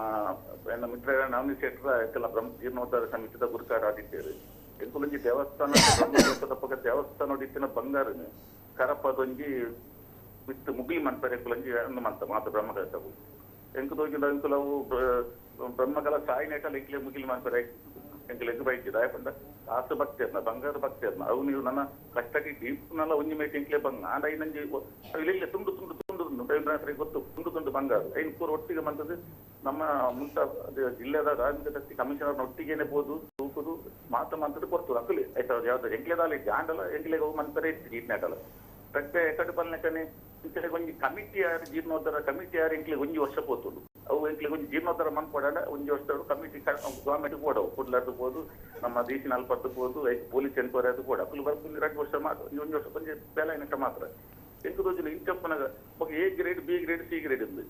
ಎನ್ನ ಮಿತ್ರ ನವನಿ ಶೆಟ್ರ ಎಂಕಲ ಬ್ರಹ್ಮ ಜೀರ್ಣೋದ್ಧಾರ ಸಮಿತಿದ ಗುರುಕಾರ ಆದಿತ್ತೇರು ಎಂಕುಲೊಂಜಿ ದೇವಸ್ಥಾನ ಪಕ್ಕ ದೇವಸ್ಥಾನ ಇತ್ತಿನ ಬಂಗಾರನು ಕರಪದೊಂಜಿ ವಿತ್ ಮುಗಿಲ್ ಮನ್ಪರೆ ಎಂಕುಲೊಂಜಿ ಮಂತ ಮಾತ ಬ್ರಹ್ಮಕಲಸವು ಎಂಕುದೋಗಿಲ್ಲ ಎಂಕುಲವು ಬ್ರಹ್ಮಕಲ ಸಾಯಿ ನೆಟಲ್ ಎಂಕ್ಲೆ ಮುಗಿಲ್ ಮನ್ಪರೆ ಎಂಕುಲೆಗ್ ಬೈತಿ ದಾಯ ಪಂಡ ಕಾಸು ಭಕ್ತಿರ್ನ ಬಂಗಾರ ಭಕ್ತಿರ್ನ ಅವು ನೀವು ನನ್ನ ಕಷ್ಟಕ್ಕೆ ಡೀಪ್ನಲ್ಲ ಒಂಜಿ ಮೇಟ್ ಎಂಕ್ಲೆ ಬಂಗ ಆಂಡ ಐನಂಜಿ ಇಲ್ಲ ತುಂಡು ತುಂಡು ತುಂಡು ತುಂಡು ರವೀಂದ್ರನಾಥರಿಗೆ ಗೊತ್ತು ತುಂಡು ತುಂಡು ಬಂಗಾರ ಐನ್ ಪೂರ ಒಟ್ಟಿಗೆ ಬಂದದ್ದು ನಮ್ಮ ಮುಂತ ಜಿಲ್ಲೆದ ಧಾರ್ಮಿಕ ದತ್ತಿ ಕಮಿಷನರ್ ಒಟ್ಟಿಗೆನೆ ಬೋದು ತೂಕುದು ಮಾತು ಮಾತದ್ದು ಕೊಡ್ತದೆ ಅಕ್ಕಲಿ ಆಯ್ತು ಯಾವ್ದು ಎಂಕ್ಲೆದಾಲ ಇಜ್ಜಿ ಆಂಡಲ ಎಂಕ್ಲೆಗೆ ಮನ್ಪರೆ ಇತ್ತು ಈಟ್ನಾಟಲ ಕಟ್ಟೆ ಕಟ್ಟು ಪಲ್ನಕನೆ ಇಂಚನೆ ಒಂಜಿ ಕಮಿಟಿ ಯಾರು ಜೀರ್ಣೋದ್ಧಾರ ಕಮಿಟಿ ಯಾರು ಎಂಕ್ಲೆ ಒಂಜಿ ವರ್ಷ ಪೋತುಂಡು ಅವು ಎಂಕ್ಲೆ ಒಂಜಿ ಜೀರ್ಣೋದ್ಧಾರ ಮನ್ಪಡಾಂಡ ಒಂಜಿ ವರ್ಷ ಕಮಿಟಿ ಗವರ್ಮೆಂಟ್ ಪೋಡವು ಕುಡ್ಲಾರ್ದು ಪೋದು ನಮ್ಮ ದೇಶಿನ ಅಲ್ಪದ್ದು ಪೋದು ಪೊಲೀಸ್ ಎನ್ಕ್ವೈರಿ ಅದು ಪೋಡ ಅಕ್ಕಲು ಬರ್ಪುಂದು 2 ವರ್ಷ ಮಾತ್ರ ಒಂಜಿ ವರ್ಷ ಒಂಜಿ ಬೇಲೆ ನೆಟ್ಟ ಮಾತ್ರ ಎಂಕುದೋಜಿಲ್ಲ ಇಂಚಪ್ಪನಾಗ ಬೊಕ A grade B grade C grade ఉంది.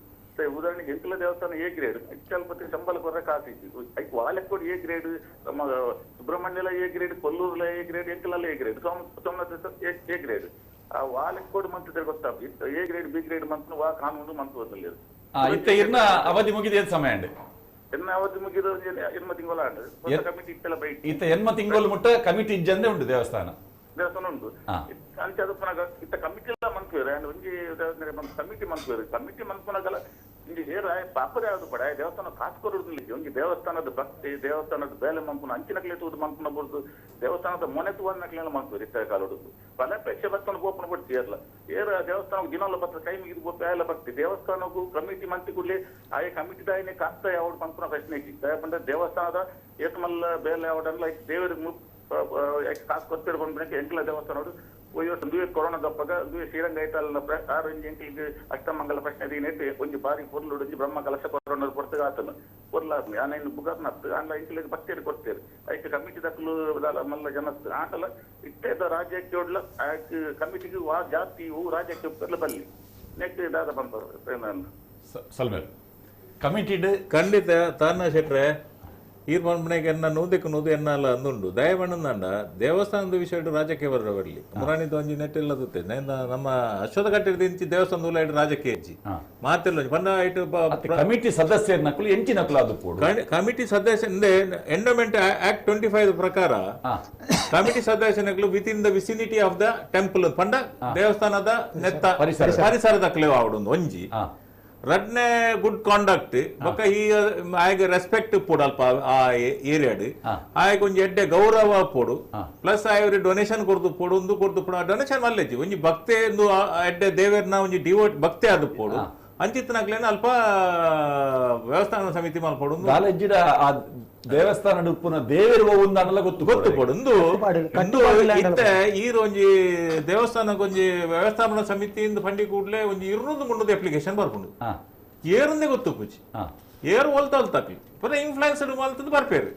ಉದಾಹರಣೆಗೆ ಎಂಕುಲ ದೇವಸ್ಥಾನ ಎ ಗ್ರೇಡ್ ಇಚ್ಚಲ್ಪತಿ ಸಂಬಳ ಕೊರ್ರೆ ಕಾಸು ಇತ್ತು ಐಕ್ ವಾಲೆಕ್ಕೋಡ್ ಎ ಗ್ರೇಡ್ ನಮ್ಮ ಸುಬ್ರಹ್ಮಣ್ಯಲ ಎ ಗ್ರೇಡ್ ಕೊಲ್ಲೂರ್ಲ ಎ ಗ್ರೇಡ್ ಎಂಕಲಲ್ಲ A grade Somnath A grade ಆ ವಾಲೆಕ್ಕೋಡ್ ಮಂತ್ ಗೊತ್ತಾ A grade B grade month ವಾ ಕಾನೂನು ಮಂತ್ ಓದಲಿಲ್ಲ. ಇತ್ತ ಇರ್ನ ಅವಧಿ ಮುಗಿದ ಸಮಯ ಎನ್ನ ಅವಧಿ ಮುಗಿದ ಎನ್ಮ ತಿಂಗಳ ಕಮಿಟಿ ಇತ್ತೆಲ್ಲ ಬೈಟ್ ಇತ್ತ ಎನ್ಮ ತಿಂಗಳು ಮುಟ್ಟ ಕಮಿಟಿ ಇಜ್ಜಂದೆ ಉಂಟು ದೇವಸ್ಥಾನ ದೇವಸ್ಥಾನ ಉಂಟು ಅಂಚೆ ಅದಪ್ಪನಾಗ ಇತ್ತ ಕಮಿಟಿ ಎಲ್ಲ ಮನ್ಪುವೇರು ಒಂಜಿ ಕಮಿಟಿ ಮನ್ಪುವೇರು ಕಮಿಟಿ ಮನ್ಪುನಾಗಲ ಒಂಜಿ ಹೇರ ಪಾಪದ ಯಾವ್ದು ಪಡ ದೇವಸ್ಥಾನ ಕಾಸು ಕೊಡುದಿಲ್ಲ ಒಂಜಿ ದೇವಸ್ಥಾನದ ಭಕ್ತಿ ದೇವಸ್ಥಾನದ ಬೇಲೆ ಮಂಪುನ ಅಂಚಿನಕ್ಲೆ ತೂದು ಮಂಪುನ ಬುರ್ದು ದೇವಸ್ಥಾನದ ಮೊನೆ ತೂವನ್ನಕ್ಲೆಲ್ಲ ಮಂಪುವೇರು ಇತ್ತ ಕಾಲೊಡುದು ಫಲಾಪೇಕ್ಷೆ ಭಕ್ತನ ಗೋಪನ ಬಿಡ್ತಿ ಏರ್ಲ ಏರ ದೇವಸ್ಥಾನಕ್ಕೆ ದಿನಲ್ಲ ಬತ್ತ ಕೈ ಮುಗಿದು ಗೋಪ ಎಲ್ಲ ಭಕ್ತಿ ದೇವಸ್ಥಾನಕ್ಕೂ ಕಮಿಟಿ ಮಂತಿ ಕೂಡಲೇ ಆಯಾ ಕಮಿಟಿ ದಾಯನೆ ಕಾಸ್ತ ಯಾವಡು ಮಂಪುನ ಪ್ರಶ್ನೆ ಇತ್ತು ದಯಪಂಡ ದೇವಸ್ಥಾನದ ಏತಮಲ್ಲ ಬೇಲೆ ಯಾವಡಲ್ಲ ದೇವರಿಗೆ ಕಾಸು ಕೊಡ್ತಿರ್ ಬಂದ್ಬಿಡಕ್ಕೆ ಎಂಕಲ ದೇವಸ್ಥಾನ ದುವೆ ಕೊರೋನಾ ದಪ್ಪಗ ದುವೆ ಶ್ರೀರಂಗ ಐತಲ್ಲ ಆರು ಎಂಕಲಿಗೆ ಅಷ್ಟಮಂಗಲ ಪ್ರಶ್ನೆ ದೀನೈತೆ ಒಂಜಿ ಬಾರಿ ಪೊರ್ಲು ಒಂಜಿ ಬ್ರಹ್ಮ ಕಲಶ ಕೊರೋನಾ ಕೊಡ್ತಗ ಆತನ ಪೊರ್ಲಾತ್ನ ಆನ ಇನ್ನು ಬುಗಾತ್ನ ಆಂಡ ಎಂಕಲಿಗೆ ಭಕ್ತಿಯರು ಕೊಡ್ತೇವೆ ಐಕ್ ಕಮಿಟಿ ದಕ್ಕಲು ಮಲ್ಲ ಜನ ಆಂಡಲ ಇಟ್ಟೇದ ರಾಜ್ಯಕ್ಕೆ ಒಡ್ಲ ಕಮಿಟಿಗೆ ವಾ ಜಾತಿ ಹೂ ರಾಜ್ಯಕ್ಕೆ ಒಪ್ಪರ್ಲ ಬಲ್ಲಿ ನೆಟ್ ದಾದ ಬಂತ ಸಲ್ಮೇಲ್ ಕಮಿಟಿಡ್ ಖಂಡಿತ ತಾನ ಶೆಟ್ರೆ ಈರ್ ಮನ್ಮನೆಗೆ ಎನ್ನ ನೂದಕ್ಕೆ ನೂದು ಎನ್ನಲ್ಲ ಅಂದುಂಡು ದಯಮಣ್ಣಂದ ದೇವಸ್ಥಾನದ ವಿಷಯ ರಾಜಕೀಯ ಬರ ಬರಲಿ ಮುರಾಣಿದ ಒಂಜಿ ನೆಟ್ಟಿಲ್ಲ ನಮ್ಮ ಅಶ್ವಥ ಕಟ್ಟಿದ ಇಂಚಿ ದೇವಸ್ಥಾನದ ಉಲ್ಲ ರಾಜಕೀಯ ಹೆಜ್ಜಿ ಮಾತಿಲ್ಲ ಪಂಡ ಇಟ್ಟು ಕಮಿಟಿ ಸದಸ್ಯರ ನಕಲು ಎಂಚಿ ನಕಲು ಅದು ಕಮಿಟಿ ಸದಸ್ಯ ಎಂಡೋಮೆಂಟ್ ಆಕ್ಟ್ 25 ಪ್ರಕಾರ ಕಮಿಟಿ ಸದಸ್ಯ ನಕಲು within the vicinity of the temple ಪಂಡ ದೇವಸ್ಥಾನದ ನೆತ್ತ ಪರಿಸರದ ಆವಡೊಂದು ಒಂಜಿ ರಡ್ನೆ ಗುಡ್ ಕಾಂಡಕ್ಟ್ ಬೊಕ್ಕ ಈ ಆಯಗ ರೆಸ್ಪೆಕ್ಟ್ ಪೋಡು ಅಲ್ಪ ಆ ಏರಿಯಾಡ್ ಆಯಗ ಒಂಜಿ ಎಡ್ಡೆ ಗೌರವ ಪೋಡು ಪ್ಲಸ್ ಆಯವ್ರಿ ಡೊನೇಷನ್ ಕೊರ್ದು ಪೋಡು ಒಂದು ಕೊರ್ದು ಪೋಡು ಡೊನೇಷನ್ ಮಲ್ಲೆಜ್ಜಿ ಒಂಜಿ ಭಕ್ತೆ ಒಂದು ಎಡ್ಡೆ ದೇವರ್ನ ಒಂಜಿ ಡಿವೋಟ್ ಭಕ್ತೆ ಅದು ಪೋಡು ಅಂಚಿತ್ತನಾಗ್ಲೇನ ಅಲ್ಪ ವ್ಯವಸ್ಥಾನ ಸಮಿತಿ ಮಲ್ಪೋಡು ಆ ದೇವಸ್ಥಾನ ಉಪ್ಪುನ ದೇವರು ಒಂದು ಗೊತ್ತು ಗೊತ್ತು ಪೋಡು ಇತ್ತೆ ಈರ್ ಒಂಜಿ ದೇವಸ್ಥಾನಕ್ಕೆ ಒಂಜಿ ವ್ಯವಸ್ಥಾಪನಾ ಸಮಿತಿಯಿಂದ ಫಂಡಿ ಕೂಡಲೇ ಒಂಜಿ 200-300 ಅಪ್ಲಿಕೇಶನ್ ಬರ್ಕೊಂಡು ಏರುಂದೇ ಗೊತ್ತು ಪೂಜಿ ಏರು ಒಲ್ತ ತಕ್ಲಿ ಪುನಃ ಇನ್ಫ್ಲೂಯೆನ್ಸ್ಡ್ ಮಲ್ತದ್ದು ಬರ್ಪೇರು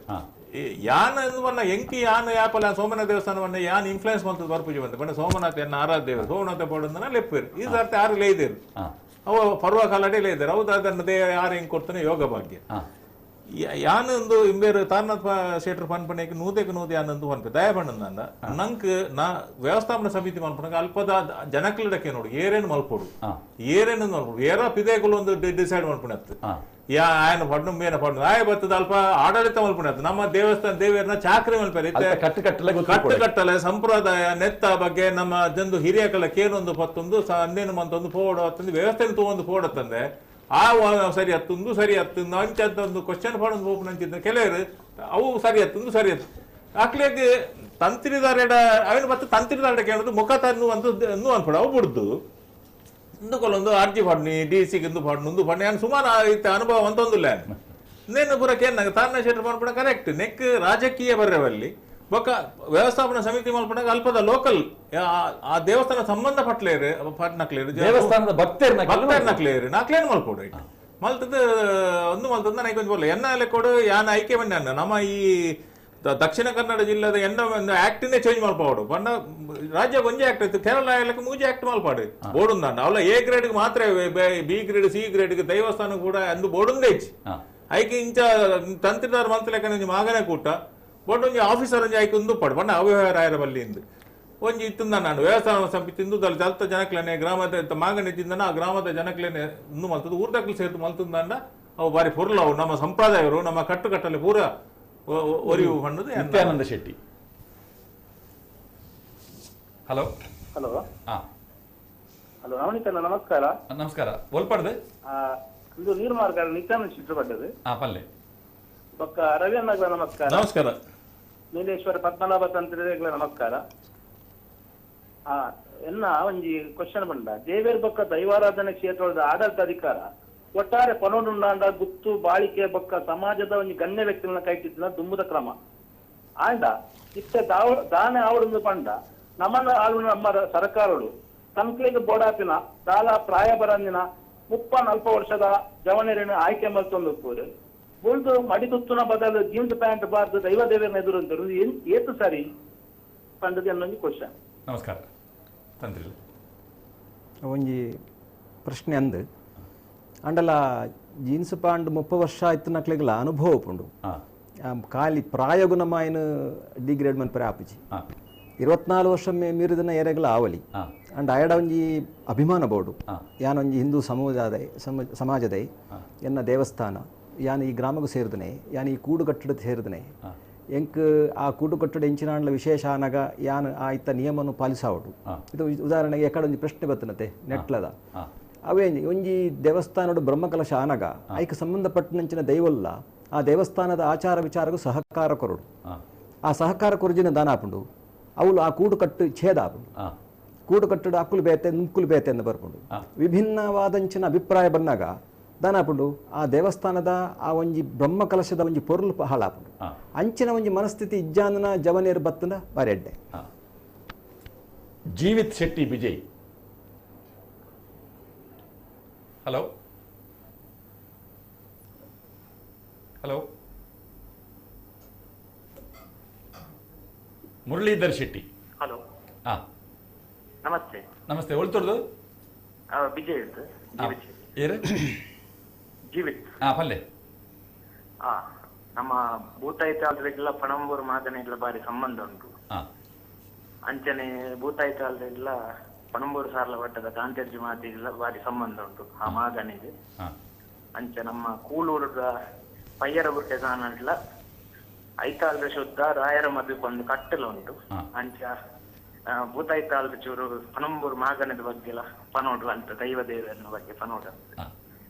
ಯಾನ್ ವನ್ನ ಎಂಕಿ ಯಾನ್ ಯಾಪಲ ಸೋಮನಾಥ ದೇವಸ್ಥಾನವನ್ನ ಯಾನ್ ಇನ್ಫ್ಲೂಯೆನ್ಸ್ ಮಲ್ತದ್ದು ಬರ್ಪೂಜೆ ಬಂದ ಬಣ್ಣ ಸೋಮನಾಥ ಎನ್ನ ಆರಾಧ್ಯ ದೇವರು ಸೋಮನಾಥ ಬೋಡಂದನ ಲೆಪ್ಪೇರು ಈ ಸರ್ತಿ ಆರು ಲೇಯ್ದೇರು ಅವು ಪರ್ವ ಕಾಲಡೆ ಲೇಯ್ದಾರೆ ಹೌದು ಅದನ್ನು ದೇವ ಯಾರು ಹೆಂಗ್ ಕೊಡ್ತಾನೆ ಯೋಗ ಭಾಗ್ಯ ಯಾನೊಂದು ಇಂಬೇರು ತಾರನಾಥ್ ಶೆಟ್ರ್ ಪನ್ಪಣೆಗೆ ನೂದೆಗೆ ನೂದು ಯಾನೊಂದು ಪನ್ಪೆ ದಯ ಪಣ್ಣಂದ ನಂಕ್ ನಾ ವ್ಯವಸ್ಥಾಪನಾ ಸಮಿತಿ ಮಲ್ಪಣಗ ಅಲ್ಪದ ಜನಕ್ಲಡಕ್ಕೆ ನೋಡು ಏರೇನು ಮಲ್ಪೊಡು ಏರೇನು ಮಲ್ಪೊಡು ಏರ ಪಿದೇಕುಲು ಒಂದು ಡಿಸೈಡ್ ಮಲ್ಪಣತ್ತು ಯಾ ಆಯನ ಪಡ್ನು ಮೇನ ಪಡ್ನು ಆಯ ಬರ್ತದ ಅಲ್ಪ ಆಡಳಿತ ಮಲ್ಪಣತ್ತು ನಮ್ಮ ದೇವಸ್ಥಾನ ದೇವಿಯರ್ನ ಚಾಕ್ರಿ ಮಲ್ಪರೆ ಕಟ್ಟು ಕಟ್ಟು ಕಟ್ಟಲೆ ಸಂಪ್ರದಾಯ ನೆತ್ತ ಬಗ್ಗೆ ನಮ್ಮ ಜಂದು ಹಿರಿಯಕಲ ಕೇನೊಂದು ಪತ್ತೊಂದು ಅಂದೇನು ಮಂತೊಂದು ಪೋಡು ಅತ್ತಂದು ವ್ಯವಸ್ಥೆ ತಗೊಂಡು ಪೋಡತ್ತಂದೆ ಆ ಸರಿ ಹತ್ತೊಂದು ಸರಿ ಹತ್ತೊಂದು ಅಂಚಂತ ಕ್ವಶನ್ ಪಾಡೊಂದು ಓಪನ್ ಅಂಚಿದ್ದ ಕೆಲವರು ಅವು ಸರಿ ಹತ್ತೊಂದು ಸರಿ ಹತ್ತು ಅಕ್ಲೇಗೆ ತಂತ್ರಿದಾರೆಡ ಅವನು ಮತ್ತೆ ತಂತ್ರಿದಾರೆಡ ಕೇಳೋದು ಮುಖ ತನ್ನು ಅಂತ ಅನ್ಪಡ ಅವು ಬಿಡ್ದು ಇಂದುಕೊಲ್ಲೊಂದು ಅರ್ಜಿ ಪಾಡ್ನಿ ಡಿ ಸಿಗೆ ಇಂದು ಪಾಡ್ನು ಇಂದು ಪಾಡ್ನಿ ನಾನು ಸುಮಾರು ಇತ್ತ ಅನುಭವ ಅಂತೊಂದಿಲ್ಲ ನೇನು ಪೂರಕ್ಕೆ ನಂಗೆ ತಾರನ ಶೆಟ್ರ್ ಮಲ್ಪಡ ಕರೆಕ್ಟ್ ನೆಕ್ ರಾಜಕೀಯ ಬರ್ರವಲ್ಲಿ ಬೊಕ್ಕ ವ್ಯವಸ್ಥಾಪನಾ ಸಮಿತಿ ಮಲ್ಪಡಾಗ ಅಲ್ಪದ ಲೋಕಲ್ ಆ ದೇವಸ್ಥಾನ ಸಂಬಂಧ ಪಟ್ಲೇರು ಪಟ್ನಕ್ಲೇರು ದೇವಸ್ಥಾನದ ಭಕ್ತರ್ನಕ್ಲೇರು ನಾಕ್ಲೇನು ಮಲ್ಪೋಡು ರೈಟ್ ಮಲ್ತದ ಒಂದು ಮಲ್ತದ ನನಗೆ ಕೊಂಚ ಬರಲ್ಲ ಎನ್ನ ಅಲ್ಲೇ ಕೊಡು ಯಾನ ಆಯ್ಕೆ ಬಂದ ನಮ್ಮ ಈ ದಕ್ಷಿಣ ಕನ್ನಡ ಜಿಲ್ಲೆದ ಎನ್ನ ಒಂದು ಆಕ್ಟಿನೇ ಚೇಂಜ್ ಮಲ್ಪಾಡು ಬಣ್ಣ ರಾಜ್ಯ ಒಂಜಿ ಆಕ್ಟ್ ಇತ್ತು ಕೇರಳ ಎಲ್ಲಕ್ಕೆ ಮೂಜಿ ಆಕ್ಟ್ ಮಲ್ಪಾಡು ಬೋಡುಂದಾಂಡ ಅವಲ್ಲ ಎ ಗ್ರೇಡ್ಗೆ ಮಾತ್ರ B grade C ಗ್ರೇಡ್ಗೆ ದೇವಸ್ಥಾನ ಕೂಡ ಅಂದು ಬೋಡುಂದೇ ಇಚ್ಚಿ ಐಕೆ ಇಂಚ ತಂತ್ರಿದಾರ ಮಲ್ತಲೆಕ್ಕ ಒಂಜಿ ಮಾಗನೇ ಕೂಟ ಬಟ್ ಒಂಜಿ ಆಫೀಸರ್ ಒಂಜಿ ಆಯ್ಕೆ ಒಂದು ಪಡ್ ಬಣ್ಣ ಅವ್ಯವಹಾರ ಆಯರ ಬಲ್ಲಿ ಇಂದು ಒಂಜಿ ಇತ್ತಿಂದ ನಾನು ವ್ಯವಸ್ಥಾನ ಸಮಿತಿ ತಿಂದು ದಲಿತ ಜನಕ್ಲೇನೆ ಗ್ರಾಮದ ಮಾಗಣಿ ತಿಂದನ ಆ ಗ್ರಾಮದ ಜನಕ್ಲೇನೆ ಇಂದು ಮಲ್ತದ್ದು ಊರ್ದಕ್ಲು ಸೇರ್ತು ಮಲ್ತಂದ ಅವು ಬಾರಿ ಪೊರ್ಲು ಅವು ನಮ್ಮ ಸಂಪ್ರದಾಯರು ನಮ್ಮ ಕಟ್ಟುಕಟ್ಟಲೆ ಪೂರ ಒರಿವು ಹಣ್ಣದು. Nithyananda Shetty. Hello hello hello ನವನೀತಣ್ಣ ನಮಸ್ಕಾರ. ನಮಸ್ಕಾರ. ಒಲ್ಪಡ್ದು ಇದು ನೀರ್ಮಾರ್ಗ ನಿತ್ಯಾನಂದ ಶೆಟ್ಟಿ ಪಡ್ಡದು. ಪಲ್ಲೆ ಬೊಕ್ಕ ರವಿ ಅಣ್ಣಗಳ ನಮಸ್ಕಾರ. ನಮಸ್ಕಾರ. ನೀಲೇಶ್ವರ ಪದ್ಮನಾಭ ತಂತ್ರಿಗಳ ನಮಸ್ಕಾರ. ಎನ್ನ ಒಂಜಿ ಕ್ವಶನ್ ಬಂಡ ದೇವೇರ್ ಬೊಕ್ಕ ದೈವಾರಾಧನೆ ಕ್ಷೇತ್ರದ ಆಡಳಿತ ಅಧಿಕಾರ ಒಟ್ಟಾರೆ ಪನೋಡುಂಡಾಂಡ ಗುತ್ತು ಬಾಳಿಕೆ ಬೊಕ್ಕ ಸಮಾಜದ ಒಂಜಿ ಗಣ್ಯ ವ್ಯಕ್ತಿಗಳನ್ನ ಕೈಟಿದ್ದ ದುಂಬುದ ಕ್ರಮ ಆಂಡ ಇತ್ತ ದಾನ ಆವಡೊಂದು ಪಂಡ ನಮ್ಮನ್ನ ಆಳುವ ನಮ್ಮ ಸರ್ಕಾರಗಳು ತನ್ಕ್ಲಿಗೆ ಬೋಡಾಪಿನ ದಾಲ ಪ್ರಾಯ ಬರಂದಿನ 30-40 ವರ್ಷದ ಜವನರನ್ನು ಆಯ್ಕೆ ಮಲ್ತೊಂದು ಪೂರು ಬುಳ್ದು ಮಡಿದುತ್ತುನ ಬದಲು ಜೀನ್ಸ್ ಪ್ಯಾಂಟ್ ಬಾರ್ದು ದೈವ ದೇವರನ್ನ ಎದುರು ಏತು ಸರಿ ಪಂಡದ ಅನ್ನೊಂದು ಕ್ವಶನ್. ನಮಸ್ಕಾರ ತಂತ್ರಿ. ಒಂಜಿ ಪ್ರಶ್ನೆ ಅಂದು ಅಂಡಲ ಜೀನ್ಸ್ ಪ್ಯಾಂಟ್ 30 ವರ್ಷ ಆಯ್ತು ನಕ್ಲೆಗ್ಲ ಅನುಭವ ಉಂಡು ಖಾಲಿ ಪ್ರಾಯಗುಣಮಾಯನ ಡಿಗ್ರೇಡ್ ಮನ್ಪರೆ ಆಪುಜಿ 24 ವರ್ಷ ಮೀರಿದನ ಎರೆಗ್ಲ ಆವಲಿ ಅಂಡ್ ಆಯಡ ಒಂಜಿ ಅಭಿಮಾನ ಬೋಡು ಯಾನೊಂಜಿ ಹಿಂದೂ ಸಮಾಜದೈ ಎನ್ನ ದೇವಸ್ಥಾನ ಯಾನ್ ಈ ಗ್ರಾಮಗೂ ಸೇರಿದನೆ ಯಾನ್ ಈ ಕೂಡು ಕಟ್ಟಡ ಸೇರಿದನೆ ಎಂಕ್ ಆ ಕೂಡು ಕಟ್ಟಡ ಎಂಚಿನಾಂಡ್ಲ ವಿಶೇಷ ಆನಗ ಯಾನ್ ಆ ಇತ್ತ ನಿಯಮವನ್ನು ಪಾಲಿಸಾವಡು. ಇದು ಉದಾಹರಣೆಗೆ ಎಕಡೆ ಒಂಜಿ ಪ್ರಶ್ನೆ ಬತ್ತನತೆ ನೆಟ್ಲದ ಅವೇ ಒಂಜಿ ದೇವಸ್ಥಾನಡು ಬ್ರಹ್ಮಕಲಶ ಆನಗ ಐಕ್ ಸಂಬಂಧಪಟ್ಟನಂಚಿನ ದೈವಲ್ಲ ಆ ದೇವಸ್ಥಾನದ ಆಚಾರ ವಿಚಾರಕ್ಕೂ ಸಹಕಾರ ಕೊರಡು ಆ ಸಹಕಾರ ಕೊರಜಿನ ದಾನ ಆಪುಂಡು ಅವಳು ಆ ಕೂಡು ಕಟ್ಟು ಛೇದ ಆಪುಂಡು ಕೂಡು ಕಟ್ಟಡ ಅಕ್ಕುಲು ಬೇತೆ ನುಕ್ಕುಲು ಬೇತೆ ಎಂದು ಬರ್ಪುಂಡು ವಿಭಿನ್ನವಾದಂಚಿನ ಅಭಿಪ್ರಾಯ ಬಂದಾಗ ದಾನಾಪುಂಡು ಆ ದೇವಸ್ಥಾನದ ಆ ಒಂಜಿ ಬ್ರಹ್ಮಕಲಶದ ಒಂಜಿ ಪೊರುಲು ಹಾಳಾಪುಂಡು ಅಂಚಿನ ಒಂಜಿ ಮನಸ್ಥಿತಿ ಇಜ್ಜಾನನ ಜವನೇರು ಬತ್ತನ ಬಾರಿ ಎಡ್ಡೆ. Jeevith Shetty Vijay. Hello hello Muralidhar Shetty. Hello namaste. Namaste. ಒಳ್ತೊಡ್ದು Vijay Jeevith. ಪಲ್ಲೆ. ನಮ್ಮ ಭೂತಾಯಿತಾಲ್ರೆಲ್ಲ ಪಣಂಬೂರು ಮಾದನೆಲ್ಲ ಬಾರಿ ಸಂಬಂಧ ಉಂಟು. ಅಂಚನೆ ಭೂತಾಯಿತಾಲ್ರೆಲ್ಲ ಪಣಂಬೂರು ಸಾರ್ಲ ವಟ್ಟದ ಕಾಂತರ್ಜಿ ಮಾತೆಲ್ಲ ಬಾರಿ ಸಂಬಂಧ ಉಂಟು ಆ ಮಾದನೆಗೆ. ಅಂಚೆ ನಮ್ಮ ಕೂಳೂರದ ಪಯ್ಯರ ಬುಟ್ಟೆ ಸಾನಡ್ಲ ಐತಾಲ್ರ ಶುದ್ಧ ರಾಯರ ಮದುವೆ ಒಂದು ಕಟ್ಟಲು ಉಂಟು. ಅಂಚ ಭೂತಾಯಿತಾಲ್ರ ಚೂರು ಪಣಂಬೂರು ಮಾಗನದ ಬಗ್ಗೆ ಎಲ್ಲ ಪನೋಡು ಅಂತ ದೈವ ದೇವರನ್ನ ಬಗ್ಗೆ ಪನೋಡು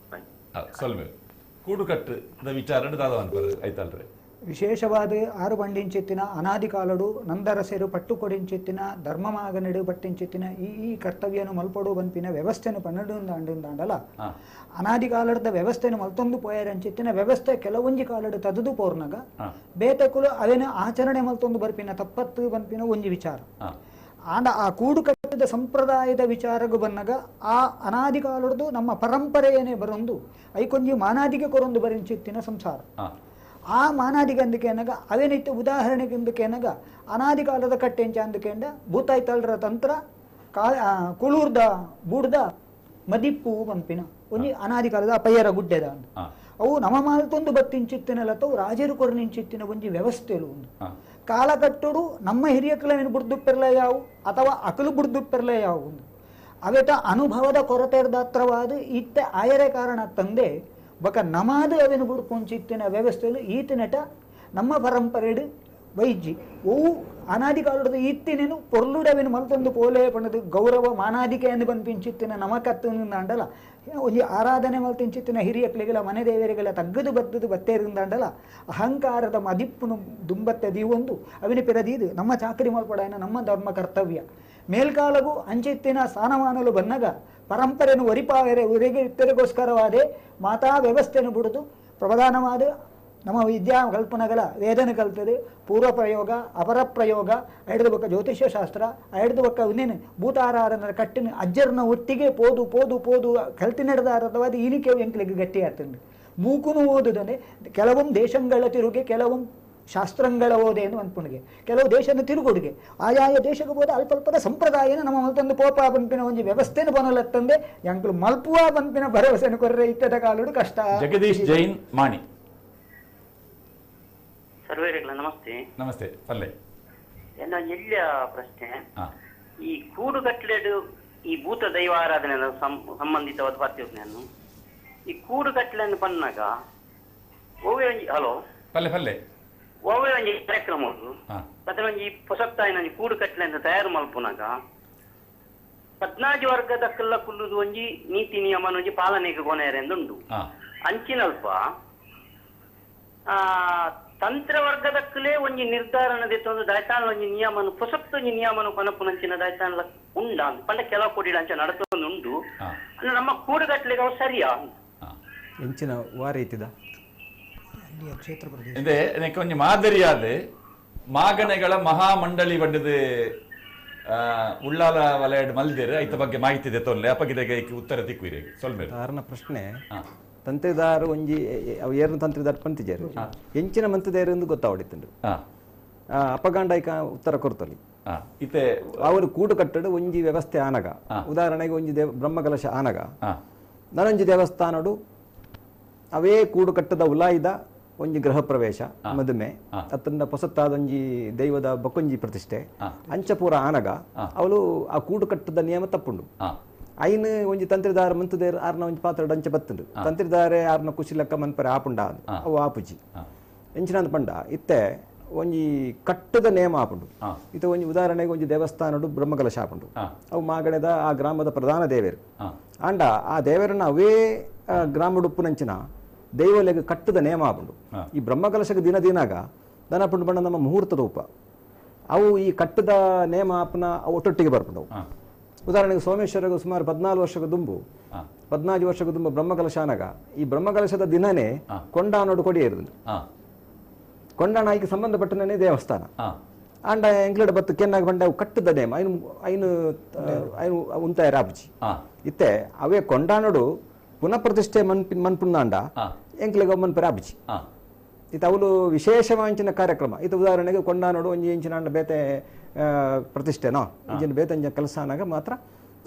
ಸೊಲ್ಮೆ ಕೂಡುಕಟ್ಟುದ ವಿಚಾರ ಐತಾಲ್ರೆ. ವಿಶೇಷವಾದ ಆರು ಬಂಡಿಂಚಿತ್ತಿನ ಅನಾದಿ ಕಾಲಡು ನಂದರಸೆರು ಪಟ್ಟುಕೊಡಿಂಚಿತ್ತಿನ ಧರ್ಮಮಾಗನೆಡು ಪಟ್ಟಿಂಚಿತ್ತಿನ ಈ ಈ ಕರ್ತವ್ಯನು ಮಲ್ಪಡು ಬನ್ಪಿನ ವ್ಯವಸ್ಥೆನು 12 ಅನಾದಿ ಕಾಲದ ವ್ಯವಸ್ಥೆನು ಮಲ್ತೊಂದು ಪೋಯರಂಚಿತ್ತಿನ ವ್ಯವಸ್ಥೆ ಕೆಲವೊಂಜಿ ಕಾಲಡು ತದುದು ಪೋರ್ನಗ ಬೇತಕುಲು ಅವೇನು ಆಚರಣೆ ಮಲ್ತೊಂದು ಬರ್ಪಿನ ತಪ್ಪತ್ತು ಬನ್ಪಿನ ಒಂಜಿ ವಿಚಾರ. ಆಂಡ ಆ ಕೂಡುಕಟ್ಟದ ಸಂಪ್ರದಾಯದ ವಿಚಾರಗು ಬನ್ನಗ ಆ ಅನಾದಿ ಕಾಲಡ್ದು ನಮ್ಮ ಪರಂಪರೆಯೇ ಬರೊಂದು ಐಕೊಂಜಿ ಮಾನಾದಿಗೆ ಕೊರೊಂದು ಬರಿಂಚಿತ್ತಿನ ಸಂಸಾರ. ಆ ಮಾನಾದಿಗೆ ಅಂದಕೇನಗ ಅವೇನಿತ್ತು ಉದಾಹರಣೆಗೆ ಅಂದಕೇನಗ ಅನಾದಿ ಕಾಲದ ಕಟ್ಟೆಂಚ ಅಂದಕೇಂಡ ಭೂತಾಯ್ತಲ್ರ ತಂತ್ರ ಕುಳೂರ್ದ ಬೂಡ್ದ ಮದಿಪ್ಪು ಪನ್ಪಿನ ಒಂಜಿ ಅನಾದಿ ಕಾಲದ ಪಯ್ಯರ ಗುಡ್ಡೆದ ಅಂದ್. ಅವು ನಮ್ಮ ಮಾಲ್ತೊಂದು ಬತ್ತಿಂಚಿತ್ತಿನಲತ್ತವು ರಾಜರು ಕೊರನಿಂಚಿತ್ತಿನ ಒಂಜಿ ವ್ಯವಸ್ಥೆಲು ಉಂದು ಕಾಲಕಟ್ಟುಡು ನಮ್ಮ ಹಿರಿಯಕ್ಲವೇನು ಬುಡ್ದುಪ್ಪೆರ್ಲ ಯಾವು ಅಥವಾ ಅಕಲು ಬುಡ್ದುಪ್ಪೆರ್ಲ ಯಾವು ಉಂದು ಅವೆಟ ಅನುಭವದ ಕೊರತೆರ್ದಾತ್ರವಾದ ಇತ್ತ ಆಯರೆ ಕಾರಣ ತಂದೆ ಬಕ ನಮಾದು ಅವೇನು ಬುಡ್ಪುಂಚಿತ್ತಿನ ವ್ಯವಸ್ಥೆಲು ಈತನೆಟ ನಮ್ಮ ಪರಂಪರೆಡು ವೈಜ್ಜಿ ಓವು ಅನಾದಿ ಕಾಲದ ಈತ್ತಿನೇನು ಪೊರ್ಲುಡವೇನು ಮಲ್ತೊಂದು ಪೋಲೆ ಪಣದು ಗೌರವ ಮಾನಾದಿಕೆ ಎಂದು ಬಂದ್ಪಿಂಚಿತ್ತಿನ ನಮಕತ್ತು ಅಂಡಲ ಒಂಜಿ ಆರಾಧನೆ ಮಲ್ತಿಂಚಿತ್ತಿನ ಹಿರಿಯಕ್ಲಿಗೆಲ್ಲ ಮನೆ ದೇವರಿಗೆಲ್ಲ ತಗ್ಗದು ಬದ್ದದು ಬತ್ತೇರಿಂದಾಂಡಲ ಅಹಂಕಾರದ ಮದಿಪ್ಪುನು ದುಂಬತ್ತೆ ದೀವೊಂದು ಅವಿನ ಪಿರದೀದು ನಮ್ಮ ಚಾಕರಿ ಮಲ್ಪಡಾಯನ ನಮ್ಮ ಧರ್ಮ ಕರ್ತವ್ಯ ಮೇಲ್ಕಾಲಗೂ ಅಂಚಿತ್ತಿನ ಸ್ಥಾನಮಾನಲು ಬನ್ನಗ ಪರಂಪರೆಯನ್ನು ಒರಿಪಾವೆರೆ ಉರಿಗೆ ಇತ್ತರಿಗೋಸ್ಕರವಾದೆ ಮಾತಾ ವ್ಯವಸ್ಥೆಯನ್ನು ಬಿಡುದು ಪ್ರಧಾನವಾದ ನಮ್ಮ ವಿದ್ಯಾ ಕಲ್ಪನೆಗಳ ವೇದನೆ ಕಲ್ತದೆ ಪೂರ್ವ ಪ್ರಯೋಗ ಅಪರ ಪ್ರಯೋಗ ಐಡ್ದು ಬಕ್ಕ ಜ್ಯೋತಿಷ್ಯ ಶಾಸ್ತ್ರ ಐಡ್ದು ಬಕ್ಕ ಇನ್ನೇನು ಭೂತಾರಾಧನ ಕಟ್ಟಿನ ಅಜ್ಜರ್ನ ಒಟ್ಟಿಗೆ ಪೋದು ಪೋದು ಪೋದು ಕಲ್ತಿ ನಡೆದಾರದವಾದ ಈನಿಕೆ ಎಂಕ್ಲಿಗೆ ಗಟ್ಟಿ ಆಗ್ತದೆ ಮೂಕುನು ಓದುದನೆ ಕೆಲವೊಂದು ದೇಶಗಳ ತಿರುಗಿ ಕೆಲವೊಂದು ಶಾಸ್ತ್ರಗಳ ಓದೆ ಎಂದು ಅನ್ಪುಣಿಗೆ ಕೆಲವು ದೇಶನ ತಿರುಗುಡುಗೆ ಆಯಾಯ ದೇಶಕ್ಕೆ ಹೋದ ಅಲ್ಪ ಅಲ್ಪದ ಸಂಪ್ರದಾಯನ ನಮ್ಮ ಮಲ್ತೊಂದು ಪೋಪ ಬಂಪಿನ ಒಂದು ವ್ಯವಸ್ಥೆನ ಬನಲತ್ತಂದೆ ಎಂಕ್ಲು ಮಲ್ಪುವ ಬಂಪಿನ ಭರವಸೆನ ಕೊರ್ರೆ ಇತ್ತದ ಕಾಲುಡು ಕಷ್ಟ. ಜಗದೀಶ್ ಜೈನ್ ಮಾಣಿ. ಸರ್ವೇರಿಗಳ ನಮಸ್ತೆ. ನಮಸ್ತೆ. ಪಲ್ಲೆ ಎನ್ನ ಎಲ್ಲಿಯ ಪ್ರಶ್ನೆ, ಈ ಕೂಡುಗಟ್ಟಲೆಡು ಈ ಭೂತ ದೈವ ಆರಾಧನೆ ಸಂಬಂಧಿತವಾದ ಪತ್ಯೋಜ್ಞೆಯನ್ನು ಈ ಕೂಡುಗಟ್ಟಲೆಯನ್ನು ಪನ್ನಾಗ ಒವ್ವೆ ಒಂಜಿ ಹಲೋ ಪಲ್ಲೆ ಪಲ್ಲೆ ಒವ್ವೆ ಒಂಜಿ ಕಾರ್ಯಕ್ರಮ ಮತ್ತೆ ಒಂಜಿ ಪೊಸತ್ತಾಯಿನ ಕೂಡುಕಟ್ಟಲೆ ಅಂತ ತಯಾರು ಮಲ್ಪುನಾಗ 14 ವರ್ಗದ ಕಲ್ಲ ಕುಲ್ಲುದು ಒಂಜಿ ನೀತಿ ನಿಯಮ ಒಂಜಿ ಪಾಲನೆಗೆ ಕೊನೆಯರೆಂದುಂಡು. ಅಂಚಿನಲ್ಪ ತಂತ್ರವರ್ಗದಕ್ಕಲೇ ಒಂಜಿ ನಿರ್ಧಾರಣದ ಒಂದು ದಾಯ್ತಾನ ಒಂಜಿ ನಿಯಮನು ಪೊಸತ್ತು ಒಂಜಿ ನಿಯಮನು ಕೊನಪುನಂಚಿನ ದಾಯ್ತಾನ ಉಂಡ ಪಂಡ ಕೆಲವು ಕೋಡಿ ಅಂಚ ನಡತೊಂದು ಉಂಡು. ಅಂದ್ರೆ ನಮ್ಮ ಕೂಡುಗಟ್ಟಲೆಗೆ ಅವು ಸರಿಯಾ ಎಂಚಿನ ವಾರ ಐತಿದ ಒಂಜಿ ಮಾದರಿಯಾದ ಮಾಗಣೆಗಳ ಮಹಾಮಂಡಳಿ ಬಂಡದ ಉಳ್ಳಾಲ ವಲಯಡ್ ಮಲ್ದಿರ ಐತ ಬಗ್ಗೆ ಮಾಹಿತಿ ಇದೆ ತೊಂದರೆ ಅಪಗಿದೆಗೆ ಉತ್ತರ ತಿಕ್ವಿರಿ ಸೊಲ್ಮೇಲೆ ಕಾರಣ ಪ್ರಶ್ನೆ ತಂತ್ರಿದಾರ ಒಂಜಿ ಅವು ಏರ್ನ ತಂತ್ರಿದಾರ ಪಂತಿಜಾರು ಎಂಚಿನ ಮಂತದೇರು ಎಂದು ಗೊತ್ತಾವಡಿತ್ತುಂಡು ಅಪಗಾಂಡೈಕ ಉತ್ತರ ಕೊರ್ತಲಿ ಇತ್ತೆ ಅವರು ಕೂಡು ಕಟ್ಟಡ ಒಂಜಿ ವ್ಯವಸ್ಥೆ ಆನಗ ಉದಾಹರಣೆಗೆ ಒಂಜಿ ದೇವ ಬ್ರಹ್ಮಕಲಶ ಆನಗ ನನೊಂಜಿ ದೇವಸ್ಥಾನಡು ಅವೇ ಕೂಡು ಕಟ್ಟದ ಉಲಾಯಿದ ಒಂಜಿ ಗೃಹ ಪ್ರವೇಶ ಮದುಮೆ ಅತ್ತಂದ ಪೊಸತ್ತಾದ ಒಂಜಿ ದೈವದ ಬಕ್ಕೊಂಜಿ ಪ್ರತಿಷ್ಠೆ ಅಂಚಪೂರ ಆನಗ ಅವಳು ಆ ಕೂಡು ಕಟ್ಟದ ನಿಯಮ ತಪ್ಪುಂಡು. ಐನು ಒಂಜಿ ತಂತ್ರಿದಾರ ಮಂತದೇರು ಆರ್ನ ಒಂಜಿ ಪಾತ್ರ ಅಂಚ ಬತ್ತುಂಡು ತಂತ್ರಿದಾರೆ ಆರ್ನ ಖುಷಿ ಲೆಕ್ಕ ಮನ್ಪರೆ ಆಪುಂಡ ಅವು ಆಪುಜಿ ಎಂಚಿನಂದ ಪಂಡ ಇತ್ತೆ ಒಂಜಿ ಕಟ್ಟದ ನೇಮ ಆಪುಂಡು. ಇತ್ತೆ ಒಂಜಿ ಉದಾಹರಣೆಗೆ ಒಂಜಿ ದೇವಸ್ಥಾನಡು ಬ್ರಹ್ಮಕಲಶ ಆಪುಂಡು ಅವು ಮಾಗಣದ ಆ ಗ್ರಾಮದ ಪ್ರಧಾನ ದೇವೇರು ಆಂಡ ಆ ದೇವರನ್ನ ಅವೇ ಗ್ರಾಮಡುಪ್ಪುನಂಚಿನ ದೈವಲೆಗೆ ಕಟ್ಟದ ನೇಮ ಆಪುಂಡು. ಈ ಬ್ರಹ್ಮಕಲಶಕ್ಕೆ ದಿನ ದಿನಾಗ ದನಪುಂಡು ಬಣ್ಣ ನಮ್ಮ ಮುಹೂರ್ತದ ಉಪ ಅವು ಈ ಕಟ್ಟದ ನೇಮ ಆಪನ ಒಟ್ಟೊಟ್ಟಿಗೆ ಬರ್ಪುಂಡವು. ಉದಾಹರಣೆಗೆ ಸೋಮೇಶ್ವರಗೆ ಸುಮಾರು 14 ವರ್ಷಕ್ಕೆ ದುಂಬು 14 ವರ್ಷಕ್ಕೆ ದುಂಬು ಬ್ರಹ್ಮಕಲಶ ಆನಗ ಈ ಬ್ರಹ್ಮಕಲಶದ ದಿನನೇ ಕೊಂಡಾನೋಡು ಕೊಡಿ ಇರುದು ಕೊಂಡಾಣ ಐಕೆ ಸಂಬಂಧಪಟ್ಟನೇ ದೇವಸ್ಥಾನ ಆಂಡ ಎಂಕ್ಲಡ ಬತ್ತು ಕೆನ್ನಾಗ ಬಂಡ ಅವು ಕಟ್ಟದ ನೇಮ ಐನು ಐನು ಐನು ಉಂತಾಯ ರಾಪುಜಿ ಇತ್ತೆ ಅವೇ ಕೊಂಡಾನೋಡು ಪುನಃ ಪ್ರತಿಷ್ಠೆ ಮನ್ಪುಂದಾಂಡ ಎಂಕ್ಲೆಗ ಮನ್ಪರ ಆಪುಜಿ. ಇದು ಅವಳು ವಿಶೇಷವಾಂಚಿನ ಕಾರ್ಯಕ್ರಮ. ಇದು ಉದಾಹರಣೆಗೆ ಕೊಂಡಾನೋಡು ಒಂಜಿ ಇಂಚಿನ ಬೇತೆ ಪ್ರತಿಷ್ಠೆನೋ ಇಂಚಿನ ಬೇತೆ ಅಂಚಿನ ಕೆಲಸ ಆನಾಗ ಮಾತ್ರ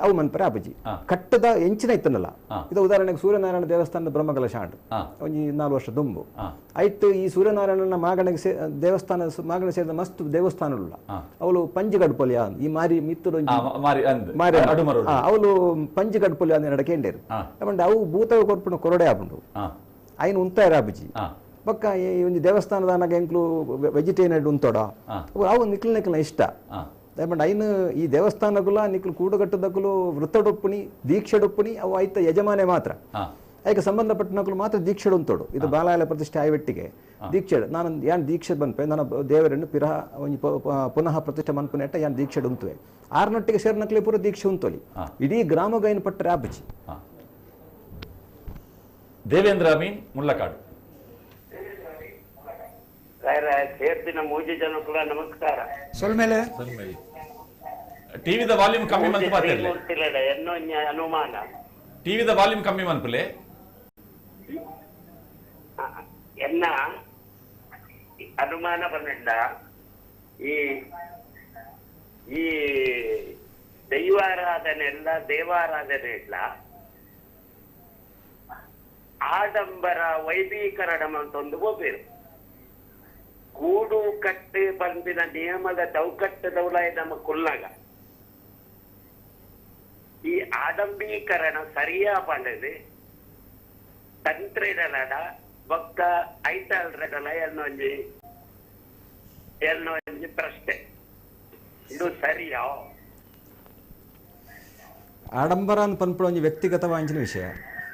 ಅವು ಮನ್ಪರ ಆಪುಜಿ ಕಟ್ಟದ ಎಂಚಿನ ಇತ್ತನಲ್ಲ. ಇದು ಉದಾಹರಣೆಗೆ ಸೂರ್ಯನಾರಾಯಣ ದೇವಸ್ಥಾನದ ಬ್ರಹ್ಮಕಲಶ ಆಂಡು ಒಂಜಿ 4 ವರ್ಷ ದುಂಬು ಆಯ್ತು. ಈ ಸೂರ್ಯನಾರಾಯಣನ ಮಾಗಣೆಗೆ ದೇವಸ್ಥಾನ ಮಾಗಣೆ ಸೇರಿದ ಮಸ್ತ್ ದೇವಸ್ಥಾನಲ್ಲ ಅವಳು ಪಂಜಿಗಡ್ಪೊಲಿಯ ಈ ಮಾರಿ ಮಿತ್ತುಡು ಮಾರಿ ಅವಳು ಪಂಜಿಗಡ್ಪೊಲಿಯ ಅಂದ್ ನಡಕೇಂಡೇರು ಅವು ಭೂತ ಕೊರ್ಪುಣ ಕೊರಡೆ ಆಪುಂಡು ಐನು ಉಂತಾಯ ಆಪುಜಿ ಬೊಕ್ಕ ಈ ಒಂಜಿ ದೇವಸ್ಥಾನದ ಆನಾಗ ಎಂಕ್ಲು ವೆಜಿಟೇರಿಯನ್ ಉಂತೋಡ ಅವು ನಿಕ್ಲು ನಿಕ್ಲ ಇಷ್ಟ ದಯಮಂಡ ಐನು ಈ ದೇವಸ್ಥಾನಗುಲ ನಿಕ್ಲು ಕೂಡುಗಟ್ಟದಕ್ಕಲು ವೃತ್ತಡೊಪ್ಪುನಿ ದೀಕ್ಷೆಡೊಪ್ಪುನಿ ಅವು ಐತ ಯಜಮಾನೆ ಮಾತ್ರ ಐಕೆ ಸಂಬಂಧಪಟ್ಟನಕಲು ಮಾತ್ರ ದೀಕ್ಷೆಡು ಉಂತೋಡು. ಇದು ಬಾಲಾಯಲ ಪ್ರತಿಷ್ಠೆ ಆಯ್ವೆಟ್ಟಿಗೆ ದೀಕ್ಷೆ ನಾನು ಯಾನ್ ದೀಕ್ಷೆ ಬನ್ಪೆ ನನ್ನ ದೇವರನ್ನು ಪಿರಹ ಒಂಜಿ ಪುನಃ ಪ್ರತಿಷ್ಠೆ ಮನ್ಪುನೆಟ್ಟ ಯಾನ್ ದೀಕ್ಷೆಡು ಉಂತುವೆ ಆರ್ನೊಟ್ಟಿಗೆ ಸೇರ್ನಕ್ಲೆ ಪೂರ ದೀಕ್ಷೆ ಉಂತೋಲಿ ಇಡೀ ಗ್ರಾಮಗೈನ್ ಪಟ್ಟರೆ ಆಪುಜಿ. ದೇವೇಂದ್ರ ಅಮೀನ್ ಮುಳ್ಳಕಾಡು. ಮೂಜಿ ಜನ ಕೂಡ ನಮಸ್ಕಾರ. ಸೊಲ್ಮೇಲೆ ಟಿವಿದ ವಾಲ್ಯೂಮ್ ಕಮ್ಮಿ ಮಂತ್ ಪಾತಿರ್ಲೆ ಅನುಮಾನ ಟಿವಿದ ವಾಲ್ಯೂಮ್ ಕಮ್ಮಿ ಮನ್ಪುಲೆ ಎನ್ನ ಅನುಮಾನ ಬಂದ ಈ ಈ ದೈವಾರಾಧನೆ ಎಲ್ಲ ದೇವಾರಾಧನೆ ಇಲ್ಲ ಆಡಂಬರ ವೈಭೀಕರಣ ಮಲ್ತೊಂದು ಪೋಪೇರು ಕೂಡು ಕಟ್ಟು ಬಂದಿನ ನಿಯಮದ ಚೌಕಟ್ಟದೌಲಾಯ ನಮ್ಮ ಕುಲ್ಲಾಗ ಈ ಆಡಂಬೀಕರಣ ಸರಿಯಾ ಪಂಡದು ತಂತ್ರಿಡಲಡ ಬೊಕ್ಕ ಐತಾಳ್ರಡಲ ಎನ್ನೊಂಜಿ ಎನ್ನೊಂಜಿ ಪ್ರಶ್ನೆ ಇದು ಸರಿಯಾ ಆಡಂಬರ ಅಂತ ಪನ್ಪುಳ ಒಂಜಿ ವ್ಯಕ್ತಿಗತ ವಾಂಚಿನ ವಿಷಯ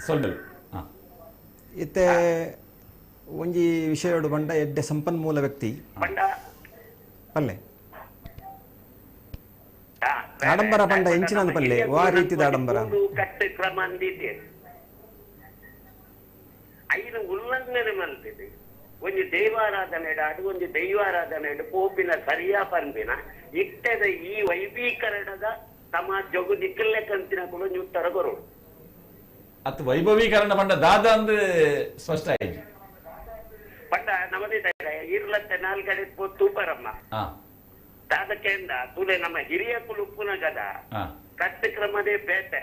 ಸೊಲ್ಲು ಇತ್ತೆ ಒಂಜಿ ವಿಷಯಡು ಬಂಡ ಎಡ್ಡೆ ಸಂಪನ್ಮೂಲ ವ್ಯಕ್ತಿ ಪಲ್ಲೆ ಆಡಂಬರ ಪಂಡ ಎಂಚಿನ ಪಲ್ಲೆ ವಾ ರೀತಿದ ಆಡಂಬರ ಕಟ್ಟು ಕ್ರಮ ಅಂದಿದ್ದೆ ಐನು ಉಲ್ಲಂಘನೆ ಮಲ್ತಿದೆ ಒಂಜಿ ದೇವಾರಾಧನೆ ಅದು ಒಂಜಿ ದೈವಾರಾಧನೆ ಪೋಪಿನ ಸರಿಯಾ ಪನ್ಪಿನ ಇಟ್ಟದ ಈ ವೈಭೀಕರಣದ ಸಮಾಜಗು ನಿಕ್ಕಲ್ಲೆ ಕಂತಿನ ಕೂಡ ಉತ್ತರ ಕೊರೋಡು ಅತ್ ವೈಭವೀಕರಣ ಪಂಡ ದಾದ ಅಂದ್ರೆ ಸ್ಪಷ್ಟ ಆಯ್ತು ಪಂಡ ನಮ್ಮದೇ ಇರ್ಲತ್ತೆ ನಾಲ್ಕಡೆ ತೂಪರಮ್ಮ ದಾದಕ್ಕೆಂದ ತುಲೆ ನಮ್ಮ ಹಿರಿಯ ಕುಲುಪ್ಪುನ ಗದ ಕಟ್ಟು ಕ್ರಮದೇ ಬೇತೆ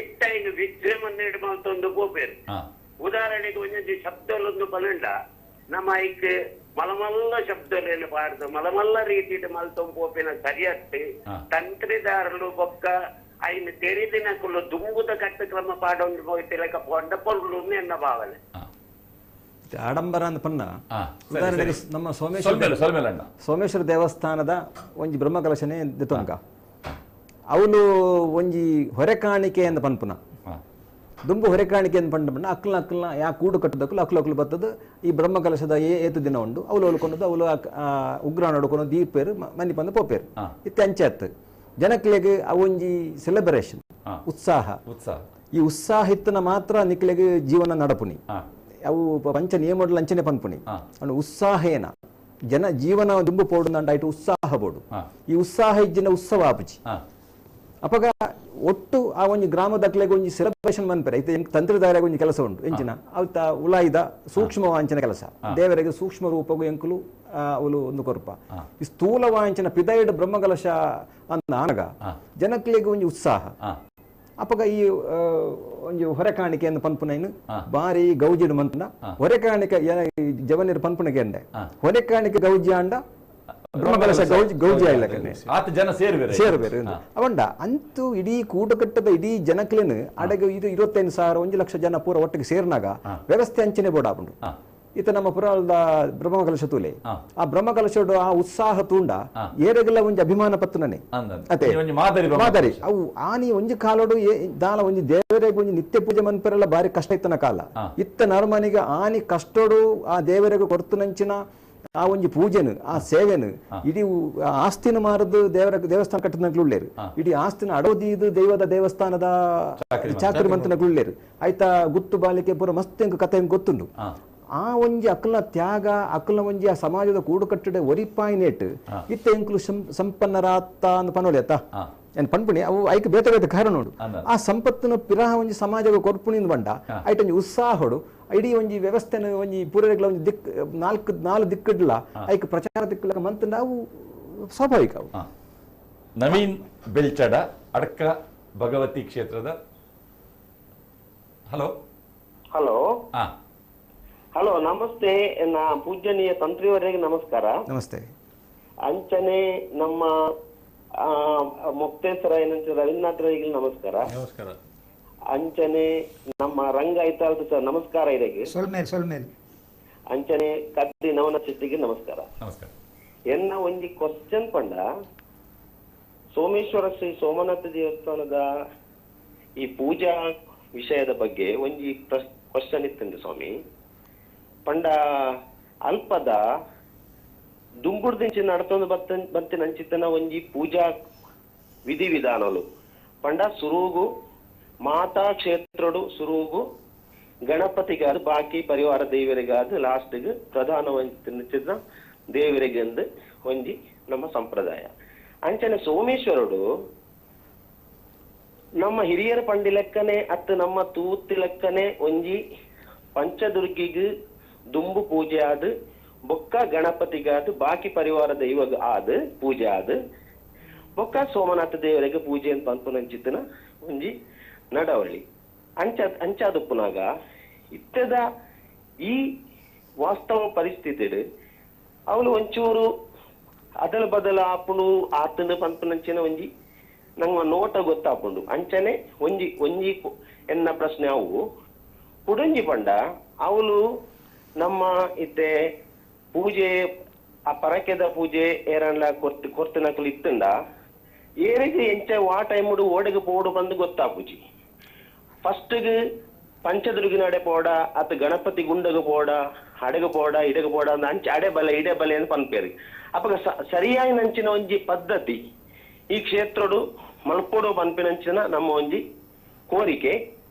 ಇತ್ತ ಇನ್ನು ವಿಜೃಂಭಣೆ ಮಲ್ತೊಂದು ಪೋಪೇರು ಉದಾಹರಣೆಗೆ ಒಂದೊಂದು ಶಬ್ದಲೊಂದು ಪನಂಡ ನಮ್ಮ ಐಕ್ ಮಲಮಲ್ಲ ಶಬ್ದಲೇನು ಪಾಡ್ದು ಮಲಮಲ್ಲ ರೀತಿದ ಮಲ್ತೊಂದು ಪೋಪಿನ ಸರಿಯತ್ತೆ ತಂತ್ರಿದಾರರು ಬೊಕ್ಕ ಐನು ತೆರಿದಿನ ಕುಲು ದುಂಬುದ ಕಟ್ಟು ಕ್ರಮ ಪಾಡೊಂದು ಹೋಯ್ತಿಲಕ ಪೊಂಡ ಪೊರ್ಲು ಎನ್ನ ಭಾವನೆ ಆಡಂಬರ ಅಂತ ಪನ್ನ ಉದಾಹರಣೆಗೆ ನಮ್ಮ ಸೋಮೇಶ್ವರ ಸೋಮೇಶ್ವರ ದೇವಸ್ಥಾನದ ಒಂಜಿ ಬ್ರಹ್ಮಕಲಶನೇ ದಿತ್ತೊಂಕ ಅವನು ಒಂಜಿ ಹೊರೆಕಾಣಿಕೆ ಅಂತ ಪನ್ಪುನ ದುಂಬು ಹೊರೆಕಾಣಿಕೆ ಅಂತ ಪಂಡ ಪಂಡ ಅಕ್ಲ ಅಕ್ಲ ಯಾ ಕೂಡು ಕಟ್ಟದಕ್ಕಲು ಅಕ್ಲು ಅಕ್ಲು ಬರ್ತದ ಈ ಬ್ರಹ್ಮಕಲಶದ ಏತು ದಿನ ಉಂಡು ಅವಳು ಅವಳು ಅವಳು ಉಗ್ರ ನಡ್ಕೊಂಡು ದೀಪೇರು ಮನಿ ಬಂದು ಪೋಪೇರು ಇತ್ತೆ ಅಂಚೆ ಜನಕ್ಲೆಗ್ ಅವೊಂಜಿ ಸೆಲೆಬ್ರೇಷನ್ ಉತ್ಸಾಹ ಉತ್ಸಾಹ ಈ ಉತ್ಸಾಹ ಇತ್ತನ ಮಾತ್ರ ನಿಕ್ಲೆಗ್ ಜೀವನ ನಡಪುನಿ ಅವು ಪಂಚ ನಿಯಮಗಳು ಅಂಚನೆ ಪನ್ಪುನಿ ಅವನು ಉತ್ಸಾಹೇನ ಜನ ಜೀವನ ದುಂಬು ಪೋಡು ಅಂಡಾಯ್ತು ಉತ್ಸಾಹ ಬೋಡು ಈ ಉತ್ಸಾಹ ಇಜ್ಜಿನ ಉತ್ಸವ ಆಪುಜಿ ಅಪಗ ಒಟ್ಟು ಆ ಒಂಜಿ ಗ್ರಾಮದಕ್ಲೆಗ್ ಒಂಜಿ ಸೆಲೆಬ್ರೇಷನ್ ಮನ್ಪೆರೆ ಇತ್ತೆ ತಂತ್ರಧಾರೆಗೆ ಒಂಜಿ ಕೆಲಸ ಉಂಟು ಎಂಚಿನ ಅವತ್ತ ಉಲಾಯಿದ ಸೂಕ್ಷ್ಮ ವಾಂಚನ ಕೆಲಸ ದೇವರಿಗೆ ಸೂಕ್ಷ್ಮ ರೂಪಗೂ ಎಂಕುಲು ಅವಳು ಒಂದು ಕೊರ್ಪ ಈ ಸ್ಥೂಲ ವಾಂಚನ ಪಿದೈಡ್ ಬ್ರಹ್ಮಕಲಶ ಅಂದ ಆನಗ ಜನಕ್ಲೆಗ್ ಒಂಜಿ ಉತ್ಸಾಹ ಅಪಗ ಈ ಒಂಜಿ ಹೊರೆಕಾಣಿಕೆ ಪನ್ಪುನೈನು ಬಾರಿ ಗೌಜಿಡು ಮಂತನ ಹೊರೆಕಾಣಿಕೆ ಜವನಿರು ಪನ್ಪುನಗೆ ಅಂಡೆ ಹೊರೆಕಾಣಿಕೆ ಗೌಜಿ ಅಂಡ ಬ್ರಹ್ಮಕಲಶ ಗೌಜಿ ಗೌಜಿ ಆಯ್ಲಕನೆ ಆತ ಜನ ಸೇರ್ಬೇರೆ ಸೇರ್ಬೇರೆ ಅವಂಡ ಅಂತೂ ಇಡೀ ಕೂಟಕಟ್ಟದ ಇಡೀ ಜನಕ್ಲೇನು ಅಡಗ ಇದು 25,000 1 ಲಕ್ಷ ಜನ ಪೂರ ಒಟ್ಟಿಗೆ ಸೇರ್ನಾಗ ವ್ಯವಸ್ಥೆ ಅಂಚನೆ ಬೋಡಾಪುಂಡು ಇತ ನಮ್ಮ ಪುರಾಣದ ಬ್ರಹ್ಮಕಲಶ ತೂಲೆ ಆ ಬ್ರಹ್ಮಕಲಶಡು ಆ ಉತ್ಸಾಹ ತೂಂಡ ಏರೆಗೆಲ್ಲ ಒಂಜಿ ಅಭಿಮಾನ ಪತ್ತುನನೆ ಅದೇ ಮಾದರಿ ಅವು ಆನಿ ಒಂಜಿ ಕಾಲೋಡು ದಾಲ ಒಂಜಿ ದೇವರಿಗೆ ಒಂಜಿ ನಿತ್ಯ ಪೂಜೆ ಮನ್ಪೆರೆಲ್ಲ ಬಾರಿ ಕಷ್ಟ ಇತ್ತನ ಕಾಲ ಇತ್ತ ನರಮನಿಗೆ ಆನಿ ಕಷ್ಟೋಡು ಆ ದೇವರಿಗೆ ಕೊರ್ತುನಂಚಿನ ಆ ಒಂಜಿ ಪೂಜೆನು ಆ ಸೇವೆನು ಇಡೀ ಆಸ್ತಿನ ಮಾರದು ದೇವರ ದೇವಸ್ಥಾನ ಕಟ್ಟದನಗ್ಲುಳ್ಳೇರು ಇಡೀ ಆಸ್ತಿನ ಅಡೋದೀದು ದೈವದ ದೇವಸ್ಥಾನದ ಚಾಕ್ರಿ ಮಂತನಗ್ಲುಳ್ಳೇರು ಆಯ್ತಾ ಗುತ್ತು ಬಾಲಿಕೆ ಪೂರ ಮಸ್ತ್ ಎಂಕ್ ಕತೆ ಗೊತ್ತುಂಡು ಆ ಒಂಜಿ ಅಕ್ಲನ ತ್ಯಾಗ ಅಕ್ಲನ ಒಂಜಿ ಆ ಸಮಾಜದ ಕೂಡುಕಟ್ಟಡೆ ಒರಿಪಾಯಿನೇಟ್ ಇತ್ತ ಎಂಕುಲು ಸಂಪನ್ನರಾತ ಅಂದ್ ಪನೋಲಿ ಅತ್ತ ಏನ್ ಪನ್ಪುಣಿ ಅವು ಐಕ್ ಬೇತೆ ಬೇತೆ ಕಾರಣ ನೋಡು ಆ ಸಂಪತ್ತಿನ ಪಿರಹ ಒಂಜಿ ಸಮಾಜದ ಕೊರ್ಪುಣಿಂದ ಬಂಡ ಐಟ್ ಒಂಜಿ ಉತ್ಸಾಹಡು ಇಡೀ ಒಂಜಿ ವ್ಯವಸ್ಥೆನ ಒಂಜಿ ಪೂರೈಗಳ ಒಂಜಿ ದಿಕ್ ನಾಲ್ಕು ನಾಲ್ಕು ದಿಕ್ಕಿಡ್ಲ ಐಕ್ ಪ್ರಚಾರ ದಿಕ್ಕಲಕ ಮಂತ ಅವು ಸ್ವಾಭಾವಿಕ ಅವು. ನವೀನ್ ಬೆಲ್ಚಡ ಅಡ್ಕ ಭಗವತಿ ಕ್ಷೇತ್ರದ. Hello hello hello namaste. ನಾ ಪೂಜನೀಯ ತಂತ್ರಿಯವರಿಗೆ ನಮಸ್ಕಾರ. ನಮಸ್ತೆ. ಅಂಚನೆ ನಮ್ಮ ಮೊಕ್ತೇಶ್ವರ ಏನಂತ ರವೀಂದ್ರನಾಥ್ ನಮಸ್ಕಾರ. ನಮಸ್ಕಾರ. ಅಂಚನೆ ನಮ್ಮ ರಂಗ ಐತಾಳ್ತು ಸರ್ ನಮಸ್ಕಾರ ಇರಗೆ. ಅಂಚನೆ ಕದ್ದಿ ನವನ ಶೆಟ್ಟಿಗೆ ನಮಸ್ಕಾರ. ನಮಸ್ಕಾರ. ಎನ್ನ ಒಂಜಿ ಕ್ವಶನ್ ಪಂಡ ಸೋಮೇಶ್ವರ ಶ್ರೀ ಸೋಮನಾಥ ದೇವಸ್ಥಾನದ ಈ ಪೂಜಾ ವಿಷಯದ ಬಗ್ಗೆ ಒಂಜಿ ಕ್ವಶನ್ ಇತ್ತಂತೆ ಸ್ವಾಮಿ. ಪಂಡ ಅಲ್ಪದ ದುಂಬುಡ್ದಿಂಚಿ ನಡತೊಂದು ಬತ್ತಿನ ಅಂಚಿತನ ಒಂಜಿ ಪೂಜಾ ವಿಧಿ ವಿಧಾನಲು ಪಂಡ ಸುರುಗು ಮಾತಾ ಕ್ಷೇತ್ರಡು ಸುರುಗು ಗಣಪತಿಗಾದ ಬಾಕಿ ಪರಿವಾರ ದೇವರಿಗಾದ ಲಾಸ್ಟ್ಗೆ ಪ್ರಧಾನ ದೇವರಿಗೆಂದು ಒಂಜಿ ನಮ್ಮ ಸಂಪ್ರದಾಯ. ಅಂಚನೆ ಸೋಮೇಶ್ವರಡು ನಮ್ಮ ಹಿರಿಯರ ಪಂಡಿ ಲೆಕ್ಕನೆ ಅತ್ತು ನಮ್ಮ ತೂತಿ ಲೆಕ್ಕನೆ ಒಂಜಿ ಪಂಚದುರ್ಗಿಗೆ ದುಂಬು ಪೂಜೆ ಆದ ಬೊಕ್ಕ ಗಣಪತಿಗಾದ ಬಾಕಿ ಪರಿವಾರ ದೈವ ಆದ ಪೂಜೆ ಆದ ಬೊಕ್ಕ ಸೋಮನಾಥ ದೇವರಿಗೆ ಪೂಜೆ ಅಂತ ಪನ್ಪುನಂಚಿತನ ಒಂಜಿ ನಡವಳಿ. ಅಂಚ ಅಂಚಾದುಪ್ಪುನಾಗ ಇತ್ತದ ಈ ವಾಸ್ತವ ಪರಿಸ್ಥಿತಿ ಅವಳು ಒಂಚೂರು ಅದಲ ಬದಲ ಆಪುಂಡು ಆತನ ಪನ್ಪುನಂಚಿನ ಒಂಜಿ ನಂಗ ನೋಟ ಗೊತ್ತಾಪುಂಡು ಅಂಚನೆ ಒಂಜಿ ಒಂಜಿ ಎನ್ನ ಪ್ರಶ್ನೆ ಅವು ಕುಡಂಜಿ ಪಂಡ ಅವಳು ನಮ್ಮ ಇತ್ತೆ ಪೂಜೆ ಆ ಪರಕೆದ ಪೂಜೆ ಏರನ್ಲ ಕೊರ್ತು ಕೊರ್ತನಕಲು ಇತ್ತಂಡ ಏರಿಗೆ ಎಂಚ ವಾ ಟೈಮುಡು ಓಡೆಗೆ ಪೋಡು ಬಂದು ಗೊತ್ತಾಪುಜಿ ಫಸ್ಟ್ಗೆ ಪಂಚದುರ್ಗಿನಡೆ ಪೋಡ ಅತ್ ಗಣಪತಿ ಗುಂಡಗ ಪೋಡ ಅಡಗ ಪೋಡ ಇಡಗ ಪೋಡ ಅಂಚ ಅಡೆ ಬಲೆ ಇಡೆ ಬಲೆ ಅಂತ ಪನ್ಪೇರು ಅಪಗ ಸರಿಯಾಗಿ ನಂಚಿನ ಒಂಜಿ ಪದ್ಧತಿ ಈ ಕ್ಷೇತ್ರಡು ಮಲ್ಪೋಡು ಪನ್ಪಿನಂಚಿನ ನಮ್ಮ ಒಂಜಿ ಕೋರಿಕೆ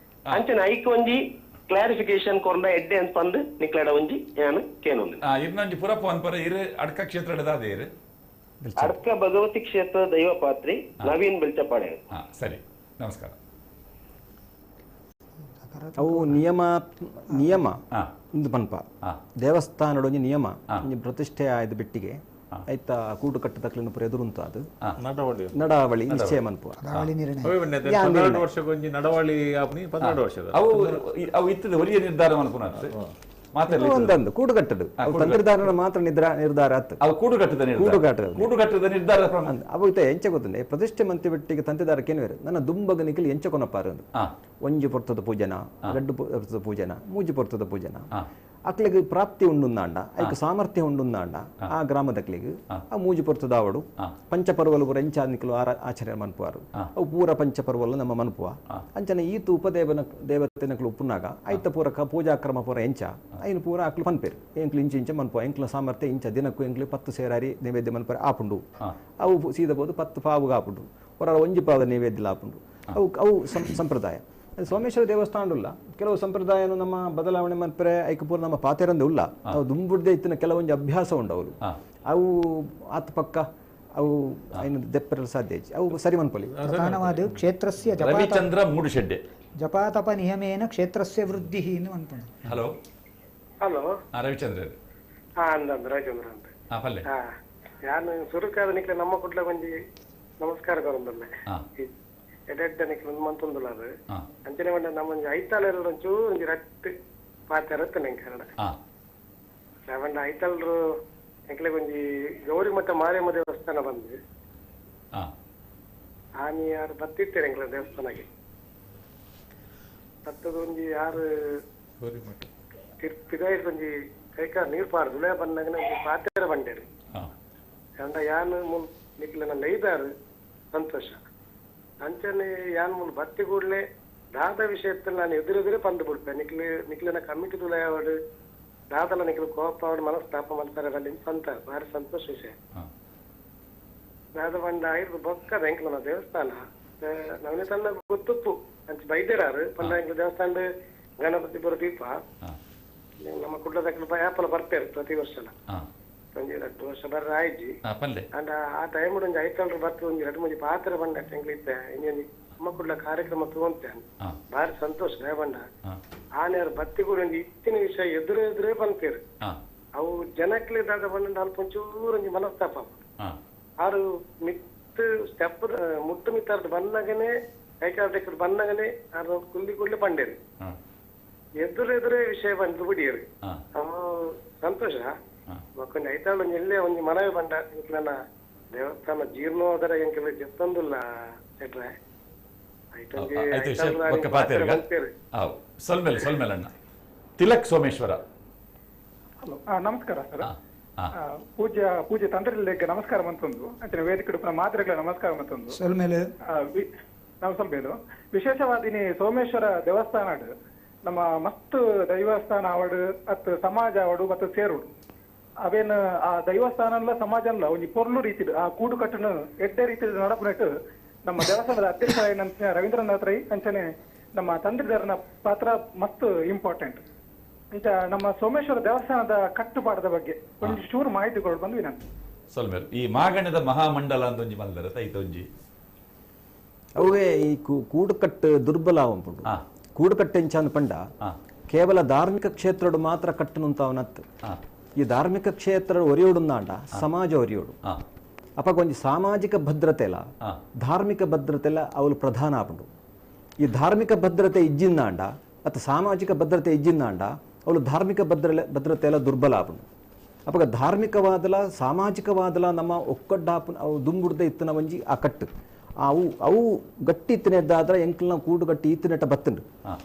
ಅಂಚಿನ ಐಕ್ ಒಂಜಿ ಕ್ಲಾರಿಫಿಕೇಶನ್ ಕೊರ್ನ ಎಡ್ಡೆ ಅಂತ ಪಂದು ನಿಕ್ಲಡ ಒಂಜಿ ಯಾನು ಕೇನೊಂದು ಇರ್ನೊಂಜಿ ಪುರಪ್ಪ ಅನ್ಪರ ಇರು ಅಡ್ಕ ಕ್ಷೇತ್ರ ಇರು ಅಡ್ಕ ಭಗವತಿ ಕ್ಷೇತ್ರ ದೈವ ಪಾತ್ರಿ ನವೀನ್ ಬೆಲ್ಚಪಾಡೆ. ಸರಿ, ನಮಸ್ಕಾರ. ಅವು ನಿಯಮ ನಿಯಮ ಇಂದು ಪನ್ಪ ದೇವಸ್ಥಾನದ ಒಂಜಿ ನಿಯಮ ಪ್ರತಿಷ್ಠೆ ಆಯ್ದು ಬಿಟ್ಟಿಗೆ ಐತ ಕೂಟು ಕಟ್ಟದಕ್ಲಿನ ಪೂರ ಎದುರುಂತ ಅದು ನಡಾವಳಿ ನಿಶ್ಚಯ ಮನ್ಪು ಒಂದೊಂದು ಕೂಡುಕಟ್ಟದು ತಂತ್ರದಾರನ ಮಾತ್ರ ನಿರ್ಧಾರ ಕೂಡುಕಟ್ಟದ ನಿರ್ಧಾರ ಅವು ಎಂಚ ಗೊತ್ತುಂಡೆ ಪ್ರತಿಷ್ಠೆ ಮಂತಿ ಬಿಟ್ಟಿಗೆ ತಂತ್ರದಾರಕ್ಕೆ ಏನು ನನ್ನ ದುಂಬಗನಿಕಲಿ ಎಂಚ ಕೊನಪಾರ ಒಂಜಿ ಪೊರ್ತದ ಪೂಜನ, ರಡ್ಡು ಪೊರ್ತದ ಪೂಜನ, ಮೂಜಿ ಪೊರ್ತದ ಪೂಜನ ಅಕ್ಲಿಗೆ ಪ್ರಾಪ್ತಿ ಉಂಡುಂದಾಂಡ ಐಕ್ ಸಾಮರ್ಥ್ಯ ಉಂಡುಂದಾಂಡ ಆ ಗ್ರಾಮದಕ್ಲಿಗೆ ಆ ಮೂಜಿ ಪೊರ್ತದಾವಡು ಪಂಚಪರ್ವಲು ಪೂರ ಎಂಚ ನಿಕಲು ಆಚರಣೆ ಮನ್ಪುವಾರು ಅವು ಪೂರ ಪಂಚಪರ್ವಲು ನಮ್ಮ ಮನ್ಪುವ ಅಂಚನೆ ಈತು ಉಪದೇವನ ದೇವತೆನಕ್ಲು ಉಪ್ಪುನಾಗ ಐತ ಪೂರಕ ಪೂಜಾಕ್ರಮ ಪೂರ ಎಂಚ ಐನು ಪೂರ ಅಕ್ಲು ಪನ್ಪೇರು ಎಂಕ್ಲು ಇಂಚ ಇಂಚ ಮನ್ಪುವ ಎಂಕ್ಲ ಸಾಮರ್ಥ್ಯ ಇಂಚ ದಿನಕ್ಕೂ ಎಂಕ್ಲು 10 ಸೇರಾರಿ ನೈವೇದ್ಯ ಮನ್ಪುವ ಆಪುಂಡು ಅವು ಸೀದಬೋದು 10 ಪಾವುಗ ಆಪುಂಡು ಹೊರ ಒಂಜಿ ಪಾದ ನೈವೇದ್ಯ ಆಪುಂಡು ಅವು ಅವು ಸಂಪ್ರದಾಯ. ಸೋಮೇಶ್ವರ ದೇವಸ್ಥಾನ ಕೆಲವು ಸಂಪ್ರದಾಯನು ನಮ್ಮ ಬದಲಾವಣೆ ಮನ್ಪರೆ ಐಕ ಪೂರ ನಮ್ಮ ಪಾತೆರಂದು ಉಲ್ಲ ಅವು ದುಂಬುಡ್ದೆ ಇತ್ತಿನ ಕೆಲವೊಂದು ಅಭ್ಯಾಸ ಉಂಡು ಅವರು ಅವು ಆತ ಪಕ್ಕ ಅವು ಐನು ದೆಪ್ಪರಲು ಸಾಧ್ಯ ಅವು ಸರಿ ಮನ್ಪಲಿ. ಪ್ರಧಾನವಾದ ಕ್ಷೇತ್ರಸ್ಯ ರವಿಚಂದ್ರ ಮೂಡುಶೆಡ್ಡೆ ಜಪಾತಪ ನಿಯಮೇನ ಕ್ಷೇತ್ರಸ್ಯ ವೃದ್ಧಿ ಎಂದು ಅನ್ಕೊಂಡು. ಹಲೋ ಹಲೋ ರವಿಚಂದ್ರ ಅಂದ ರವಿಚಂದ್ರ ಅಂತ ಯಾನು ಸುರುಕಾದ ನಿಕ್ಲೆ ನಮ್ಮ ಕುಡ್ಲ ಒಂಜಿ ನಮಸ್ಕಾರ ಕೊರೊಂದುಲ್ಲೆ ಎಡ್ಡೆಡ್ಡ ಮಂತೊಂದುಲ್ಲ ಅದು ಅಂಚನೆ ಪಂಡ ನಮ್ಮ ಒಂಜಿ ಐತಾಳರು ಒಂಚೂರು ಒಂಜಿ ರಟ್ಟ್ ಪಾತೆರ ಇತ್ತುಂಡು ಎಂಕ್ ಕನ್ನಡ ಪಂಡ ಐತಾಳರು ಎಂಕ್ಲೆಗ್ ಒಂಜಿ ಗೌರಿ ಮಠ ಮಾರಿಯಮ್ಮ ದೇವಸ್ಥಾನ ಬಂದು ಆನಿ ಯಾರು ಬತ್ತಿತ್ತೇನೆ ಎಂಕ್ಲೆ ದೇವಸ್ಥಾನಕ್ಕೆ ಬತ್ತದ ಒಂಜಿ ಯಾರು ಪಿದಾಯಿ ಒಂಜಿ ಕೈಕ ನೀರು ಪಾಡ್ದು ಉಲಯ ಬಂದಾಗ ಒಂಜಿ ಪಾತೆರ ಬಂಡೇರು ಅಂಡ ಯಾನ್ ಮುಲ್ ನಿಕ್ಲೆನ ಲೈದಾರು ಸಂತೋಷ ಅಂಚನೆ ಯಾನ್ ಮುಲ್ ಬತ್ತಿ ಕೂಡ್ಲೆ ದಾದ ವಿಷಯದಲ್ಲಿ ನಾನು ಎದುರೆದುರೆ ಪಂದು ಬಿಡ್ಪೆ ನಿಕ್ಲೆ ನಿಕ್ಲೆನ ಕಮಿಟಿ ತುಲಯಾವಡು ದಾದಲ ನಿಕ್ಲು ಕೋಪ ಅವಡು ಮನಸ್ತಾಪ ಮಲ್ತಾರೆ ಬಲ್ಲಿ ಪಂತ ಭಾರಿ ಸಂತೋಷ ವಿಷಯ ದಾದ ಪಂಡ ಐದು ಬೊಕ್ಕದ ಎಂಕ್ಲನ ದೇವಸ್ಥಾನ ನವನೆ ತನ್ನ ಗೊತ್ತುಪ್ಪು ಅಂಚ ಬೈದೇರಾರು ಪಂಡ ಎಂಕ್ಲ ದೇವಸ್ಥಾನ ಗಣಪತಿ ಬರೋ ದೀಪ ನಮ್ಮ ಕುಡ್ಲದಕ್ಲು ಯಾಪಲ ಬರ್ತಾರೆ ಪ್ರತಿ ವರ್ಷಲ ಒಂಜಿ 2 ವರ್ಷ ಬರ್ರ ಆಯ್ಜಿ ಅಂಡ ಆ ಟೈಮ್ ಒಂಜಿ ಐತಾಳ್ರು ಬರ್ತದೆ ಒಂಜಿ 2 ಮಂಜಿ ಪಾತ್ರ ಬಂಡ ಎಂಕ್ಲ ಇತ್ತೆ ಇನ್ನೊಂಜಿ ನಮ್ಮ ಕುಡ್ಲ ಕಾರ್ಯಕ್ರಮ ತಗೊಂತೆ ಭಾರಿ ಸಂತೋಷ ಬಂಡ ಆನೆಯವ್ರ ಬತ್ತಿ ಕೂಡ ಒಂಜಿ ಇತ್ತಿನ ವಿಷಯ ಎದುರು ಎದುರೇ ಬಂತೇರು ಅವು ಜನಕ್ಲೆ ದಾದ ಬಂಡ ಅಲ್ಪ ಒಂಚೂರು ಒಂಜಿ ಮನಸ್ತಾಪ ಆರು ಮಿತ್ ಸ್ಟೆಪ್ ಮುಟ್ಟು ಮಿತ್ತಾರ್ದು ಬಂದಾಗನೆ ಕೈಕಾರ್ದಕ್ಕೆ ಬಂದಾಗನೆ ಆರು ಕುಲ್ಲಿ ಕೂಡ್ಲೆ ಬಂಡೇರು ಎದುರು ಎದುರೇ ವಿಷಯ ಬಂದು ಬಿಡಿಯರು ಸಂತೋಷ. ಮಕ್ಕೊಂಜಿ ಐತಾಳು ಒಂಜಿ ಎಲ್ಲೇ ಒಂಜಿ ಮನವಿ ಬಂಡ ಎಂಕ್ಲನ ದೇವಸ್ಥಾನ ಜೀರ್ಣೋದರ ಎಂಕ್ಲ ಜತ್ತೊಂದುಲ್ಲ ಶೆಟ್ರೆ ಅಣ್ಣ. ತಿಲಕ್ ಸೋಮೇಶ್ವರ. ಹಲೋ ನಮಸ್ಕಾರ ಸರ್. ಪೂಜ್ಯ ಪೂಜ್ಯ ತಂತ್ರಿಗಳಿಗೆ ನಮಸ್ಕಾರ ಮಂತೊಂದು ಅಂಚನೆ ವೇದಿಕೆ ಮಾತ್ರೆಗಳ ನಮಸ್ಕಾರ ಮಂತೊಂದು ನಾವು ಸ್ವಲ್ಪ ವಿಶೇಷವಾದಿನಿ ಸೋಮೇಶ್ವರ ದೇವಸ್ಥಾನ ನಮ್ಮ ಮಸ್ತ್ ದೈವಸ್ಥಾನ ಅವಡು ಅತ್ ಸಮಾಜ ಅವಡು ಮತ್ತು ಸೇರುಡು ಅವೇನು ಆ ದೈವಸ್ಥಾನ ಸಮಾಜ ಅಲ್ಲ ಒಂಜಿ ಪೊರ್ಲು ರೀತಿ ಆ ಕೂಡುಕಟ್ಟನ್ನು ಎಡ್ಡೆ ರೀತಿ ನಡಪುನೆಟ್ ನಮ್ಮ ದೇವಸ್ಥಾನದ ಅಧ್ಯಕ್ಷ ರವೀಂದ್ರನಾಥ್ ರೈ ಅಂಚನೆ ನಮ್ಮ ತಂತ್ರಿದಾರನ ಪಾತ್ರ ಮಸ್ತ್ ಇಂಪಾರ್ಟೆಂಟ್. ಇಂಚ ನಮ್ಮ ಸೋಮೇಶ್ವರ ದೇವಸ್ಥಾನದ ಕಟ್ಟುಪಾಡದ ಬಗ್ಗೆ ಒಂದು ಚೂರು ಮಾಹಿತಿ ಕೊಡು ಬಂದ್ವಿ ನಾನು. ಸೊಲ್ಮೇರು ಈ ಮಾಗಣದ ಮಹಾಮಂಡಲ ಅಂತ ಒಂಜಿ ಮಲ್ದರ ತೈತೊಂಜಿ ಅವೇ ಈ ಕೂಡುಕಟ್ಟು ದುರ್ಬಲ ಉಂಟು. ಕೂಡುಕಟ್ಟು ಎಂಚ ಪಂಡ ಕೇವಲ ಧಾರ್ಮಿಕ ಕ್ಷೇತ್ರಡು ಮಾತ್ರ ಕಟ್ಟುನುಂತಾವನತ್ತು. ಈ ಧಾರ್ಮಿಕ ಕ್ಷೇತ್ರ ಒರಿಯೋಡುಂದಾಂಡ ಸಮಾಜ ಒರಿಯೋಡು ಅಪ್ಪ ಒಂಜಿ ಸಾಮಾಜಿಕ ಭದ್ರತೆ ಎಲ್ಲ ಧಾರ್ಮಿಕ ಭದ್ರತೆ ಎಲ್ಲ ಅವಳು ಪ್ರಧಾನ ಆಪುಂಡು. ಈ ಧಾರ್ಮಿಕ ಭದ್ರತೆ ಇಜ್ಜಿಂದಾಂಡ ಅತ್ತ ಸಾಮಾಜಿಕ ಭದ್ರತೆ ಇಜ್ಜಿಂದಾಂಡ ಅವಳು ಧಾರ್ಮಿಕ ಭದ್ರತೆ ಎಲ್ಲ ದುರ್ಬಲ ಆಪುಂಡು. ಅಪಗ ಧಾರ್ಮಿಕವಾದಲ ಸಾಮಾಜಿಕವಾದಲ ನಮ್ಮ ಒಕ್ಕಡ್ಡಾಪು ಅವು ದುಂಬುಡ್ದೆ ಇತ್ತಿನ ಒಂಜಿ ಆ ಕಟ್ಟು ಅವು ಅವು ಗಟ್ಟಿ ಇತ್ತನೆದ್ದಾದ್ರೆ ಎಂಕಲ್ನ ಕೂಡುಗಟ್ಟಿ ಇತ್ತಿನೆಟ್ಟ ಬತ್ತುಂಡು.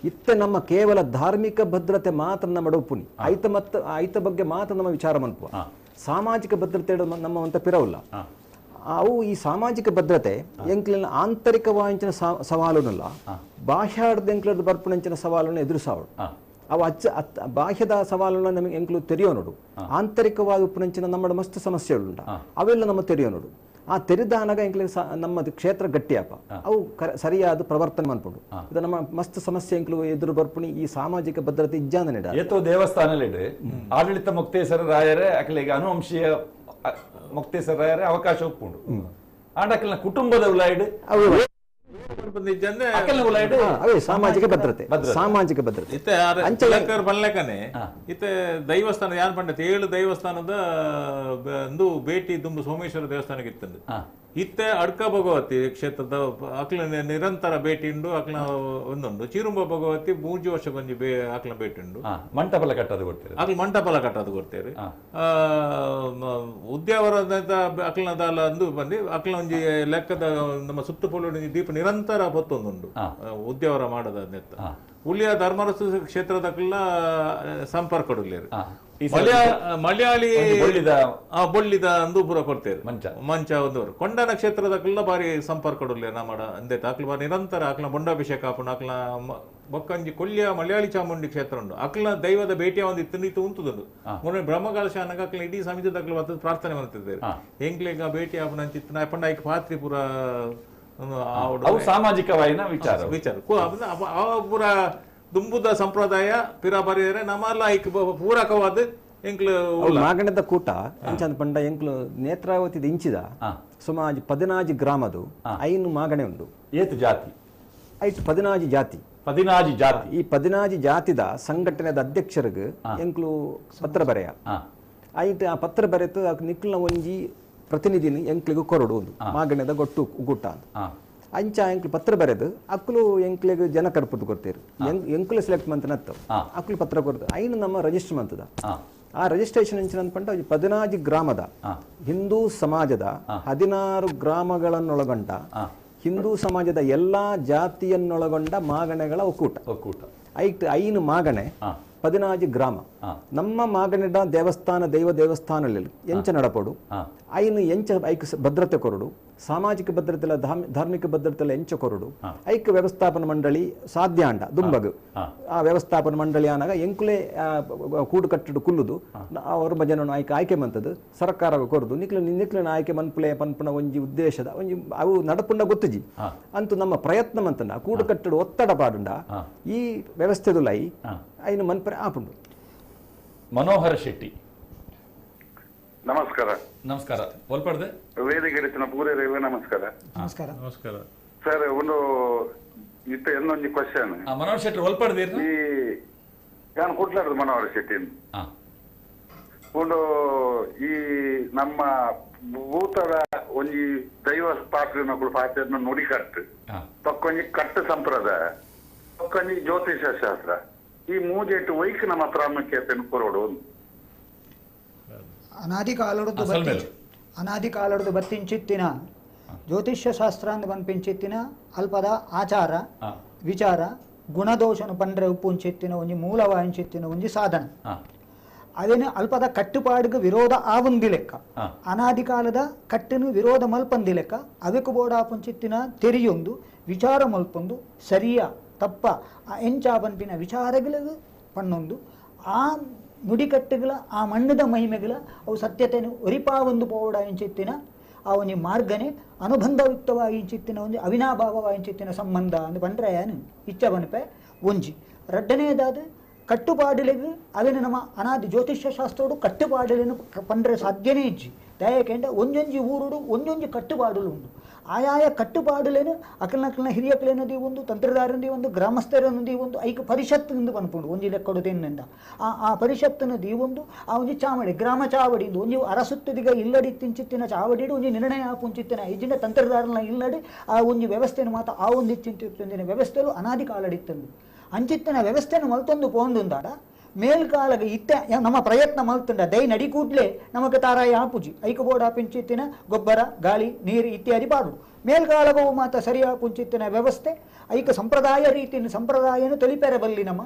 ಇತ್ತೆ ನಮ್ಮ ಕೇವಲ ಧಾರ್ಮಿಕ ಭದ್ರತೆ ಮಾತ್ರ ನಮ್ಮ ಉಪ್ಪುನಿ ಐತ ಮತ್ತು ಐತ ಬಗ್ಗೆ ಮಾತ್ರ ನಮ್ಮ ವಿಚಾರ ಮನ್ಪುವ. ಸಾಮಾಜಿಕ ಭದ್ರತೆ ನಮ್ಮ ಅಂತ ಪಿರವಲ್ಲ. ಅವು ಈ ಸಾಮಾಜಿಕ ಭದ್ರತೆ ಎಂಕ್ಲಿನ ಆಂತರಿಕವಾಂಚಿನ ಸವಾಲುನಲ್ಲ ಬಾಹ್ಯಾರ್ದ ಎಂಕ್ಲದ ಬರ್ಪುಣಂಚಿನ ಸವಾಲನ್ನು ಎದುರಿಸಾವಳು. ಅವು ಅಚ್ಚ ಬಾಹ್ಯದ ಸವಾಲನ್ನು ನಮಗೆ ಎಂಕ್ಲು ತೆರೆಯೋ ನೋಡು, ಆಂತರಿಕವಾದ ಉಪ್ಪುನಂಚಿನ ನಮ್ಮ ಮಸ್ತ್ ಸಮಸ್ಯೆಗಳುಂಟ ಅವೆಲ್ಲ ನಮ್ಮ ತೆರೆಯೋ ನೋಡು. ಆ ತೆರೆದಾನಾಗ ಎಂಕ್ಲೆ ನಮ್ಮ ಕ್ಷೇತ್ರ ಗಟ್ಟಿಯಪ್ಪ ಅವು ಸರಿಯಾದ ಪ್ರವರ್ತನೆ ಮನ್ಪುಂಡು. ಇದು ನಮ್ಮ ಮಸ್ತ್ ಸಮಸ್ಯೆ ಎಂಕ್ಲು ಎದುರು ಬರ್ಪುಣಿ ಈ ಸಾಮಾಜಿಕ ಭದ್ರತೆ ಇಜ್ಜಾಂದ ನೆಡ. ಏತೋ ದೇವಸ್ಥಾನದಲ್ಲಿ ಆಡಳಿತ ಮುಕ್ತೇಶ್ವರ ರಾಯರೇ ಅಕಲಿಗೆ ಅನುವಂಶೀಯ ಮುಕ್ತೇಶ್ವರ ರಾಯರೇ ಅವಕಾಶ ಉಪ್ಪುಂಡು. ಆಂಡ ಕುಟುಂಬದ ಉಲಾಯ್ಡ್ ಸಾಮಾಜಿಕ ಭದ್ರತೆ ಸಾಮಾಜಿಕ ಭದ್ರತೆ ಬನ್ಲೆಕ್ಕನೆ ಇತ್ತೆ ದೈವಸ್ಥಾನ ಯಾನ್ ಪಂಡ 7 ದೈವಸ್ಥಾನದ ಒಂದು ಭೇಟಿ ದುಂಬು ಸೋಮೇಶ್ವರ ದೇವಸ್ಥಾನಕ್ಕೆ ಇತ್ತಂದು. ಇತ್ತೆ ಅಡ್ಕ ಭಗವತಿ ಕ್ಷೇತ್ರದ ಅಕ್ಲ ನಿರಂತರ ಭೇಟಿ ಉಂಡು, ಅಕ್ಲ ಒಂದುಂಡು. ಚಿರುಂಬ ಭಗವತಿ 3 ವರ್ಷಕ್ಕೊಂಜಿ ಅಕ್ಲ ಭೇಟಿ ಉಂಡು. ಮಂಟಪಲ ಕಟ್ಟೋದು ಕೊಡ್ತೇವೆ, ಅಕ್ಲ ಮಂಟಪಲ ಕಟ್ಟೋದು ಕೊಡ್ತೇವೆ. ಉದ್ಯಾವರದ ಅಕ್ಲನದಾಲ ಅಂದು ಬಂದು ಅಕ್ಲ ಒಂಜಿ ಲೆಕ್ಕದ ನಮ್ಮ ಸುತ್ತಪೊಲು ದೀಪ ನಿರಂತರ ಹೊತ್ತೊಂದುಂಡು ಉದ್ಯಾವರ ಮಾಡದ ನೆತ್ತ. ಉಳಿಯ ಧರ್ಮರಸು ಕ್ಷೇತ್ರದಕ್ಕೆಲ್ಲ ಸಂಪರ್ಕ ಕೊಡಲೇರು. ಮಲಯಾಳಿ ಬೊಳ್ಳಿದ ಅಂದು ಪೂರ ಕೊಡ್ತೇವೆ ಮಂಚ ಮಂಚ ಒಂದವರು. ಕೊಂಡನ ಕ್ಷೇತ್ರದಕ್ಕೆಲ್ಲ ಬಾರಿ ಸಂಪರ್ಕ ಕೊಡಲಿ ನಮ್ಮ ಅಂದೆ ಅಕ್ಲ ಬಾರಿ ನಿರಂತರ ಅಕ್ಲ ಬೊಂಡಾಭಿಷೇಕ ಆಪುಂಡು. ಅಕ್ಲ ಬೊಕ್ಕಂಜಿ ಕೊಲ್ಯ ಮಲಯಾಳಿ ಚಾಮುಂಡಿ ಕ್ಷೇತ್ರ ಉಂಡು. ಅಕ್ಲ ದೈವದ ಭೇಟಿಯ ಒಂದು ಇತ್ತು ಇತ್ತು ಉಂಟುದುಂಡು. ಮೊನ್ನೆ ಬ್ರಹ್ಮಕಾಲಶಾನಗ ಅಕ್ಲ ಇಡೀ ಸಮಿತಿದ ಅಕ್ಲ ಬರ್ತದೆ ಪ್ರಾರ್ಥನೆ ಮಾಡ್ತಿದ್ದೇವೆ ಎಂಕ್ಲೆಗ ಭೇಟಿ ಆಪುನ ಅಂಚಿತ್ತು ಪಂಡ ಐಕ್ ಪಾತ್ರಿ ಪೂರ ಸಾಮಾಜಿಕವಾಯಿನ ವಿಚಾರ ವಿಚಾರ ಪೂರ ದುಂಬುದ ಸಂಪ್ರದಾಯ ಪಿರ ಬರೆಯರೆ ನಮ್ಮಲ್ಲ ಐಕ್ ಪೂರಕವಾದ ಎಂಕ್ಲು ಮಾಗಣದ ಕೂಟ ಅಂಚಂದ ಪಂಡ ಎಂಕ್ಲು ನೇತ್ರಾವತಿ ಇಂಚಿದ ಸುಮಾರು 14 ಗ್ರಾಮದು 5 ಮಾಗಣೆ ಉಂಡು. ಏತು ಜಾತಿ ಐತು 14 ಜಾತಿ 14 ಜಾತಿ. ಈ 14 ಜಾತಿದ ಸಂಘಟನೆದ ಅಧ್ಯಕ್ಷರಿಗೆ ಎಂಕ್ಲು ಪತ್ರ ಬರೆಯ ಐಟ್ ಆ ಪತ್ರ ಬರೆತು ನಿಕ್ಲ್ನ ಒಂಜಿ ಪ್ರತಿನಿಧಿನ ಎಂಕ್ಲಿಗೆ ಕೊರಡು ಒಂದು ಮಾಗಣೆದ ಗೊಟ್ಟು ಗುಟ್ಟ ಅಂತ ಅಂಚ ಎಂಕ್ಲು ಪತ್ರ ಬರೆದು ಅಕ್ಲು ಎಂಕ್ಲಿಗೆ ಜನ ಕರ್ಪುದು ಕೊಡ್ತೀರಿ ಎಂಕ್ಲು ಸೆಲೆಕ್ಟ್ ಮಂತನತ್ತು ಅಕ್ಲು ಪತ್ರ ಕೊಡ್ತು ಐನು ನಮ್ಮ ರಿಜಿಸ್ಟರ್ ಮಂತದ. ಆ ರಿಜಿಸ್ಟ್ರೇಷನ್ ಅಂಚಿನ ಪಂಡ 14 ಗ್ರಾಮದ ಹಿಂದೂ ಸಮಾಜದ 16 ಗ್ರಾಮಗಳನ್ನೊಳಗೊಂಡ ಹಿಂದೂ ಸಮಾಜದ ಎಲ್ಲಾ ಜಾತಿಯನ್ನೊಳಗೊಂಡ ಮಾಗಣೆಗಳ ಒಕ್ಕೂಟ ಒಕ್ಕೂಟ ಐಟ್ 5 ಮಾಗಣೆ 14 ಗ್ರಾಮ. ನಮ್ಮ ಮಾಗಣೆಡ ದೇವಸ್ಥಾನ ದೈವ ದೇವಸ್ಥಾನದಲ್ಲಿ ಎಂಚ ನಡಪಡು ಐನು ಎಂಚ ಐಕ್ ಭದ್ರತೆ ಕೊರಡು ಸಾಮಾಜಿಕ ಭದ್ರತೆ ಧಾರ್ಮಿಕ ಭದ್ರತೆ ಎಂಚ ಕೊರಡು ಐಕ್ ವ್ಯವಸ್ಥಾಪನ ಮಂಡಳಿ ಸಾಧ್ಯ ಅಂಡ ದುಂಬಗು ಆ ವ್ಯವಸ್ಥಾಪನ ಮಂಡಳಿ ಆನಾಗ ಎಂಕುಲೆ ಕೂಡು ಕಟ್ಟಡು ಕುಲ್ಲುದು ಅವ್ರ ಜನ ಆಯ್ಕೆ ಆಯ್ಕೆ ಮಂತದ್ದು ಸರ್ಕಾರ ಕೊರದು ನಿಕ್ಲು ನಿಕ್ಲಿನ ಆಯ್ಕೆ ಮನ್ಪುಲೆ ಪನ್ಪುನ ಒಂಜಿ ಉದ್ದೇಶದ ಒಂಜಿ ಅವು ನಡಪುಂಡ ಗೊತ್ತುಜಿ ಅಂತೂ ನಮ್ಮ ಪ್ರಯತ್ನ ಮಂತನ ಕೂಡು ಕಟ್ಟಡು ಒತ್ತಡ ಪಾಡುಂಡ ಈ ವ್ಯವಸ್ಥೆದುಲೈ ಐನು ಮನ್ಪರೆ ಆಪುಂಡು. ಮನೋಹರ ಶೆಟ್ಟಿ ನಮಸ್ಕಾರ. ನಮಸ್ಕಾರ ಒಲ್ಪಡ್ದೆ ವೇದಿಕೆ ಪೂರೈವ ನಮಸ್ಕಾರ. ನಮಸ್ಕಾರ ನಮಸ್ಕಾರ ಸರ್. ಒಂದು ಇತ್ತ ಇನ್ನೊಂದು ಕ್ವಶನ್ ಮನೋಹರ್ ಶೆಟ್ಟಿ ಒಲ್ಪಡ್ದೆ ಈ ನಾನು ಕುಟ್ಲಾಡ್ದು ಮನೋಹರ್ ಶೆಟ್ಟಿ ಒಂದು ಈ ನಮ್ಮ ಭೂತದ ಒಂಜಿ ದೈವ ಪಾತ್ರ ಪಾತ್ರ ನುಡಿಕಟ್ಟು ಪಕ್ಕೊಂಜಿ ಕಟ್ಟು ಸಂಪ್ರದಾಯ ಪಕ್ಕೊಂಜಿ ಜ್ಯೋತಿಷ ಶಾಸ್ತ್ರ ಈ ಮೂಜೆಟ್ಟು ವೈಕ್ ನಮ್ಮ ಪ್ರಾಮುಖ್ಯತೆ ಕೊರಡು. ಅನಾದಿ ಕಾಲಡ್ದು ಬತ್ತಿಂಚಿತ್ತಿನ ಜ್ಯೋತಿಷ್ಯ ಶಾಸ್ತ್ರ ಅಂದ್ ಪನ್ಪಿಂಚಿತ್ತಿನ ಅಲ್ಪದ ಆಚಾರ ವಿಚಾರ ಗುಣದೋಷನು ಪಂಡ್ರೆ ಉಪ್ಪುಂಚಿತ್ತಿನ ಒಂಜಿ ಮೂಲವಾಂಚಿತ್ತಿನ ಒಂಜಿ ಸಾಧನ ಅವೇನು ಅಲ್ಪದ ಕಟ್ಟುಪಾಡಿಗೆ ವಿರೋಧ ಆವಂದಿ ಲೆಕ್ಕ ಅನಾದಿ ಕಾಲದ ಕಟ್ಟನು ವಿರೋಧ ಮಲ್ಪಂದಿ ಲೆಕ್ಕ ಅವೆಕು ಬೋಡ ಪುಂಚಿತ್ತಿನ ತೆರಿಯೊಂದು ವಿಚಾರ ಮಲ್ಪೊಂದು ಸರಿಯ ತಪ್ಪ ಎಂಚ ಪನ್ಪಿನ ವಿಚಾರಗಳು ಪಣ್ಣೊಂದು ಆ ನುಡಿಕಟ್ಟುಗಳ ಆ ಮಣ್ಣದ ಮಹಿಮೆಗಳ ಅವು ಸತ್ಯತೆಯನ್ನು ಒರಿಪಾವೊಂದು ಪೋಡ ಇಂಚಿತ್ತಿನ ಆ ಒಂದು ಮಾರ್ಗನೆ ಅನುಬಂಧಯುಕ್ತವಾಗಿ ಇಂಚಿತ್ತಿನ ಒಂದು ಅವಿನಾಭಾವವಾಗಿ ಇಂಚಿತ್ತಿನ ಸಂಬಂಧ ಅಂದು ಪಂಡ್ರೆ ಏನು ಇಚ್ಛ ಬನ್ಪೆ ಒಂಜಿ. ರಡ್ಡನೇದಾದ ಕಟ್ಟುಪಾಡಲಿಗೆ ಅವೇನು ನಮ್ಮ ಅನಾದಿ ಜ್ಯೋತಿಷ್ಯ ಶಾಸ್ತ್ರೋಡು ಕಟ್ಟುಪಾಡಲಿನ ಪಂಡ್ರೆ ಸಾಧ್ಯನೇ ಇಜ್ಜಿ. ದಯಕೆಂಡ ಒಂಜೊಂಜಿ ಊರುಡು ಒಂಜೊಂಜಿ ಕಟ್ಟುಪಾಡಲು ಉಂಡು. ಆಯಾಯ ಕಟ್ಟುಪಾಡಲೇನು ಅಕಲ್ನಕಲ್ನ ಹಿರಿಯಕಲೇನದಿ ಒಂದು ತಂತ್ರದಾರನದಿ ಒಂದು ಗ್ರಾಮಸ್ಥರನದಿ ಒಂದು ಐಕ ಪರಿಷತ್ತಿನಿಂದ ಪನ್ಪುಂಡು ಒಂಜಿ ಲೆಕ್ಕಡು ತೆನ್ನಿಂದ ಆ ಆ ಪರಿಷತ್ತಿನ ದೀವೊಂದು ಆ ಒಂಜಿ ಚಾವಡಿ ಗ್ರಾಮ ಚಾವಡಿ ಒಂಜಿ ಅರಸುತ್ತದಿಗ ಇಲ್ಲಡಿ ತಿಂಚಿತ್ತಿನ ಚಾವಡಿಡು ಒಂಜಿ ನಿರ್ಣಯ ಪುಂಚಿತ್ತಿನ ಇಜ್ಜಿನ ತಂತ್ರದಾರನ ಇಲ್ಲಡಿ ಆ ಒಂಜಿ ವ್ಯವಸ್ಥೆಯನ್ನು ಮಾತ್ರ ಆ ಒಂದು ಚಿಂತಿತ್ತಿನ ವ್ಯವಸ್ಥೆಲು ಅನಾದಿ ಕಾಲಡಿತ್ತಂದು. ಅಂಚಿತ್ತಿನ ವ್ಯವಸ್ಥೆನ ಮಲ್ತೊಂದು ಪೋಂದುಂದಾಡ ಮೇಲ್ಕಾಲಗ ಇತ್ತ ನಮ್ಮ ಪ್ರಯತ್ನ ಮಲ್ತುಂಡ ದೈ ನಡಿಕೂಡ್ಲೆ ನಮಕ್ ತಾರಾಯಿ ಆಪುಜಿ ಐಕ ಬೋಡ ಪಿಂಚಿತ್ತಿನ ಗೊಬ್ಬರ ಗಾಳಿ ನೀರು ಇತ್ಯಾದಿ ಪಾಡು ಮೇಲ್ಕಾಲಗವು ಮಾತ ಸರಿಯಾ ಪುಂಚಿತ್ತಿನ ವ್ಯವಸ್ಥೆ ಐಕ ಸಂಪ್ರದಾಯ ರೀತಿಯನ್ನು ಸಂಪ್ರದಾಯನು ತೊಲಿಪೆರೆ ಬಲ್ಲಿ ನಮ್ಮ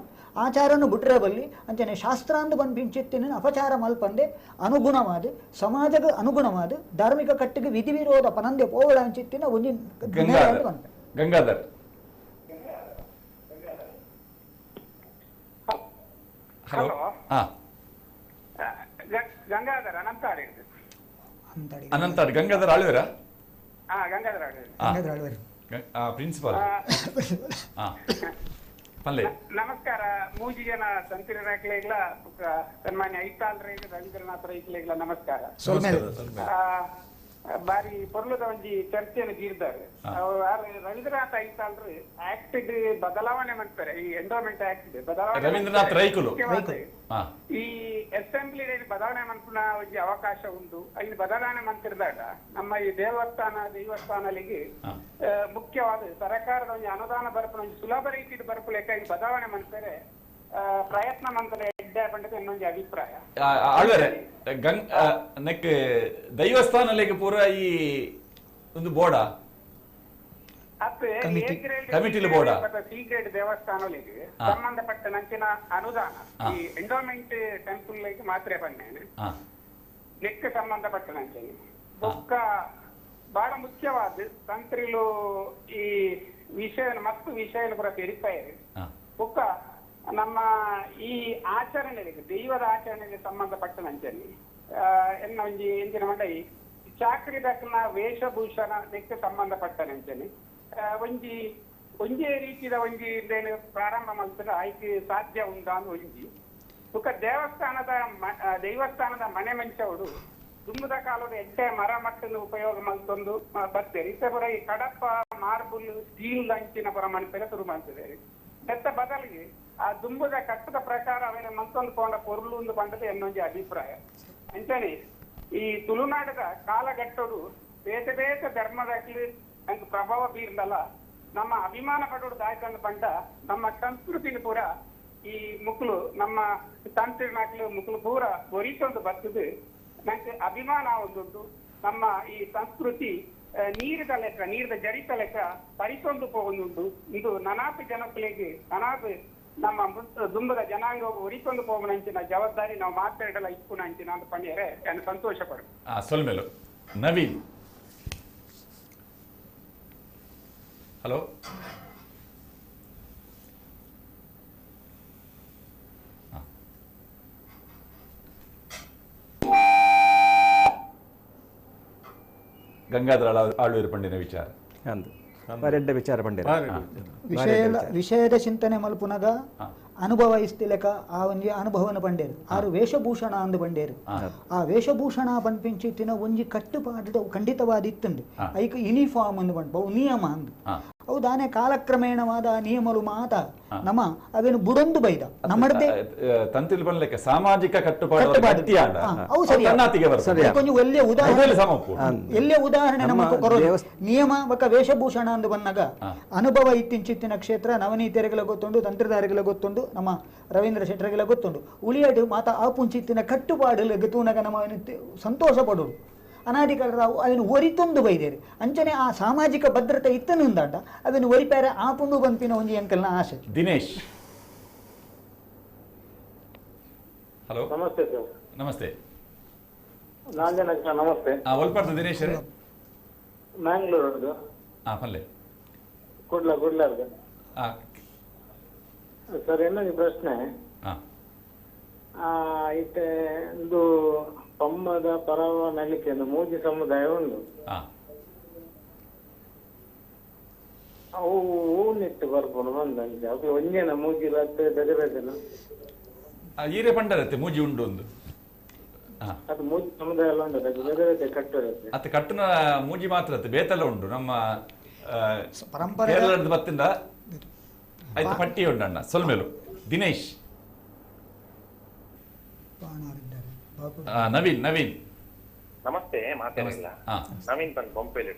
ಆಚಾರನು ಬಿಟ್ರೆ ಬಲ್ಲಿ ಅಂಚನೆ ಶಾಸ್ತ್ರಾಂದು ಬಂದು ಪಿಂಚಿತ್ತಿನ ಅಪಚಾರ ಮಲ್ಪಂದೆ ಅನುಗುಣವಾದ ಸಮಾಜದ ಅನುಗುಣವಾದ ಧಾರ್ಮಿಕ ಕಟ್ಟಿಗೆ ವಿಧಿ ವಿರೋಧ ಪನಂದೆ ಪೋವಳ ಅಂಚಿತ್ತಿನ ಒಂಜಿ ಗಂಗಾಧರ್ ಹಲೋ ಗಂಗಾಧರ್ ಅನಂತಾಡಿ ಅನಂತಾಡಿ ಗಂಗಾಧರ್ ಆಳ್ವೇರಾ? ಗಂಗಾಧರ್ ಆಳ್ವೇರ್ ಪ್ರಿನ್ಸಿಪಾಲ್. ನಮಸ್ಕಾರ. ಮೂಜಿ ಜನ ಸಂತಿರಕ್ಲೆಗ್ಲ ಸನ್ಮಾನ್ಯ ಐತಾಲ್ರೇ ರವೀಂದ್ರನಾಥ್ ರೈಕ್ಲೆಗ್ಲ ನಮಸ್ಕಾರ. ಬಾರಿ ಪೊರ್ಲುದ ಒಂಜಿ ಚರ್ಚೆಯನ್ನು ಗೀರ್ದಾರೆ ರವೀಂದ್ರನಾಥ್ ಐತಾಲ್ರು ಆಕ್ಟ್ ಬದಲಾವಣೆ ಮಾಡ್ತಾರೆ, ಈ ಎಂಡೋಮೆಂಟ್ ಆಕ್ಟ್ ಬದಲಾವಣೆ ರವೀಂದ್ರನಾಥ್ ರೈಕುಲು ಈ ಅಸೆಂಬ್ಲಿ ಬದಲಾವಣೆ ಮನ್ಪುನ ಒಂಜಿ ಅವಕಾಶ ಉಂಟು. ಇಲ್ಲಿ ಬದಲಾವಣೆ ಮಂತಿರ್ದಾಗ ನಮ್ಮ ಈ ದೇವಸ್ಥಾನ ದೇವಸ್ಥಾನಲಿಗೆ ಮುಖ್ಯವಾದ ಸರ್ಕಾರದ ಒಂಜಿ ಅನುದಾನ ಬರ್ಪುನ ಒಂಜಿ ಸುಲಭ ರೀತಿಯಲ್ಲಿ ಬರ್ಪುಲೆಕ್ಕ ಈ ಬದಲಾವಣೆ ಮಾಡ್ತಾರೆ ಪ್ರಯತ್ನ ಮಂತ್ರ ಎಡ್ಡೆ ಪಂಡದ ಇನ್ನೊಂದು ಅಭಿಪ್ರಾಯ. ಆಳ್ವರೆ ನೆಕ್ ದೈವಸ್ಥಾನಲಿಗೆ ಪೂರ ಈ ಒಂದು ಬೋರ್ಡ ಕಮಿಟಿಲಿ ಬೋರ್ಡ ಸಿ ಗ್ರೇಡ್ ದೇವಸ್ಥಾನಗಳಿಗೆ ಸಂಬಂಧಪಟ್ಟ ನಂಚಿನ ಅನುದಾನ ಈ ಎಂಡೋಮೆಂಟ್ ಟೆಂಪಲ್ ಮಾತ್ರ ಬಂದೇನೆ ನೆಕ್ ಸಂಬಂಧಪಟ್ಟ ನಂಚನೆ ಬೊಕ್ಕ ಬಹಳ ಮುಖ್ಯವಾದ ತಂತ್ರಿಲು ಈ ವಿಷಯ ಮತ್ತು ವಿಷಯ ಪೂರ ತೆರಿಪಾಯರು. ಬೊಕ್ಕ ನಮ್ಮ ಈ ಆಚರಣೆಗೆ ದೈವದ ಆಚರಣೆಗೆ ಸಂಬಂಧಪಟ್ಟ ನಂಚನೆ ಎನ್ನ ಒಂಜಿ ಎಂಜಿನ ಮಂಡ ಈ ಚಾಕ್ರಿ ದಕ್ಕನ ವೇಷಭೂಷಣ ನೆಕ್ ಸಂಬಂಧಪಟ್ಟ ನಂಚನೆ ಒಂಜಿ ಒಂಜೇ ರೀತಿಯ ಒಂಜಿ ಪ್ರಾರಂಭ ಮಾಡ್ತಾರೆ ಆಯ್ಕೆ ಸಾಧ್ಯ ಉಂಟಾ ಅಂತ ಒಂಜಿ ಬೊಕ್ಕ ದೇವಸ್ಥಾನದ ದೈವಸ್ಥಾನದ ಮನೆ ಮಂಚವರು ದುಮ್ಮದ ಕಾಲದ ಎಡ್ಡೆ ಮರ ಮಟ್ಟನ್ನು ಉಪಯೋಗ ಮಲ್ತೊಂದು ಬರ್ತಾರೆ. ಇತ್ತ ಪುರ ಈ ಕಡಪ ಮಾರ್ಬಲ್ ಸ್ಟೀಲ್ ಅಂಚಿನ ಪುರ ಮಣಪೆಲ್ಲ ಶುರು ಮಾಡ್ತಿದ್ದಾರೆ. ಎತ್ತ ಬದಲಿಗೆ ಆ ದುಂಬುದ ಕಟ್ಟದ ಪ್ರಕಾರ ಅವನ ಮಂತೊಂದು ಕೊಂಡ ಪೊರುಳು ಒಂದು ಬಂದದ ಎನ್ನೊಂದು ಅಭಿಪ್ರಾಯ. ಅಂಚನೆ ಈ ತುಳುನಾಡದ ಕಾಲಘಟ್ಟಡು ಬೇತೆ ಬೇತೆ ಧರ್ಮದಾಗ್ಲಿ ಅಂಕ ಪ್ರಭಾವ ಬೀರ್ದಲ್ಲ ನಮ್ಮ ಅಭಿಮಾನ ಪಡೋಡು ದಾಯ್ತಂದು ಪಂಡ ನಮ್ಮ ಸಂಸ್ಕೃತಿನ ಪೂರ ಈ ಮುಕ್ಳು ನಮ್ಮ ತಂತ್ರಿನಾಕ್ಲು ಮುಕ್ಳು ಪೂರ ಒರಿತೊಂದು ಬರ್ತದೆ. ನಂಗೆ ಅಭಿಮಾನ ಒಂದುಂಟು ನಮ್ಮ ಈ ಸಂಸ್ಕೃತಿ ನೀರಿದ ಲೆಕ್ಕ ನೀರಿದ ಜರಿತ ಲೆಕ್ಕ ಪರಿಸೊಂದು ಪೋವೊಂದುಂಟು. ಇದು ನನಾಪು ಜನಕ್ಕಳಿಗೆ ನನಾಪು ನಮ್ಮ ದುಂಬದ ಜನಾಂಗ ಒರಿತೊಂದು ಪೋವನಂಚಿನ ಜವಾಬ್ದಾರಿ ನಾವು ಮಾತಾಡಲ್ಲ ಇಪ್ಪುನಂಚಿನ ಅಂತ ಪಣಿಯರೆ ನಾನು ಸಂತೋಷ ಪಡು. ಸೊಲ್ಮೇಲು ನವೀನ್. ಹಲೋ ಗಂಗಾಧರ ಆಳ್ವೇರು ಪಂಡಿನ ವಿಚಾರ ವಿಚಾರ ಪಂಡಿರ ವಿಷಯದ ಚಿಂತನೆ ಮಲ್ಪುನಗ ಅನುಭವ ಇಸ್ತಿಲೆಕ ಆ ಒಂಜಿ ಅನುಭವನ ಪಂಡೇರು ಆರು ವೇಷಭೂಷಣ ಅಂದು ಪಂಡೇರು. ಆ ವೇಷಭೂಷಣ ಪನ್ಪಿಂಚಿತ್ತಿನ ಒಂಜಿ ಕಟ್ಟುಪಾಡು ಖಂಡಿತವಾದ ಇತ್ತುಂಡು. ಐಕ ಯೂನಿಫಾರ್ಮ್ ಅಂದು ಪಂಡ ಬಹು ನಿಯಮ ಅಂದು ಅವು ದಾನೆ ಕಾಲಕ್ರಮೇಣವಾದ ನಿಯಮಲು ಮಾತ ನಮ್ಮ ಅವೇನು ಬುಡೊಂದು ಬೈದ ನಮ್ಮದೇ ತಂತ್ರಿಲ್ ಬನ್ಲೆಕ್ಕ ಸಾಮಾಜಿಕ ಕಟ್ಟುಪಾಡು ಅವು ಸರಿ. ಒಂಜಿ ಒಳ್ಳೆಯ ಉದಾಹರಣೆ ಎಲ್ಲೇ ಉದಾಹರಣೆ ನಮ್ಮ ನಿಯಮ ಬೊಕ್ಕ ವೇಷಭೂಷಣ ಅಂದು ಬಂದಾಗ ಅನುಭವ ಇತ್ತಿಂಚಿತ್ತಿನ ಕ್ಷೇತ್ರ ನವನೀತರಿಗೆಲ್ಲ ಗೊತ್ತುಂಡು, ತಂತ್ರಧಾರಿಗೆಲ್ಲ ಗೊತ್ತುಂಡು, ನಮ್ಮ ರವೀಂದ್ರ ಶೆಟ್ಟರಿಗೆಲ್ಲ ಗೊತ್ತುಂಡು. ಉಳಿಯಡು ಮಾತ ಆ ಪುಂಚಿತ್ತಿನ ಕಟ್ಟುಪಾಡು ತೂನಗ ನಮ್ಮ ಸಂತೋಷ ಪಡೋಡು ಅನಾದಿಕಾಲದ ಅದನ್ನು ಒರಿತೊಂದು ಬೈದೇರಿ. ಅಂಚನೆ ಆ ಸಾಮಾಜಿಕ ಭದ್ರತೆ ಇತ್ತನುಂದಾಂಡ ಅದನ್ನು ಒರಿಪಾರೆ ಆ ಪುಂಡು ಬಂಪಿನ ಒಂಜಿ ಅಂಕಲ್ನ ಆಸೆ. Dinesh hello namaste sir. ನಮಸ್ತೆ. ನಮಸ್ತೆ. ಒಲ್ಪಾರ್ದು ದಿನೇಶ್ ಮ್ಯಾಂಗ್ಳೂರ್. ಪಲ್ಲೆ ಕುಡ್ಲ ಕುಡ್ಲಾರ್ದು ಸರ್. ಇನ್ನೊಂದು ಪ್ರಶ್ನೆ ಇತ್ತೆ ಒಂದು ಪಮ್ಮದ ಪರವ ನಲಿಕೆ ಒಂದು ಮೂಜಿ ಸಮುದಾಯ ಉಂಡು ಅವು ಹೂನಿಟ್ಟು ಬರ್ಕೊಂಡು ಬಂದಂತೆ ಅವು ಒಂಜೇನ ಮೂಜಿ ಬೇರೆ ಬೇರೆನ ಈರೆ ಪಂಡರತ್ತೆ ಮೂಜಿ ಉಂಡು ಒಂದು ಅದು ಮೂಜಿ ಸಮುದಾಯ ಎಲ್ಲ ಉಂಟು ಅದಕ್ಕೆ ಬೇರೆ ಬೇರೆ ಕಟ್ಟುರತ್ತೆ ಅದು ಕಟ್ಟುನ ಮೂಜಿ ಮಾತ್ರ ಅತ್ತೆ ಬೇತೆಲ್ಲ ಉಂಡು ನಮ್ಮ ಪರಂಪರೆ ಕೇರಳದ ಬತ್ತಿಂದ ಆಯ್ತು ಪಟ್ಟಿ ಉಂಡಣ್ಣ ಸೊಲ್ಮೇಲು ದಿನೇಶ್. ನವೀನ್ ನವೀನ್ ನಮಸ್ತೆ. ಮಾತಾಡಿಲ್ಲ ನವೀನ್ ಪನ್ ಬೊಂಪೆಲಿ.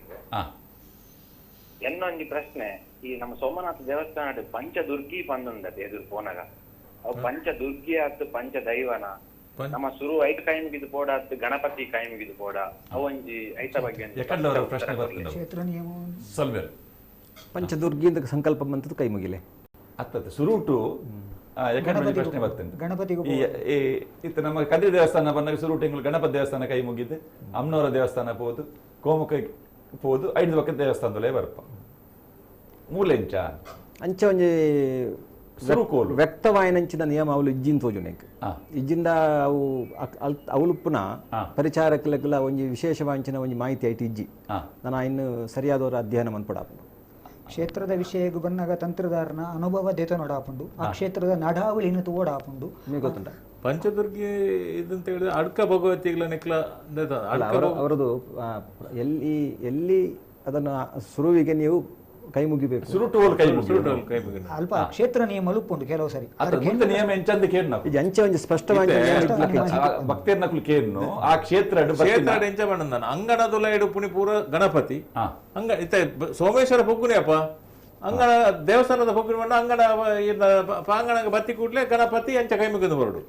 ಎನ್ನೊಂಜಿ ಪ್ರಶ್ನೆ, ಈ ನಮ್ಮ ಸೋಮನಾಥ ದೇವಸ್ಥಾನ ಪಂಚದುರ್ಗಿ ಬಂದುಂಡತೆ ಎದುರು ಪೋನಗ, ಅವು ಪಂಚದುರ್ಗಿ ಆತು ಪಂಚ ದೈವನ ನಮ್ಮ ಸುರು ಐದು ಕೈ ಮುಗಿದು ಪೋಡ ಆತು ಗಣಪತಿ ಕೈ ಮುಗಿದು ಪೋಡ, ಅವೊಂಜಿ ಐತ ಬಗ್ಗೆ ಪ್ರಶ್ನೆ ಬರ್ತದೆ. ಪಂಚದುರ್ಗಿ ಅಂತ ಸಂಕಲ್ಪ ಬಂತದ್ದು ಕೈ ಮುಗಿಲೆ ಅತ್ತತ್ತೆ ಸುರುಟು ಪ್ರಶ್ನೆ ಬರ್ತದೆ. ಗಣಪತಿಗೂ ಇತ್ತು ನಮ್ಮ ಕದ್ರಿ ದೇವಸ್ಥಾನ ಬಂದಾಗ ಸುರುಟು ಎಂಗಳು ಗಣಪತಿ ದೇವಸ್ಥಾನ ಕೈ ಮುಗಿದ್ದು, ಅಮ್ಮನವರ ದೇವಸ್ಥಾನ ಪೋದು, ಕೋಮುಖ ಪೋದು, ಐದು ಪಕ್ಕ ದೇವಸ್ಥಾನದಲ್ಲೇ ಬರ್ಪ ಮೂಲೆಂಚ ಅಂಚ ಒಂಜಿ ಸುರುಕೋಲು ವ್ಯಕ್ತವಾಯನಂಚಿನ ನಿಯಮ ಅವಳು ಇಜ್ಜಿನ ತೋಜುನೆಕ್ ಇಜ್ಜಿಂದ ಅವು ಅವಲುಪ್ಪುನ ಪರಿಚಾರಕಲೆಗ್ಲ ಒಂಜಿ ವಿಶೇಷವಾಂಚಿನ ಒಂಜಿ ಮಾಹಿತಿ ಐತಿ ಇಜ್ಜಿ. ನಾನು ಇನ್ನು ಸರಿಯಾದವರ ಅಧ್ಯಯನ ಮನ್ಪಡಾಪುಂಡು. ಕ್ಷೇತ್ರದ ವಿಷಯಗೂ ಬನ್ನಾಗ ತಂತ್ರದಾರನ ಅನುಭವ ದೇತ ನೋಡಾಪುಂಡು, ಆ ಕ್ಷೇತ್ರದ ನಡಾವಳಿನ ತೋಡಾಪುಂಡು. ಗೊತ್ತುಂಟ ಪಂಚದುರ್ಗಿ ಇದಂತ ಹೇಳಿದ್ರೆ ಅಡ್ಕ ಭಗವತಿಗಳ ನೆಕ್ಲ ಅವರದು ಎಲ್ಲಿ ಎಲ್ಲಿ ಅದನ್ನು ಸುರುವಿಗೆ ನೀವು ಕೈ ಮುಗಿಬೇಕು, ಅಲ್ಪ ಕ್ಷೇತ್ರ ನಿಯಮ ಉಪ್ಪುಂಡು ಕೆಲವು ಸರಿ ನಿಯಮ ಅಂಚೆ ಒಂಜಿ ಸ್ಪಷ್ಟವಾಗಿ ಭಕ್ತರ್ನಕುಲು ಕೇರ್ನು ಆ ಕ್ಷೇತ್ರ ಕ್ಷೇತ್ರ ಎಂಚ ಬಣ್ಣ ಅಂಗಣದುಲ ಇಡು ಪೂರ ಗಣಪತಿ ಅಂಗ ಇತ್ತ ಸೋಮೇಶ್ವರ ಪೊಗ್ಗುನಿಯಪ್ಪ ಅಂಗಣ ದೇವಸ್ಥಾನದ ಪೊಗ್ಗುನಿ ಬಣ್ಣ ಅಂಗಣ ಪಾಂಗಣ ಬತ್ತಿ ಕೂಡ್ಲೆ ಗಣಪತಿ ಅಂಚ ಕೈ ಮುಗಿದು ಬರಡು.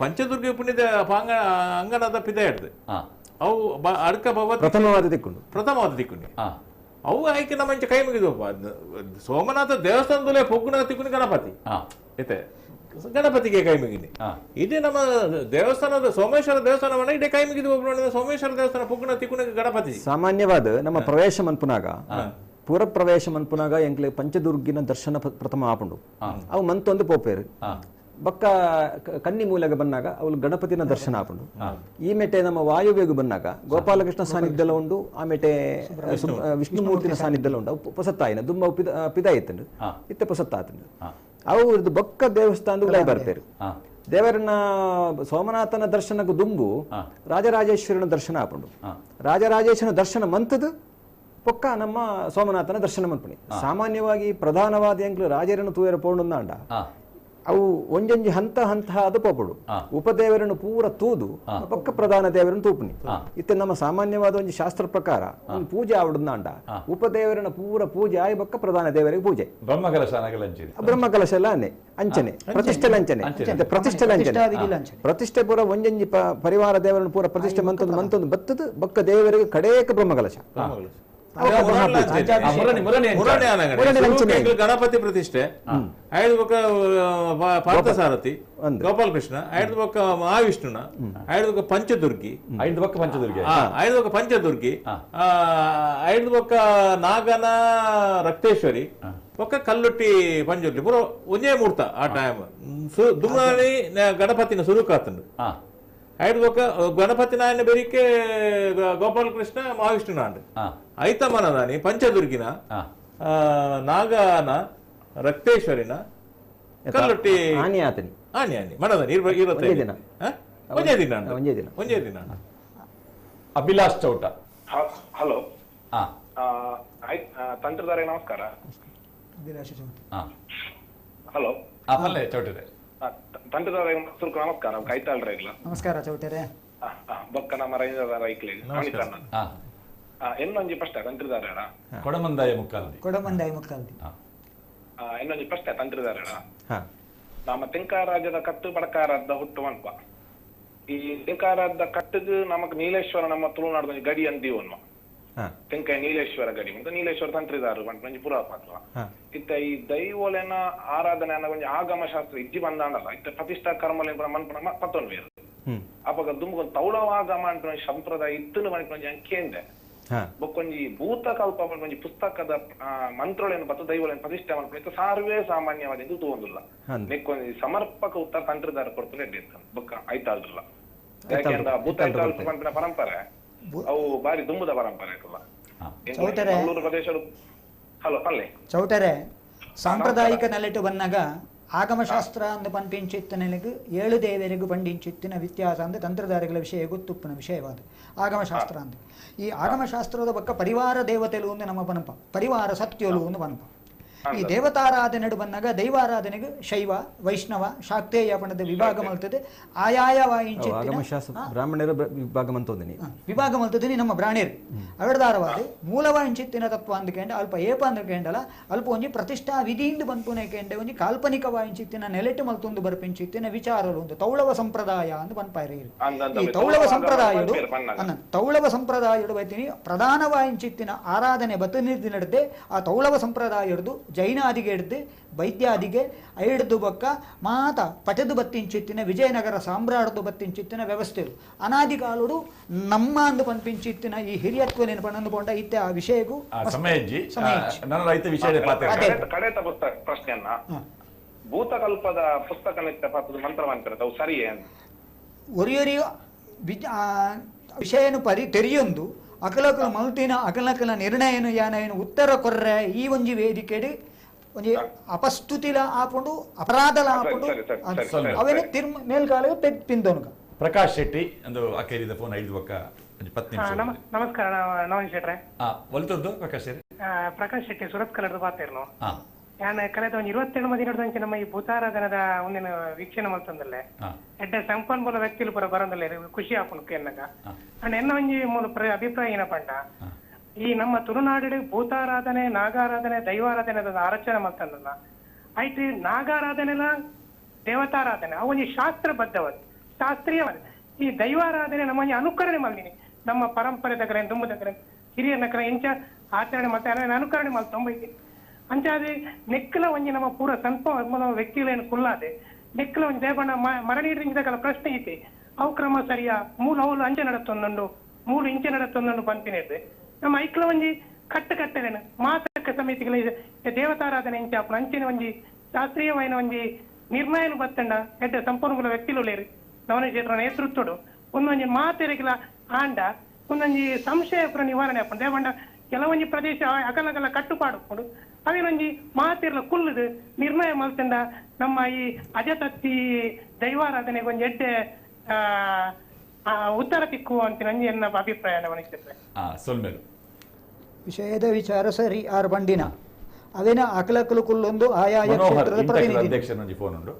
ಪಂಚದುರ್ಗಿ ಪುಣ್ಯದ ಪಾಂಗಣ ಅಂಗಣದ ಪಿದ ಹಿಡ್ದು ಅವು ಅಡ್ಕ ಭಗವತಿ ಪ್ರಥಮವಾದ ದಿಕ್ಕುಂಡು, ಪ್ರಥಮವಾದ ದಿಕ್ಕುಂಡು ಅವು ಆಯ್ಕೆ ನಮ್ಮ ಕೈ ಮುಗಿದಪ್ಪ. ಸೋಮನಾಥ ದೇವಸ್ಥಾನದಲ್ಲೇ ಪೊಗ್ಗುನ ತಿಕ್ಕುನಿ ಗಣಪತಿ ಐತೆ, ಗಣಪತಿಗೆ ಕೈ ಮುಗಿನಿ. ಇದೇ ನಮ್ಮ ದೇವಸ್ಥಾನದ ಸೋಮೇಶ್ವರ ದೇವಸ್ಥಾನ ಇದೇ ಕೈ ಮುಗಿದು ಒಬ್ಬ ಸೋಮೇಶ್ವರ ದೇವಸ್ಥಾನ ಪೊಗ್ಗುನ ತಿಕ್ಕುನ ಗಣಪತಿ. ಸಾಮಾನ್ಯವಾದ ನಮ್ಮ ಪ್ರವೇಶ ಮನ್ಪುನಾಗ ಪೂರ ಪ್ರವೇಶ ಮನ್ಪುನಾಗ ಎಂಕ್ಲೆ ಪಂಚದುರ್ಗಿನ ದರ್ಶನ ಪ್ರಥಮ ಆಪುಂಡು. ಅವು ಮಂತೊಂದು ಪೋಪೇರು ಬಕ್ಕ ಕನ್ನಿ ಮೂಲೆಗೆ ಬಂದಾಗ ಅವಳು ಗಣಪತಿನ ದರ್ಶನ ಆಪುಂಡು. ಈ ಮೆಟೆ ನಮ್ಮ ವಾಯುವ್ಯಗೆ ಬಂದಾಗ ಗೋಪಾಲಕೃಷ್ಣ ಸಾನ್ನಿಧ್ಯಲ ಉಂಡು, ಆ ಮೆಟೆ ವಿಷ್ಣುಮೂರ್ತಿನ ಸಾನ್ನಿಧ್ಯಲ ಉಂಡು. ಅವು ಪೊಸತ್ತಾಯಿನ ದುಂಬ ಪಿದ ಇತ್ತುಂಡು, ಇತ್ತೆ ಪೊಸತ್ತಾತುಂಡು. ಅವು ಇದು ಬೊಕ್ಕ ದೇವಸ್ಥಾನದ ಬರ್ತಾರೆ. ದೇವರನ್ನ ಸೋಮನಾಥನ ದರ್ಶನಕ್ಕೂ ದುಂಬು ರಾಜರಾಜೇಶ್ವರನ ದರ್ಶನ ಆಪುಂಡು. ರಾಜರಾಜೇಶ್ವರನ ದರ್ಶನ ಮಂತದ್ದು ಪೊಕ್ಕ ನಮ್ಮ ಸೋಮನಾಥನ ದರ್ಶನ ಮನ್ಪುಣಿ. ಸಾಮಾನ್ಯವಾಗಿ ಪ್ರಧಾನವಾದ ಎಂಕ್ಲು ರಾಜರನ್ನು ತೂಯರ ಪೋಂಡುಂದಾಂಡ ಅವು ಒಂಜೊಂಜಿ ಹಂತ ಹಂತ ಅದು ಪೋಪುಡು. ಉಪದೇವರನ್ನು ಪೂರ ತೂದು ಪಕ್ಕ ಪ್ರಧಾನ ದೇವರನ್ನು ತೂಪುನಿ. ಇತ್ತೆ ನಮ್ಮ ಸಾಮಾನ್ಯವಾದ ಒಂಜಿ ಶಾಸ್ತ್ರ ಪ್ರಕಾರ ಒಂದು ಪೂಜೆ ಆವಡುಂದಾಂಡ ಉಪದೇವರನ್ನ ಪೂರ ಪೂಜೆ ಆಯ್ ಬಕ್ಕ ಪ್ರಧಾನ ದೇವರಿಗೆ ಪೂಜೆ. ಬ್ರಹ್ಮಕಲಶ ಬ್ರಹ್ಮಕಲಶ ಎಲ್ಲ ಅಂಚನೆ ಪ್ರತಿಷ್ಠೆ ಲಂಚನೆ ಪ್ರತಿಷ್ಠೆ ಲಂಚನೆ ಪ್ರತಿಷ್ಠೆ ಪೂರ ಒಂಜೊಂಜಿ ಪರಿವಾರ ದೇವರನ್ನು ಪೂರ ಪ್ರತಿಷ್ಠೆ ಮಂತೊಂದು ಮಂತೊಂದು ಬತ್ತದು ಬಕ್ಕ ದೇವರಿಗೆ ಕಡೇಕ ಬ್ರಹ್ಮಕಲಶ. ಗಣಪತಿ ಪ್ರತಿಷ್ಠೆ ಐದು ಬೊಕ್ಕ ಪಾರ್ಥಸಾರಥಿ ಗೋಪಾಲಕೃಷ್ಣ, ಐದು ಬೊಕ್ಕ ಮಹಾವಿಷ್ಣುನ, ಐದು ಬೊಕ್ಕ ಪಂಚದುರ್ಗಿ, ಐದು ಬೊಕ್ಕ ಪಂಚದುರ್ಗಿ, ಐದು ಬೊಕ್ಕ ಪಂಚದುರ್ಗಿ, ಐದು ಬೊಕ್ಕ ನಾಗನ ರಕ್ತೇಶ್ವರಿ, ಬೊಕ್ಕ ಕಲ್ಲುಟ್ಟಿ ಪಂಜುರ್ಲಿ ಪೂರ ಒಂಜೇ ಮೂರ್ತ ಆ ಟೈಮ್ ದುಮ್ನಾನಿ ಗಣಪತಿನ ಸುರುಕಾತಂಡು. ಐದು ಬೊಕ್ಕ ಗಣಪತಿ ನಾಯನ ಬೆರಿಕೆ ಗೋಪಾಲಕೃಷ್ಣ ಮಹಾವಿಷ್ಣುನ ಅಂಡು ಐತಮನದಾನಿ ಪಂಚದುರ್ಗಿನ ನಾಗನ ರಕ್ತೇಶ್ವರಿನ ಕಲ್ಲುಟ್ಟಿ ಆನಿ ಆತನಿ ಆನಿ ಆನಿ ಮನದಾನಿ ಒಂದೇ ದಿನ ಒಂದೇ ದಿನ ಒಂದೇ ದಿನ. ಅಭಿಲಾಷ್ ಚೌಟ. ಹಲೋ, ತಂತ್ರಧಾರೆ ನಮಸ್ಕಾರ. ಅಭಿಲಾಷ್ ಚೌಟ. ಹಲೋ ಚೌಟರೆ ತಂತ್ರಧಾರೆ ನಮಸ್ಕಾರ. ಕೈತಾಳ್ರೆ ನಮಸ್ಕಾರ ಚೌಟರೆ. ಬೊಕ್ಕ ನಮ್ಮ ರೈಕ್ಲೆ ಎನ್ನೊಂಜಿ ಪ್ರಶ್ನೆ ತಂತ್ರಧಾರಣ ಕೊಡಮಂದಾಯ ಮುಕ್ಕಾಲ್ದಿ ಕೊಡಮಂದಾಯ ಮುಕ್ಕಾಲ್ದಿ ಇನ್ನೊಂಜಿ ಪ್ರಶ್ನೆ ತಂತ್ರಧಾರಣ. ನಮ್ಮ ತೆಂಕಾರಾಜ್ಯದ ಕಟ್ಟು ಬಡಕಾರದ ಹುಟ್ಟು ಅನ್ಪ ಈ ತೆಂಕಾರಾಜ್ಯದ ಕಟ್ಟಿಗೆ ನಮಕ್ ನೀಲೇಶ್ವರ ನಮ್ಮ ತುಳುನಾಡು ಗಡಿ ಅಂದೀವನ್ವ ತೆಂಕಾಯ ನೀಲೇಶ್ವರ ಗಡಿ ಅಂತ ನೀಲೇಶ್ವರ ತಂತ್ರಿದಾರರು ಒಂಜಿ ಪುರ ಪಾತ್ರ. ಇತ್ತ ಈ ದೈವೋಲೆನ ಆರಾಧನೆ ಅನ್ನೋ ಒಂಜಿ ಆಗಮ ಶಾಸ್ತ್ರ ಇಜ್ಜಿ ಬಂದಾನಲ್ಲ ಇತ್ತ ಪ್ರತಿಷ್ಠಾ ಕರ್ಮಲೆ ಮನ್ಪುನ ಪತ್ತೊಂದು ಅಪಗ ದುಂಬುಗೊಂದು ತೌಳವಾಗಮ ಅಂತ ಸಂಪ್ರದಾಯ ಇತ್ತನು ಮನ್ಪುನ ಕೇಂದ್ರ ಬೊಕ್ಕೊಂಜಿ ಭೂತಕಲ್ಪ ಒಂಜಿ ಪುಸ್ತಕದ ಮಂತ್ರೊಳೆಯನ್ನು ಬತ್ತು ದೈವೊಳೆಯನ್ನು ಪ್ರತಿಷ್ಠೆ ಮನ್ಪುನ ಸಾರ್ವೇ ಸಾಮಾನ್ಯವಾದ ಇದು ತೂವೊಂದುಲ್ಲ. ನೆಕ್ಕೊಂಜಿ ಸಮರ್ಪಕ ಉತ್ತರ ತಂತ್ರದಾರ ಕೊಡ್ತಾನೆ ಬೊಕ್ಕ ಐತಾಳ್ರಲ್ಲ. ಯಾಕೆಂದ್ರ ಭೂತಕಲ್ಪ ಪನ್ಪಿನ ಪರಂಪರೆ ಅವು ಬಾರಿ ದುಂಬುದ ಪರಂಪರೆ ಮಂಗಳೂರು ಪ್ರದೇಶ. ಹಲೋ ಪಲ್ಲೆ ಚೌಟರೆ, ಸಾಂಪ್ರದಾಯಿಕ ನೆಲೆಟು ಬಂದಾಗ ಆಗಮಶಾಸ್ತ್ರ ಅಂದು ಪಂಪಿಂಚಿತ್ತನೆಲೆಗು ಏಳು ದೇವರಿಗೂ ಪಂಡಿಂಚಿತ್ತಿನ ವ್ಯತ್ಯಾಸ ಅಂದು ತಂತ್ರಧಾರಿಗಳ ವಿಷಯ ಗೊತ್ತುಪ್ಪನ ವಿಷಯವಾದ ಆಗಮಶಾಸ್ತ್ರ ಅಂದು. ಈ ಆಗಮಶಾಸ್ತ್ರದ ಪಕ್ಕ ಪರಿವಾರ ದೇವತೆಲು ಒಂದು ನಮ್ಮ ಪನಪ, ಪರಿವಾರ ಸತ್ಯಲು ಒಂದು ಪನಪ. ಈ ದೇವತಾರಾಧನೆ ಬಂದಾಗ ದೈವಾರಾಧನೆಗೆ ಶೈವ ವೈಷ್ಣವ ಶಾಕ್ತೇಯ ಪಣದ ವಿಭಾಗ ಮಲ್ತದೆ. ಆಯಾಯ ಬ್ರಾಹ್ಮಣರ ವಿಭಾಗ ಮಂತೋದಿನಿ ವಿಭಾಗ ಮಲ್ತದಿನಿ ನಮ್ಮ ಬ್ರಾಹ್ಮಣರು ಅವೆಡದಾರವಾದ ಮೂಲವಾಯಿಂಚಿತ್ತಿನ ತತ್ವ ಅಂದ್ಕೇಂಡ ಅಲ್ಪ ಏಪ ಅಂದ್ಕೇಂಡಲ ಅಲ್ಪ ಒಂಜಿ ಪ್ರತಿಷ್ಠಾ ವಿಧಿಯಿಂದ ಬಂಪುನೆ ಕೇಂಡ ಒಂಜಿ ಕಾಲ್ಪನಿಕವಾಯಿಂಚಿತ್ತಿನ ನೆಲೆಟು ಮಲ್ತೊಂದು ಬರ್ಪಿಂಚಿತ್ತಿನ ವಿಚಾರಲು ಒಂದು ತೌಳವ ಸಂಪ್ರದಾಯ ಅಂದ್ ಪನ್ಪಾಯಿರಿ. ಈ ತೌಳವ ಸಂಪ್ರದಾಯಡು ಅನ್ನ ತೌಳವ ಸಂಪ್ರದಾಯಡು ಬೈತೀನಿ ಪ್ರಧಾನವಾಯಿಂಚಿತ್ತಿನ ಆರಾಧನೆ ಬತ್ತನಿರ್ದಿ ನಡೆದೆ ಆ ತೌಳವ ಸಂಪ್ರದಾಯ ಹಿಡ್ದು ಜೈನಾದಿಗೆ ಹಿಡ್ದು ವೈದ್ಯಾದಿಗೆ ಐಡ್ದು ಬೊಕ್ಕ ಮಾತ ಪಟೆದು ಬತ್ತಿಂಚಿತ್ತಿನ ವಿಜಯನಗರ ಸಾಮ್ರಾಡ್ದು ಬತ್ತಿಂಚಿತ್ತಿನ ವ್ಯವಸ್ಥೆಲು ಅನಾದಿ ಕಾಲುಡು ನಮ್ಮ ಅಂದು ಪನ್ಪಿಂಚಿತ್ತಿನ ಈ ಹಿರಿಯತ್ವ ನೆನಪಣ್ಣಂದು ಪೋಂಡ ಇತ್ತೆ ಆ ವಿಷಯಕ್ಕೂ ನನ್ನ ರೈತ ವಿಷಯ ಪ್ರಶ್ನೆಯನ್ನ ಭೂತಕಲ್ಪದ ಪುಸ್ತಕ ಮಂತ್ರ ಮಂತ್ರ ಸರಿಯೇ ಒರಿಯೊರಿ ವಿಷಯನು ಪರಿ ತೆರಿಯೊಂದು ಅಕಲಕಲ ಮಲ್ತಿನ ಅಕಲಕಲ ನಿರ್ಣಯನು ಯಾನೇನು ಉತ್ತರ ಕೊರ್ರೆ ಈ ಒಂಜಿ ವೇದಿಕೆಡು ಒಂಜಿ ಅಪಸ್ತುತಿಲ ಆಪುಂಡು ಅಪರಾಧಲ ಆಪುಂಡು ಅವೇನು ತಿರ್ಮ ಮೇಲ್ಕಾಲ ಪಿಂದೋನುಗ. ಪ್ರಕಾಶ್ ಶೆಟ್ಟಿ ಒಂದು ಅಕೇರಿದ ಫೋನ್ ಐದು ಬಕ್ಕ ಪತ್ನಿ. ನಮಸ್ಕಾರ ನವೀನ್ ಶೆಟ್ರೆ. ಒಲ್ತದ್ದು ಪ್ರಕಾಶ್ ಶೆಟ್ಟಿ. ಪ್ರಕಾಶ್ ಶೆಟ್ಟಿ ಸುರತ್ ಕಲರ್ದು ಪಾತೇರ್ನು. ನಾನು ಕಳೆದ ಒಂದು 27 ದಿನದಂಚೆ ನಮ್ಮ ಈ ಭೂತಾರಾಧನದ ಒಂದಿನ ವೀಕ್ಷಣೆ ಮಲ್ತಂದಲ್ಲೇ ಎಡ್ಡೆ ಸಂಪನ್ಮೂಲ ವ್ಯಕ್ತಿಲು ಪೂರ ಬರಂದಲ್ಲೇ ಖುಷಿ ಆಪುಂಡು ಕೇನ್ನಗ. ಅಂಡ್ ಎನ್ನ ಒಂಜಿ ಮೂಲ ಅಭಿಪ್ರಾಯ ಏನಪಂಡ ಈ ನಮ್ಮ ತುಳುನಾಡು ಭೂತಾರಾಧನೆ ನಾಗಾರಾಧನೆ ದೈವಾರಾಧನೆ ಆರಚನೆ ಮಲ್ತಂದಲ್ಲ ಆಯ್ತು. ನಾಗಾರಾಧನೆಲ ದೇವತಾರಾಧನೆ ಅವು ಒಂಜಿ ಶಾಸ್ತ್ರಬದ್ಧವಾದ ಶಾಸ್ತ್ರೀಯವಾದ. ಈ ದೈವಾರಾಧನೆ ನಮ್ಮ ಒಂಜಿ ಅನುಕರಣೆ ಮಲ್ದಿನಿ ನಮ್ಮ ಪರಂಪರೆ ದಕರೆ ದುಂಬುದಕರೆ ಹಿರಿಯರ ನಕರೆ ಇಂಚ ಆಚರಣೆ ಮತ್ತೆ ಅನುಕರಣೆ ಮಲ್ತೊಂಬೈತೀನಿ. ಅಂಚಾದೆ ನೆಕ್ಕಲ ಒಂಜಿ ನಮ್ಮ ಪೂರ ಸಂಪನ್ಮೂಲ ವ್ಯಕ್ತಿಗಳೇನು ಕುಲ್ಲಾದೆ ನೆಕ್ಕಲ ಒಂಜಿ ದೇವಣ್ಣ ಮರ ನೀಡಿದ ಪ್ರಶ್ನೆ ಐತಿ ಅವು ಕ್ರಮ ಸರಿಯಾ ಮೂಲ ಅವಳು ಅಂಚೆ ನಡತ್ತೊಂದುಂಡು ಮೂಲು ಇಂಚೆ ನಡತ್ತೊಂದುಂಡು ಪಂಪಿನಿರ್ದೆ ನಮ್ಮ ಐಕ್ಲ ಒಂಜಿ ಕಟ್ಟು ಕಟ್ಟಲೇನು ಮಾತಕ್ಕ ಸಮಿತಿಗಳ ದೇವತಾರಾಧನೆ ಇಂಚೆ ಅಪ್ಪನ ಅಂಚಿನ ಒಂಜಿ ಶಾಸ್ತ್ರೀಯమైన ಒಂಜಿ ನಿರ್ಣಯನು ಬತ್ತಂಡ ಎಡ್ಡೆ ಸಂಪನ್ಮೂಲ ವ್ಯಕ್ತಿಲು ಲೇರು ನವನ ನೇತೃತ್ವಡು ಒಂದೊಂಜಿ ಮಾತೆರೆಗಿಲ ಆಂಡ ಒಂದೊಂಜಿ ಸಂಶಯ ಪೂರ ನಿವಾರಣೆ ಅಪ್ಪಣ ದೇವಂಡ ಕೆಲವೊಂಜಿ ಪ್ರದೇಶ ಅಗಲಗಲ ಕಟ್ಟುಪಾಡು ಅವೇನೊಂಜಿ ಮಾತಿರ್ಲ ಕುಲ್ಲದು ನಿರ್ಣಯ ಮಲ್ತಂಡ ನಮ್ಮ ಈ ಅಜತತ್ತಿ ದೈವಾರಾಧನೆಗೆ ಒಂಜಿ ಎಡ್ಡೆ ಉತ್ತರ ತಿಕ್ಕು ಅಂತ ನಂಜಿ ಎನ್ನ ಅಭಿಪ್ರಾಯ. ವಿಷಯದ ವಿಚಾರ ಸರಿ ಆರ್ ಬಂಡಿನ ಅವೇನ ಅಕಲಕಲು ಕುಲ್ಲೊಂದು ಆಯಾಯ ಕ್ಷೇತ್ರದ ಪ್ರತಿನಿಧಿ. ಅಧ್ಯಕ್ಷರ ಫೋನ್ ಉಂಟು.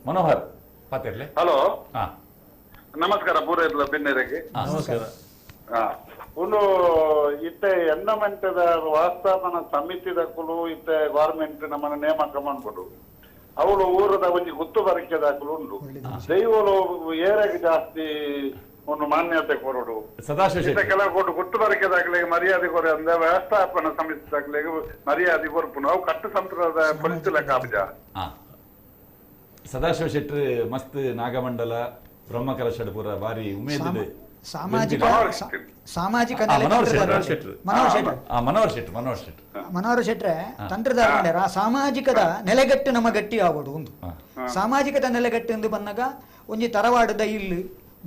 ಮನೋಹರ್ ಪಾತಿರ್ಲೆ. ಹಲೋ ನಮಸ್ಕಾರ ಪೂರೈತ್ಲ ಬೆನ್ನೆರೆಗೆ ನಮಸ್ಕಾರ. ಉಂಡು ಇತ್ತೆ ಎನ್ನಮೆಂಟದ ವಾಸ್ತಾಪನ ಸಮಿತಿದಕ್ಕಲು ಇತ್ತೆ ಗವರ್ಮೆಂಟ್ ನಮ್ಮನ್ನ ನೇಮಕ ಮಾಡ್ಬೋದು. ಅವಳು ಊರದ ಒಂಜಿ ಗುತ್ತು ಬರಿಕೆದಾಕಲು ಉಂಡು ದೈವಲು ಏರೆಗೆ ಜಾಸ್ತಿ ಒಂದು ಮಾನ್ಯತೆ ಕೊರಡು ಸದಾಶಿವ ಕೆಲವು ಕೊಟ್ಟು ಗುತ್ತು ಬರಿಕೆದಾಗಲಿಗೆ ಮರ್ಯಾದೆ ಕೊರ ಅಂದ್ರೆ ವ್ಯವಸ್ಥಾಪನ ಸಮಿತಿದಾಗಲಿಗೆ ಮರ್ಯಾದೆ ಕೊರಪು ನಾವು ಕಟ್ಟು ಸಂಪ್ರದಾಯ ಪೊಲಿಸಿಲ ಕಾಬಜ. ಸದಾಶಿವ ಶೆಟ್ಟಿ ಮಸ್ತ್ ನಾಗಮಂಡಲ ಬ್ರಹ್ಮಕಲಶಡ್ ಪೂರ ಬಾರಿ ಉಮೇದಿದೆ. ಸಾಮಾಜಿಕ ಸಾಮಾಜಿಕ ಮನೋಹರ್ ಶೆಟ್ರೆ ತಂತ್ರದಾರ ಆ ಸಾಮಾಜಿಕದ ನೆಲೆಗಟ್ಟು ನಮ್ಮ ಗಟ್ಟಿ ಆಗೋಡು. ಒಂದು ಸಾಮಾಜಿಕದ ನೆಲೆಗಟ್ಟು ಎಂದು ಬಂದಾಗ ಒಂಜಿ ತರವಾಡದ ಇಲ್ಲು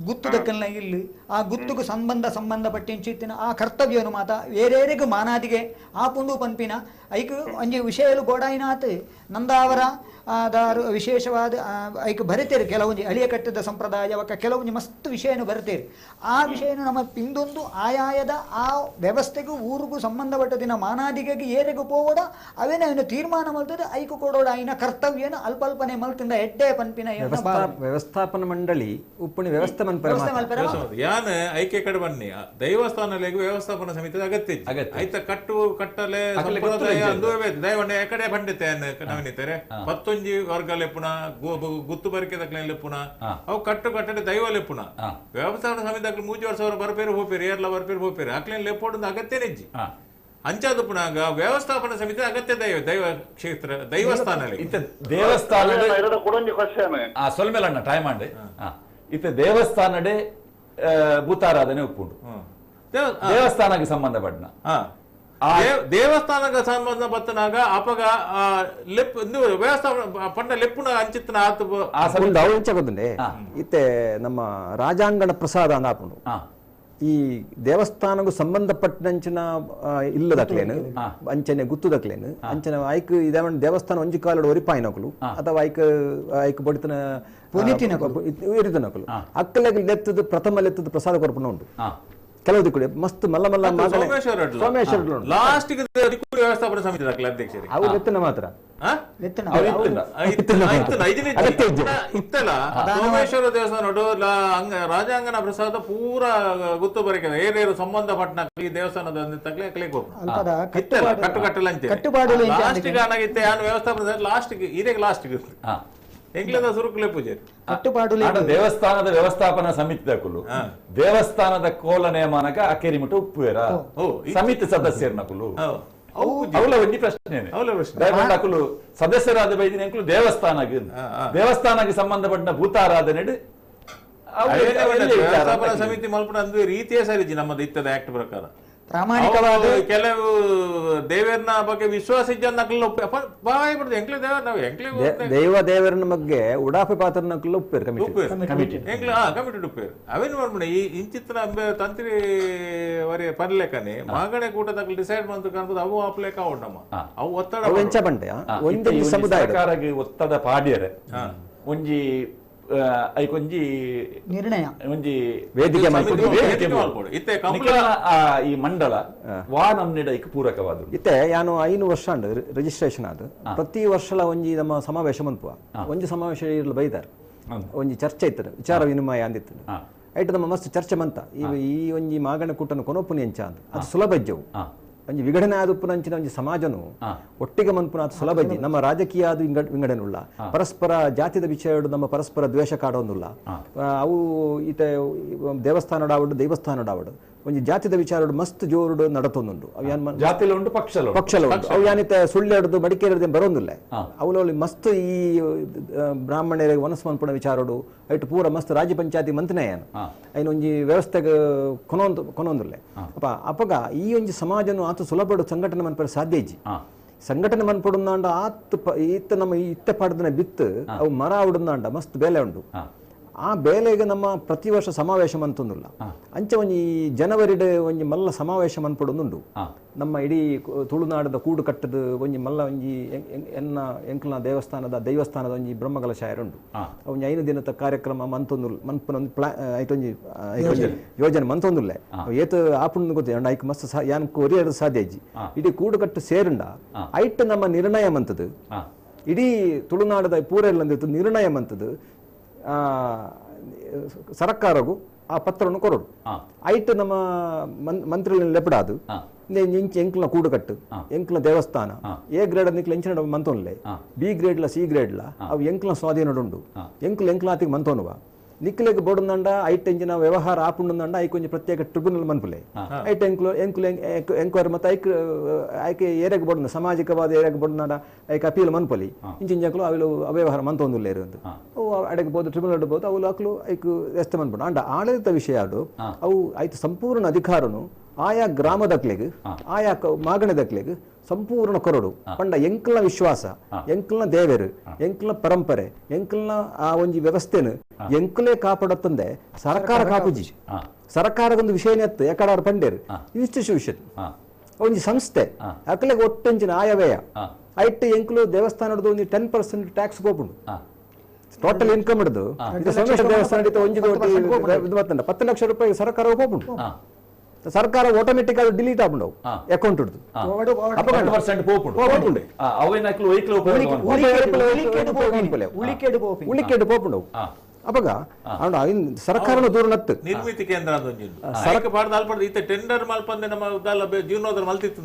ಗುತ್ತು ದಕ್ಕಲ್ನ ಇಲ್ಲು ಆ ಗುತ್ತುಗೂ ಸಂಬಂಧಪಟ್ಟಿಂಚಿತ್ತಿನ ಆ ಕರ್ತವ್ಯನು ಮಾತ ಬೇರೆಗೂ ಮಾನಾದಿಗೆ ಆ ಪುಂಡು ಪನ್ಪಿನ ಐಕ್ ಒಂಜಿ ವಿಷಯಲು ಗೋಡಾಯಿನಾತ್ ನಂದಾವರ ದಾರು ವಿಶೇಷವಾದ ಐಕ್ ಬರಿತೇರು ಕೆಲವೊಂಜಿ ಅಳಿಯ ಕಟ್ಟದ ಸಂಪ್ರದಾಯ ಒಕ್ಕ ಕೆಲವೊಂಜಿ ಮಸ್ತ್ ವಿಷಯನು ಬರಿತೇರು. ಆ ವಿಷಯನು ನಮ್ಮ ಪಿಂದೊಂದು ಆಯಾಯದ ಆ ವ್ಯವಸ್ಥೆಗೂ ಊರಿಗೂ ಸಂಬಂಧಪಟ್ಟ ದಿನ ಮಾನಾದಿಗೆ ಏರೆಗೂ ಪೋವಡ ಅವೇನ ಅವನು ತೀರ್ಮಾನ ಮಲ್ತದೆ ಐಕು ಕೊಡೋಡ ಆಯ್ನ ಕರ್ತವ್ಯನ ಅಲ್ಪಲ್ಪನೆ ಮಲ್ತಿಂದ ಎಡ್ಡೆ ಪನ್ಪಿನ ವ್ಯವಸ್ಥಾಪನ ಮಂಡಳಿ ಉಪ್ಪುಣಿ ವ್ಯವಸ್ಥೆ ಯಾನ್ ಐಕೆ ಕಡೆ ಬನ್ನಿ ದೈವಸ್ಥಾನಲೆಗ್ ವ್ಯವಸ್ಥಾಪನಾ ಸಮಿತಿ ಅಗತ್ಯ ಐತ ಕಟ್ಟು ಕಟ್ಟಲೆ ಸಂಪ್ರದಾಯ ದೈವಣ್ಣ ಕಡೆ ಬಂಡಿತೆ ನವೀನಿತಾರೆ ಪತ್ತೊಂಜಿ ವರ್ಗ ಲೆಪ್ಪುನ ಗುತ್ತು ಬರಿಕೆ ದಕ್ಲೆ ಲೆಪ್ಪುನ ಅವು ಕಟ್ಟು ಕಟ್ಟಲೆ ದೈವ ಲೆಪ್ಪುನ ವ್ಯವಸ್ಥಾಪನಾ ಸಮಿತಿ ಅಕ್ಲೆ 3 ವರ್ಷ ಬರ್ಪೇರು ಹೋಪೇರು ಏರ್ಲ ಬರ್ಪೇರು ಹೋಪೇರು ಅಕ್ಲೇನ್ ಲೆಪ್ಪೋಡು ಅಗತ್ಯ ನಿಜ್ಜಿ ಅಂಚಾದ ಪುನಾಗ ವ್ಯವಸ್ಥಾಪನಾ ಸಮಿತಿ ಅಗತ್ಯ ದೈವ ದೈವ ಕ್ಷೇತ್ರ ದೇವಸ್ಥಾನ ದೇವಸ್ಥಾನ ಸೊಲ್ಮೇಲಣ್ಣ ಟೈಮ್ ಆಂಡೆ ಇತ್ತೆ ದೇವಸ್ಥಾನಡೆ ಭೂತಾರಾಧನೆ ಉಪ್ಪುಂಡು ದೇವಸ್ಥಾನಕ್ಕೆ ಸಂಬಂಧಪಟ್ಟನ ದೇವಸ್ಥಾನಕ್ಕೆ ಸಂಬಂಧ ಪಟ್ಟನಾಗ ಅಪಗ ವ್ಯವಸ್ಥಾಪನ ಪಂಡ ಲೆಪ್ಪುನ ಅಂಚಿತ್ತನ ಆತು ಅವು ಗೊತ್ತುಂಡೆ ಇತ್ತೆ ನಮ್ಮ ರಾಜಾಂಗಣ ಪ್ರಸಾದ ಅಂದ ಆಪುಂಡು. ಈ ದೇವಸ್ಥಾನಕ್ಕೂ ಸಂಬಂಧಪಟ್ಟಂಚಿನ ಇಲ್ಲದಕ್ಲೇನು ಅಂಚನೆ ಗುತ್ತುದಕ್ಲೇನು ಅಂಚನೆ ಐಕ್ ಇದೇ ದೇವಸ್ಥಾನ ಒಂಜಿ ಕಾಲಡು ಒರಿಪಾಯಿನಕಲು ಅಥವಾ ಐಕ್ ಐಕ್ ಬಡಿತನ ಎರಿತನಕಲು ಅಕ್ಕಲೆಗ್ ಲೆತ್ತದ ಪ್ರಥಮ ಲೆತ್ತದ ಪ್ರಸಾದ ಕೊರ್ಪುನ ಉಂಟು. ಕೆಲವು ದಿಕ್ಕುಡೆ ಮಸ್ತ್ ಮಲ್ಲ ಮಲ್ಲ ಸೋಮೇಶ್ವರ ಲಾಸ್ಟ್ ವ್ಯವಸ್ಥಾಪನಾ ಸಮಿತಿ ಅಧ್ಯಕ್ಷರು ಅವು ಎತ್ತನ ಮಾತ್ರ ಇತ್ತಲ್ಲ ಸೋಮೇಶ್ವರ ದೇವಸ್ಥಾನ ರಾಜಾಂಗಣ ಪ್ರಸಾದ ಪೂರ ಗುತ್ತು ಬರಿಕೆ ಏನೇನು ಸಂಬಂಧಪಟ್ಟ ಈ ದೇವಸ್ಥಾನದ ಕಟ್ಟುಕಟ್ಟಲ ಲಾಸ್ಟ್ ಆನಾಗಿತ್ತೆ ಯಾನು ವ್ಯವಸ್ಥಾಪನೆ ಲಾಸ್ಟ್ ಇದೇ ಲಾಸ್ಟ್ ಎಂಗ್ಲದ ಸುರುಕುಲೆ ಪೂಜೆ ಕಟ್ಟುಪಾಡು ದೇವಸ್ಥಾನದ ವ್ಯವಸ್ಥಾಪನಾ ಸಮಿತಿ ದಕುಲು ದೇವಸ್ಥಾನದ ಕೋಲ ನೇಮನಕ ಅಕೇರಿಮುಟ್ಟು ಉಪ್ಪುವೇರ ಸಮಿತಿ ಸದಸ್ಯರ್ನಕುಲು ಅವಲ ಒಂಜಿ ಪ್ರಶ್ನೆ ಅಕುಲು ಸದಸ್ಯರಾದ ಬೈದಿನ ಅಂಕುಲು ದೇವಸ್ಥಾನಕ್ಕೆ ದೇವಸ್ಥಾನಕ್ಕೆ ಸಂಬಂಧಪಟ್ಟ ಭೂತಾರಾಧನೆ ವ್ಯವಸ್ಥಾಪನಾ ಸಮಿತಿ ಮಲ್ಪಡ ಅಂದ್ರೆ ರೀತಿಯೇ ಸರಿ ನಮ್ಮದು ಇತ್ತದ ಆಕ್ಟ್ ಪ್ರಕಾರ ಪ್ರಾಮಾಣಿಕವಾದ ಕೆಲವು ದೇವರನ್ನ ಬಗ್ಗೆ ವಿಶ್ವಾಸ ದೈವ ದೇವರನ್ನ ಬಗ್ಗೆ ಉಡಾಫೆ ಪಾತ್ರನ ಕಮಿಟಿ ಉಪ್ಪೇರು ಅವೇನು ಮಾಡ್ಬಿಡ ಈ ಇಂಚಿತ್ರ ತಂತ್ರಿ ವರೆ ಪರ್ಲೇಕನೆ ಮಾಗಣೆ ಕೂಟದಾಗ ಡಿಸೈಡ್ ಮಾಡ್ತು ಕಾಣ್ಬೋದು ಅವು ಆಪ್ಲೇಕ ನಮ್ಮ ಅವು ಒತ್ತಡ ಸಮುದಾಯ ಒತ್ತಡ ಪಾಡ್ಯರೆ ಒಂಜಿ ಐಕೊಂಜಿ ನಿರ್ಣಯ ಒಂಜಿ ವೇದಿಕೆ ಈ ಮಂಡಳ ವಾ ನಮ್ನಿಡ ಐಕ್ ಪೂರಕವಾದ ಇತ್ತೆ ಯಾನು 5 ವರ್ಷ ಅಂಡ್ ರಿಜಿಸ್ಟ್ರೇಷನ್ ಅದು ಪ್ರತಿ ವರ್ಷಲ ಒಂಜಿ ನಮ್ಮ ಸಮಾವೇಶ ಮನ್ಪುವ ಒಂಜಿ ಸಮಾವೇಶ ಇರಲು ಬೈದಾರ್ ಒಂಜಿ ಚರ್ಚೆ ಇತ್ತು ವಿಚಾರ ವಿನಿಮಯ ಅಂದಿತ್ತು ಐಟ್ ನಮ್ಮ ಮಸ್ತ್ ಚರ್ಚೆ ಮಂತ ಈ ಒಂಜಿ ಮಾಗಣ ಕೂಟನ ಕೊನೊಪುನಿ ಎಂಚ ಅಂದ್ ಅದು ಸುಲಭ ಇಜ್ಜವು ಒಂಜಿ ವಿಘಟನೆ ಆದ ಉಪ್ಪುನಂಚಿನ ಒಂಜಿ ಸಮಾಜನು ಒಟ್ಟಿಗೆ ಮನ್ಪುನ ಅದು ಸುಲಭ ಇಜ್ಜಿ ನಮ್ಮ ರಾಜಕೀಯ ಅದು ವಿಂಗಡಣೆಯುಳ್ಳ ಪರಸ್ಪರ ಜಾತಿದ ವಿಷಯ ನಮ್ಮ ಪರಸ್ಪರ ದ್ವೇಷ ಕಾಡೋಂದುಲ್ಲ ಅವು ಈತ ದೇವಸ್ಥಾನಡಾವಡು ದೈವಸ್ಥಾನಡಾವಡು ಒಂಜಿ ಜಾತಿದ ವಿಚಾರ ಮಸ್ತ್ ಜೋರುಡು ನಡತೊಂದುಂಡು ಜಾತಿಲ ಉಂಟು ಪಕ್ಷಲ ಪಕ್ಷಲ ಉಂಟು ಅವು ಯಾನಿತ ಸುಳ್ಳೆಡ್ದು ಮಡಿಕೇರಿದ ಬರೋಂದಿಲ್ಲ ಅವಲಲ್ಲಿ ಮಸ್ತ್ ಈ ಬ್ರಾಹ್ಮಣರಿಗೆ ವನಸ್ ಮನ್ಪುಣ ವಿಚಾರಡು ಐಟ್ ಪೂರ ಮಸ್ತ್ ರಾಜ್ಯ ಪಂಚಾಯತಿ ಮಂತ್ರಿನೇ ಏನು ಐನ ಒಂಜಿ ವ್ಯವಸ್ಥೆಗೆ ಕೊನೊಂದು ಕೊನೊಂದುಲ್ಲೆ ಅಪ್ಪ ಅಪಗ ಈ ಒಂಜಿ ಸಮಾಜನು ಆತ ಸುಲಭಡು ಸಂಘಟನೆ ಮನ್ಪರ ಸಾಧ್ಯ ಇಜ್ಜಿ ಸಂಘಟನೆ ಮನ್ಪಡುಂದಾಂಡ ಆತ್ ಈತ ನಮ್ಮ ಇತ್ತ ಪಾಡದನ ಬಿತ್ತು ಅವು ಮರ ಆವಡುಂದಾಂಡ ಮಸ್ತ್ ಬೇಲೆ ಉಂಡು ಆ ಬೇಲೆಗೆ ನಮ್ಮ ಪ್ರತಿ ವರ್ಷ ಸಮಾವೇಶ ಮಂತೊಂದುಲ್ಲ ಅಂಚೆ ಒಂಜಿ ಜನವರಿಡ್ ಒಂಜಿ ಮಲ್ಲ ಸಮಾವೇಶ ಮನ್ಪಡೊಂದುಂಡು ನಮ್ಮ ಇಡೀ ತುಳುನಾಡದ ಕೂಡು ಕಟ್ಟದ ಒಂಜಿ ಮಲ್ಲ ಒಂಜಿ ಎನ್ನ ಎಂಕಲ್ನ ದೇವಸ್ಥಾನದ ದೈವಸ್ಥಾನದ ಒಂಜಿ ಬ್ರಹ್ಮಕಲಶಾಯರುಂಡು ಒಂಜಿ 5 ದಿನದ ಕಾರ್ಯಕ್ರಮ ಮಂತೊಂದು ಮನ್ಪುನ ಒಂದು ಪ್ಲಾ ಐತೊಂಜಿ ಯೋಜನೆ ಮಂತೊಂದುಲ್ಲೆ ಏತ್ ಆಪುಂಡು ಗೊತ್ತಿಲ್ಲ ಐಕ್ ಮಸ್ತ್ ಯಾನ್ ಕೊರಿಯರ್ ಸಾಧ್ಯ ಇಜ್ಜಿ ಇಡೀ ಕೂಡು ಕಟ್ಟು ಸೇರುಂಡ ಐಟ್ ನಮ್ಮ ನಿರ್ಣಯ ಮಂತದು ಇಡೀ ತುಳುನಾಡದ ಪೂರೆಲ್ಲಂದಿತ್ತು ನಿರ್ಣಯ ಮಂತದು ಸರ್ಕಾರಗೂ ಆ ಪತ್ರವನ್ನು ಕೊರಡು ಐಟ್ ನಮ್ಮ ಮಂತ್ರಿ ಲೆಪಡಾದು ಎಂಕ್ಲ ಕೂಡುಕಟ್ಟು ಎಂಕ್ಲ ದೇವಸ್ಥಾನ ಎ ಗ್ರೇಡ್ ನಿಕ್ಲ ಎಂಚಿನ ಮಂತೊನ್ಲೆ ಬಿ ಗ್ರೇಡ್ಲ ಸಿ ಗ್ರೇಡ್ಲ ಅವು ಎಂಕ್ಲ ಸ್ವಾಧೀನಡುಂಡು ಎಂಕ್ಲ ಎಂಕ್ಲಾತಿಗೆ ಮಂತೋನುವ ನಿಕ್ಲೆಗ್ ಬೋಡುಂದಂಡ ಐಟ್ ಎಂಜಿನ ವ್ಯವಹಾರ ಆಪುಂಡುಂದಂಡ ಐಕ್ ಒಂಜಿ ಪ್ರತ್ಯೇಕ ಟ್ರಿಬ್ಯುನಲ್ ಮನ್ಪುಲೆ ಐಟ್ ಎಂಕ್ಲು ಎಂಕ್ಲು ಎಂಕ್ವೈರಿ ಮತ್ತೆ ಐಕ್ ಐಕೆ ಏರಿಯಾಗ ಬೋಡುಂದ ಸಾಮಾಜಿಕವಾದ ಏರಿಯಾಗ ಬೋಡುಂದಂಡ ಐಕ್ ಅಪೀಲ್ ಮನ್ಪೊಲಿ ಇಂಚಿಂಜಕ್ಲು ಅವಿಲು ಅವ್ಯವಹಾರ ಮಂತೊಂದುಲ್ಲೇರು ಅಂತ ಅವು ಅಡೆಗೆ ಬೋದು ಟ್ರಿಬ್ಯುನಲ್ ಬೋದು ಅವು ಅಕ್ಲು ಐಕ್ ವ್ಯವಸ್ಥೆ ಮನ್ಪುಂಡು ಅಂಡ ಆಡಳಿತ ವಿಷಯ ಅದು ಅವು ಐತು ಸಂಪೂರ್ಣ ಅಧಿಕಾರನು ಆಯಾ ಗ್ರಾಮದಕ್ಲೆಗ್ ಆಯಾ ಮಾಗಣದಕ್ಲೆಗ್ ಸಂಪೂರ್ಣ ಕೊರಡು ಪಂಡ ಎಂಕ್ಲ ವಿಶ್ವಾಸ ಎಂಕ್ಲ ದೇವರು ಎಂಕ್ಲ ಪರಂಪರೆ ಎಂಕ್ಲ ಆ ಒಂಜಿ ವ್ಯವಸ್ಥೆನು ಎಂಕ್ಲೇ ಕಾಪಾಡತ್ತಂದೆ ಸರ್ಕಾರ ಕಾಪುಜಿ ಸರ್ಕಾರಕ್ಕೊಂದು ವಿಷಯನೇ ಅತ್ತು ಯಾಕಡ ಪಂಡೇರು ಇನ್ಸ್ಟಿಟ್ಯೂಷನ್ ಒಂಜಿ ಸಂಸ್ಥೆ ಅಕ್ಲೆಗ್ ಒಟ್ಟಂಚಿನ ಆಯವ್ಯಯ ಐಟ್ ಎಂಕ್ಲು ದೇವಸ್ಥಾನದ ಒಂದು 10% ಟ್ಯಾಕ್ಸ್ ಹೋಗ್ಬಿಡು ಟೋಟಲ್ ಇನ್ಕಮ್ ಹಿಡಿದು ಸೋಮೇಶ್ವರ ದೇವಸ್ಥಾನ 1 ಕೋಟಿ 10 ಲಕ್ಷ ರೂಪಾಯಿ ಸರ್ಕಾರ ಹೋಗ್ಬಿಡು ಸರ್ಕಾರ ಆಟೋಮೆಟಿಕ್ ಆಗಿ ಡಿಲೀಟ್ ಆಪುಂಡು ಅಕೌಂಟ್ ಹಿಡಿದು ಉಳಿಕೆಡು ಪೋಪುಂಡು ಅಪಗ ಸರ್ಕಾರ ದೂರ ನತ್ತು ನಿರ್ಮಿತಿ ಕೇಂದ್ರ ಟೆಂಡರ್ ಮಲ್ಪಂದೆ ನಮ್ಮ ಜೀರ್ಣೋದ್ಧಾರ ಮಲ್ತಿತ್ತು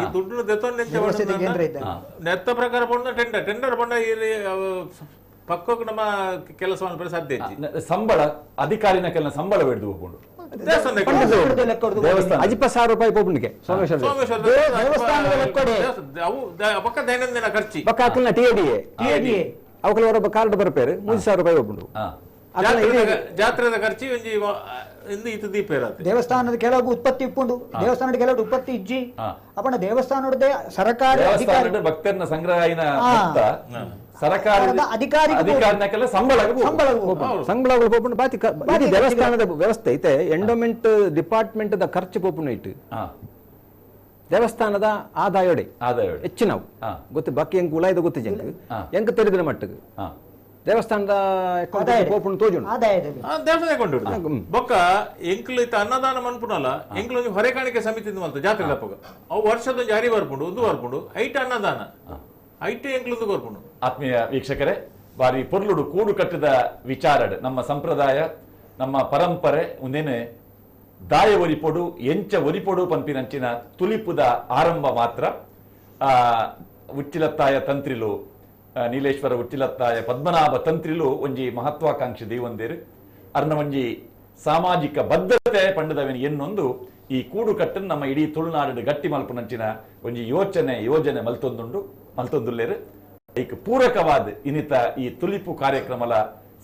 ಈ ದುಡ್ಡು ನೆತ್ತ ಪ್ರಕಾರ ಟೆಂಡರ್ ಟೆಂಡರ್ ಪಂಡ ಪಕ್ಕಕ್ಕೆ ನಮ್ಮ ಕೆಲಸ ಸಾಧ್ಯ ಸಂಬಳ ಅಧಿಕಾರಿನ ಕೆಲ ಸಂಬಳ ಹಿಡಿದು ಹೋಗ್ಕೊಂಡು ಅಜಿಪ 1000 ರೂಪಾಯಿ ಪೋಪುಂಡಿಗೆ ದೈನಂದಿನ ಖರ್ಚು ಪಕ್ಕ ಹಾಕಲ್ನ ಟಿ ಎ ಅವಕಲ ಒಬ್ಬ ಕಾರ್ಡ್ ಬರ್ಪೇರು 3000 ರೂಪಾಯಿ ಹೋಗ್ಬಿಡು ಜಾತ್ರೆದ ಖರ್ಚು ಒಂಜಿ ಇಂದು ದೀಪ ಇರತ್ತೆ ದೇವಸ್ಥಾನದ ಕೆಲವು ಉತ್ಪತ್ತಿ ಇಪ್ಪುಂಡು ದೇವಸ್ಥಾನದ ಕೆಲವು ಉತ್ಪತ್ತಿ ಇಜ್ಜಿ ಅಪಣ ದೇವಸ್ಥಾನದ ಸರ್ಕಾರಿ ಅಧಿಕಾರಿ ಭಕ್ತರನ್ನ ಸಂಗ್ರಹ ಸರ್ಕಾರದ ಅಧಿಕಾರಿ ಸಂಬಳ ಸಂಬಳ ಪೋಪುಂಡು ಬಾತಿ ದೇವಸ್ಥಾನದ ವ್ಯವಸ್ಥೆ ಐತೆ ಎಂಡೋಮೆಂಟ್ ಡಿಪಾರ್ಟ್ಮೆಂಟ್ the ಖರ್ಚು ಪೋಪುಂಡು ಇಟ್ಟು ದೇವಸ್ಥಾನದ ಆದಾಯೋಡೆ ಹೆಚ್ಚಿನವು ಗೊತ್ತು ಬಾಕಿ ಎಂಕ್ ಉಲಾಯ್ದ ಗೊತ್ತು ಜಂಕ್ ಎಂಕ್ ತೆರೆದಿನ ಮಟ್ಟಿಗೆ ದೇವಸ್ಥಾನದ ಅಕೌಂಟ್ ತೋಜುಂಡು ದೇವಸ್ಥಾನ ಅಕೌಂಟ್ ಬೊಕ್ಕ ಎಂಕ್ಲು ಇತ್ತ ಅನ್ನದಾನ ಮನ್ಪುನಲ್ಲ ಎಂಕ್ಲು ಒಂಜಿ ಹೊರೆ ಕಾಣಿಕೆ ಸಮಿತಿ ಮಲ್ತ ಜಾತ್ರೆ ದಪ್ಪಗ ಅವು ವರ್ಷದ ಒಂಜಿ ಅರಿ ಬರ್ಪುಂಡು ಒಂದು ಬರ್ಪುಂಡು ಐಟ್ ಅನ್ನದಾನ ಐಟ್ ಎಂಕ್ಲು ಬರ್ಪುಂಡು. ಆತ್ಮೀಯ ವೀಕ್ಷಕರೇ, ಬಾರಿ ಪೊರ್ಲುಡು ಕೂಡು ಕಟ್ಟಿದ ವಿಚಾರಡ್ ನಮ್ಮ ಸಂಪ್ರದಾಯ ನಮ್ಮ ಪರಂಪರೆ ಒಂದೇನೆ ದಾಯ ಒರಿಪೊಡು ಎಂಚ ಒರಿಪೊಡು ಪನ್ಪಿನಂಚಿನ ತುಲಿಪುದ ಆರಂಭ ಮಾತ್ರ. ಉಚ್ಚಿಲತ್ತಾಯ ತಂತ್ರಿಲು ನೀಲೇಶ್ವರ ಉಚ್ಚಿಲತ್ತಾಯ ಪದ್ಮನಾಭ ತಂತ್ರಿಲು ಒಂಜಿ ಮಹತ್ವಾಕಾಂಕ್ಷಿ ದೈವೊಂದೇರು ಅರ್ನ ಒಂಜಿ ಸಾಮಾಜಿಕ ಬದ್ಧತೆ ಪಂಡದವನ ಎನ್ನೊಂದು ಈ ಕೂಡುಕಟ್ಟನ್ನು ನಮ್ಮ ಇಡೀ ತುಳುನಾಡು ಗಟ್ಟಿ ಮಲ್ಪುನಂಚಿನ ಒಂಜಿ ಯೋಚನೆ ಯೋಜನೆ ಮಲ್ತೊಂದುಂಡು ಮಲ್ತೊಂದುಲ್ಲೇರು. ಐಕ್ ಪೂರಕವಾದ ಇನ್ನಿತ ಈ ತುಲಿಪು ಕಾರ್ಯಕ್ರಮಲ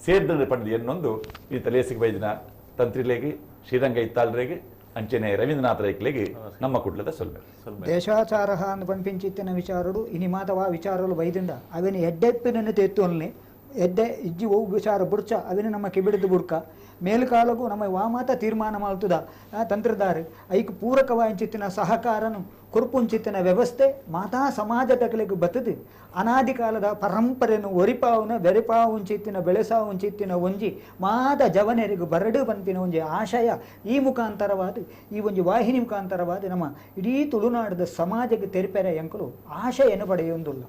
ಸೇರ್ದು ಪಂಡ ಎನ್ನೊಂದು ಈತ ಲೇಸಿಗೆ ಬೈದಿನ ತಂತ್ರಿಲೇಗಿ ಶ್ರೀರಂಗ ಇತ್ತಾಳ್ರೇಗೆ ಅಂಚನೆ ರವೀಂದ್ರನಾಥ ರೈಕ್ಲೆಗೆ ನಮ್ಮ ಕುಡ್ಲದ ಸೊಲ್ಮೆ. ದೇಶಾಚಾರ ಅಂತ ಪಂಪಿಂಚಿತ್ತಿನ ವಿಚಾರಡು ಇನಿ ಮಾತವಾ ವಿಚಾರಲು ಬೈದಿಂದ ಅವೇನು ಎಡ್ಡೆಪ್ಪಿನನ್ನು ತೆತ್ತೊಲ್ನೆ ಎಡ್ಡೆ ಇಜ್ಜಿ ಓ ವಿಚಾರ ಬುಡ್ಚ ಅವೇನು ನಮ್ಮ ಕಿಬಿಡಿದು ಬುಡ್ಕ ಮೇಲ್ಕಾಲಗೂ ನಮ್ಮ ವಾಮಾತ ತೀರ್ಮಾನ ಮಾಡ್ತದ ತಂತ್ರದಾರ ಐಕ್ ಪೂರಕವಾಂಚಿತ್ತಿನ ಸಹಕಾರನು ಕೊರ್ಪುಂಚಿತ್ತಿನ ವ್ಯವಸ್ಥೆ ಮಾತಾ ಸಮಾಜದ ಕಲೆಗೂ ಬತ್ತದು ಅನಾದಿ ಕಾಲದ ಪರಂಪರೆಯನ್ನು ಒರಿಪಾವುನ ಬೆರೆಪಾವುಂಚಿತ್ತಿನ ಬೆಳೆಸಾವುಂಚಿತ್ತಿನ ಒಂಜಿ ಮಾತ ಜವನರಿಗೂ ಬರಡು ಪನ್ಪಿನ ಒಂಜಿ ಆಶಯ ಈ ಮುಖಾಂತರವಾದ ಈ ಒಂಜಿ ವಾಹಿನಿ ಮುಖಾಂತರವಾದ ನಮ್ಮ ಇಡೀ ತುಳುನಾಡದ ಸಮಾಜಕ್ಕೆ ತೆರಿಪೆರೆ ಎಂಕಲು ಆಶಯನ್ನು ಪಡೆಯುವುದಿಲ್ಲ.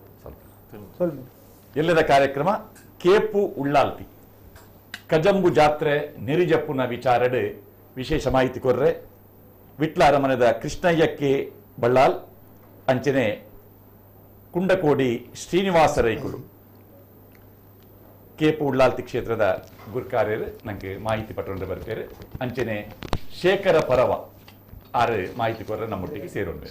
ಎಲ್ಲದ ಕಾರ್ಯಕ್ರಮ ಕೇಪು ಉಳ್ಳಾಲ್ತಿ ಕಜಂಬು ಜಾತ್ರೆ ನೆರಿಜಪ್ಪುನ ವಿಚಾರಡು ವಿಶೇಷ ಮಾಹಿತಿ ಕೊರ್ರೆ ವಿಟ್ಲ ಅರಮನೆದ ಕೃಷ್ಣಯ್ಯ ಕೆ ಬಳ್ಳಾಲ್ ಅಂಚನೆ ಕುಂಡಕೋಡಿ ಶ್ರೀನಿವಾಸ ರೈಕುಲು ಕೇಪು ಉಳ್ಳಾಲ್ತಿ ಕ್ಷೇತ್ರದ ಗುರ್ಕಾರ್ಯರು ನನಗೆ ಮಾಹಿತಿ ಪಟ್ಟೊಂಡು ಬರ್ತಾರೆ. ಅಂಚನೆ ಶೇಖರ ಪರವ ಆರು ಮಾಹಿತಿ ಕೊರ್ರೆ ನಮ್ಮೊಟ್ಟಿಗೆ ಸೇರೋಣ.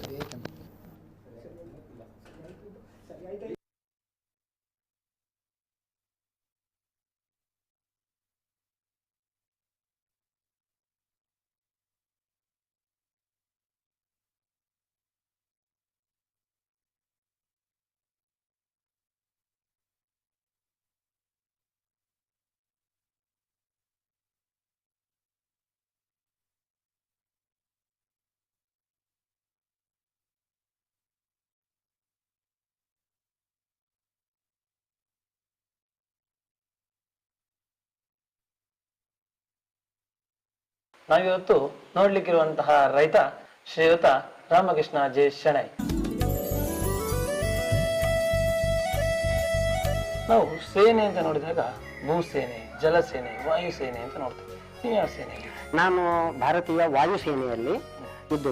ನಾವಿವತ್ತು ನೋಡ್ಲಿಕ್ಕಿರುವಂತಹ ರೈತ ಶ್ರೀಯುತ ರಾಮಕೃಷ್ಣ ಜೆ ಶೆಣೈ. ನಾವು ಸೇನೆ ಅಂತ ನೋಡಿದಾಗ ಭೂಸೇನೆ, ಜಲಸೇನೆ, ವಾಯುಸೇನೆ ಅಂತ ನೋಡ್ತೇವೆ. ನೀವು ಯಾವ ಸೇನೆ? ನಾನು ಭಾರತೀಯ ವಾಯುಸೇನೆಯಲ್ಲಿ